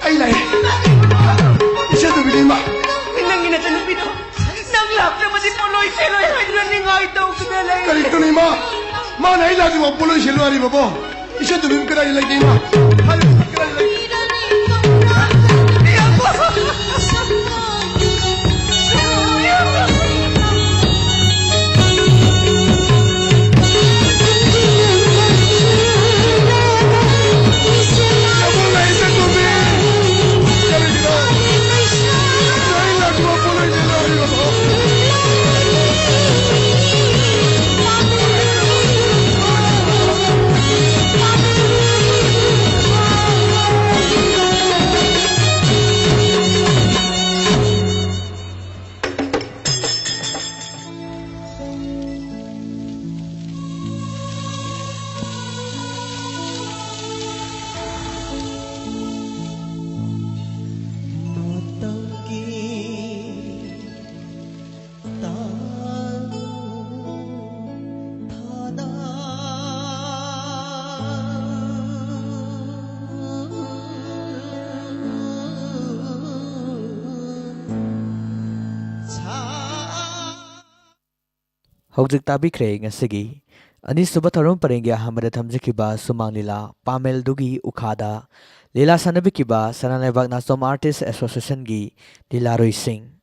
ꯑꯩ ꯂꯥꯛꯑꯦ꯫ ꯏꯆꯟꯇꯣꯝꯕꯤꯅꯦ, ꯏꯃꯥ꯫ ꯅꯪꯒꯤ ꯅꯆꯟꯅꯨꯄꯤꯗꯣ ꯅꯪ ꯂꯥꯛꯇ꯭ꯔꯕꯗꯤ ꯄꯣꯠꯂꯣꯏ ꯁꯦꯠꯂꯣꯏ ꯍꯥꯏꯗꯨꯅ ꯅꯤꯡꯉꯥꯏ ꯇꯧꯗꯨꯅ ꯂꯩ꯫ ꯀꯔꯤꯅꯣ ꯏꯃꯥ? ꯃꯥꯅ ꯑꯩ ꯂꯥꯛꯇ꯭ꯔꯤꯕ ꯄꯣꯠꯂꯣꯏ ꯁꯦꯠꯂꯣ ꯍꯥꯏꯔꯤꯕꯕꯣ? ꯏꯆꯟꯇꯣꯝꯕꯤ ꯀꯗꯥꯏꯗ ꯂꯩꯒꯦ ꯏꯃꯥ? ꯍꯥꯏꯌꯨ, ꯀꯗꯥꯏꯗ ꯂꯩꯒꯦ? ꯍꯧꯖꯤꯛ ꯇꯥꯕꯤꯈ꯭ꯔꯦ ꯉꯁꯤꯒꯤ ꯑꯅꯤꯁꯨꯕ ꯊꯧꯔꯝ ꯄꯔꯦꯡꯒꯤ ꯑꯍꯥꯟꯕꯗ ꯊꯝꯖꯈꯤꯕ ꯁꯨꯃꯥꯡ ꯂꯤꯂꯥ ꯄꯥꯃꯦꯜꯗꯨꯒꯤ ꯎꯈꯥꯗ ꯂꯤꯂꯥ ꯁꯥꯟꯅꯕꯤꯈꯤꯕ ꯁꯅꯥ ꯂꯩꯕꯥꯛ ꯅꯥꯆꯣꯝ ꯑꯥꯔꯇꯤꯁ ꯑꯦꯁꯣꯁꯤꯌꯦꯁꯟꯒꯤ ꯂꯤꯂꯥꯔꯣꯏꯁꯤꯡ꯫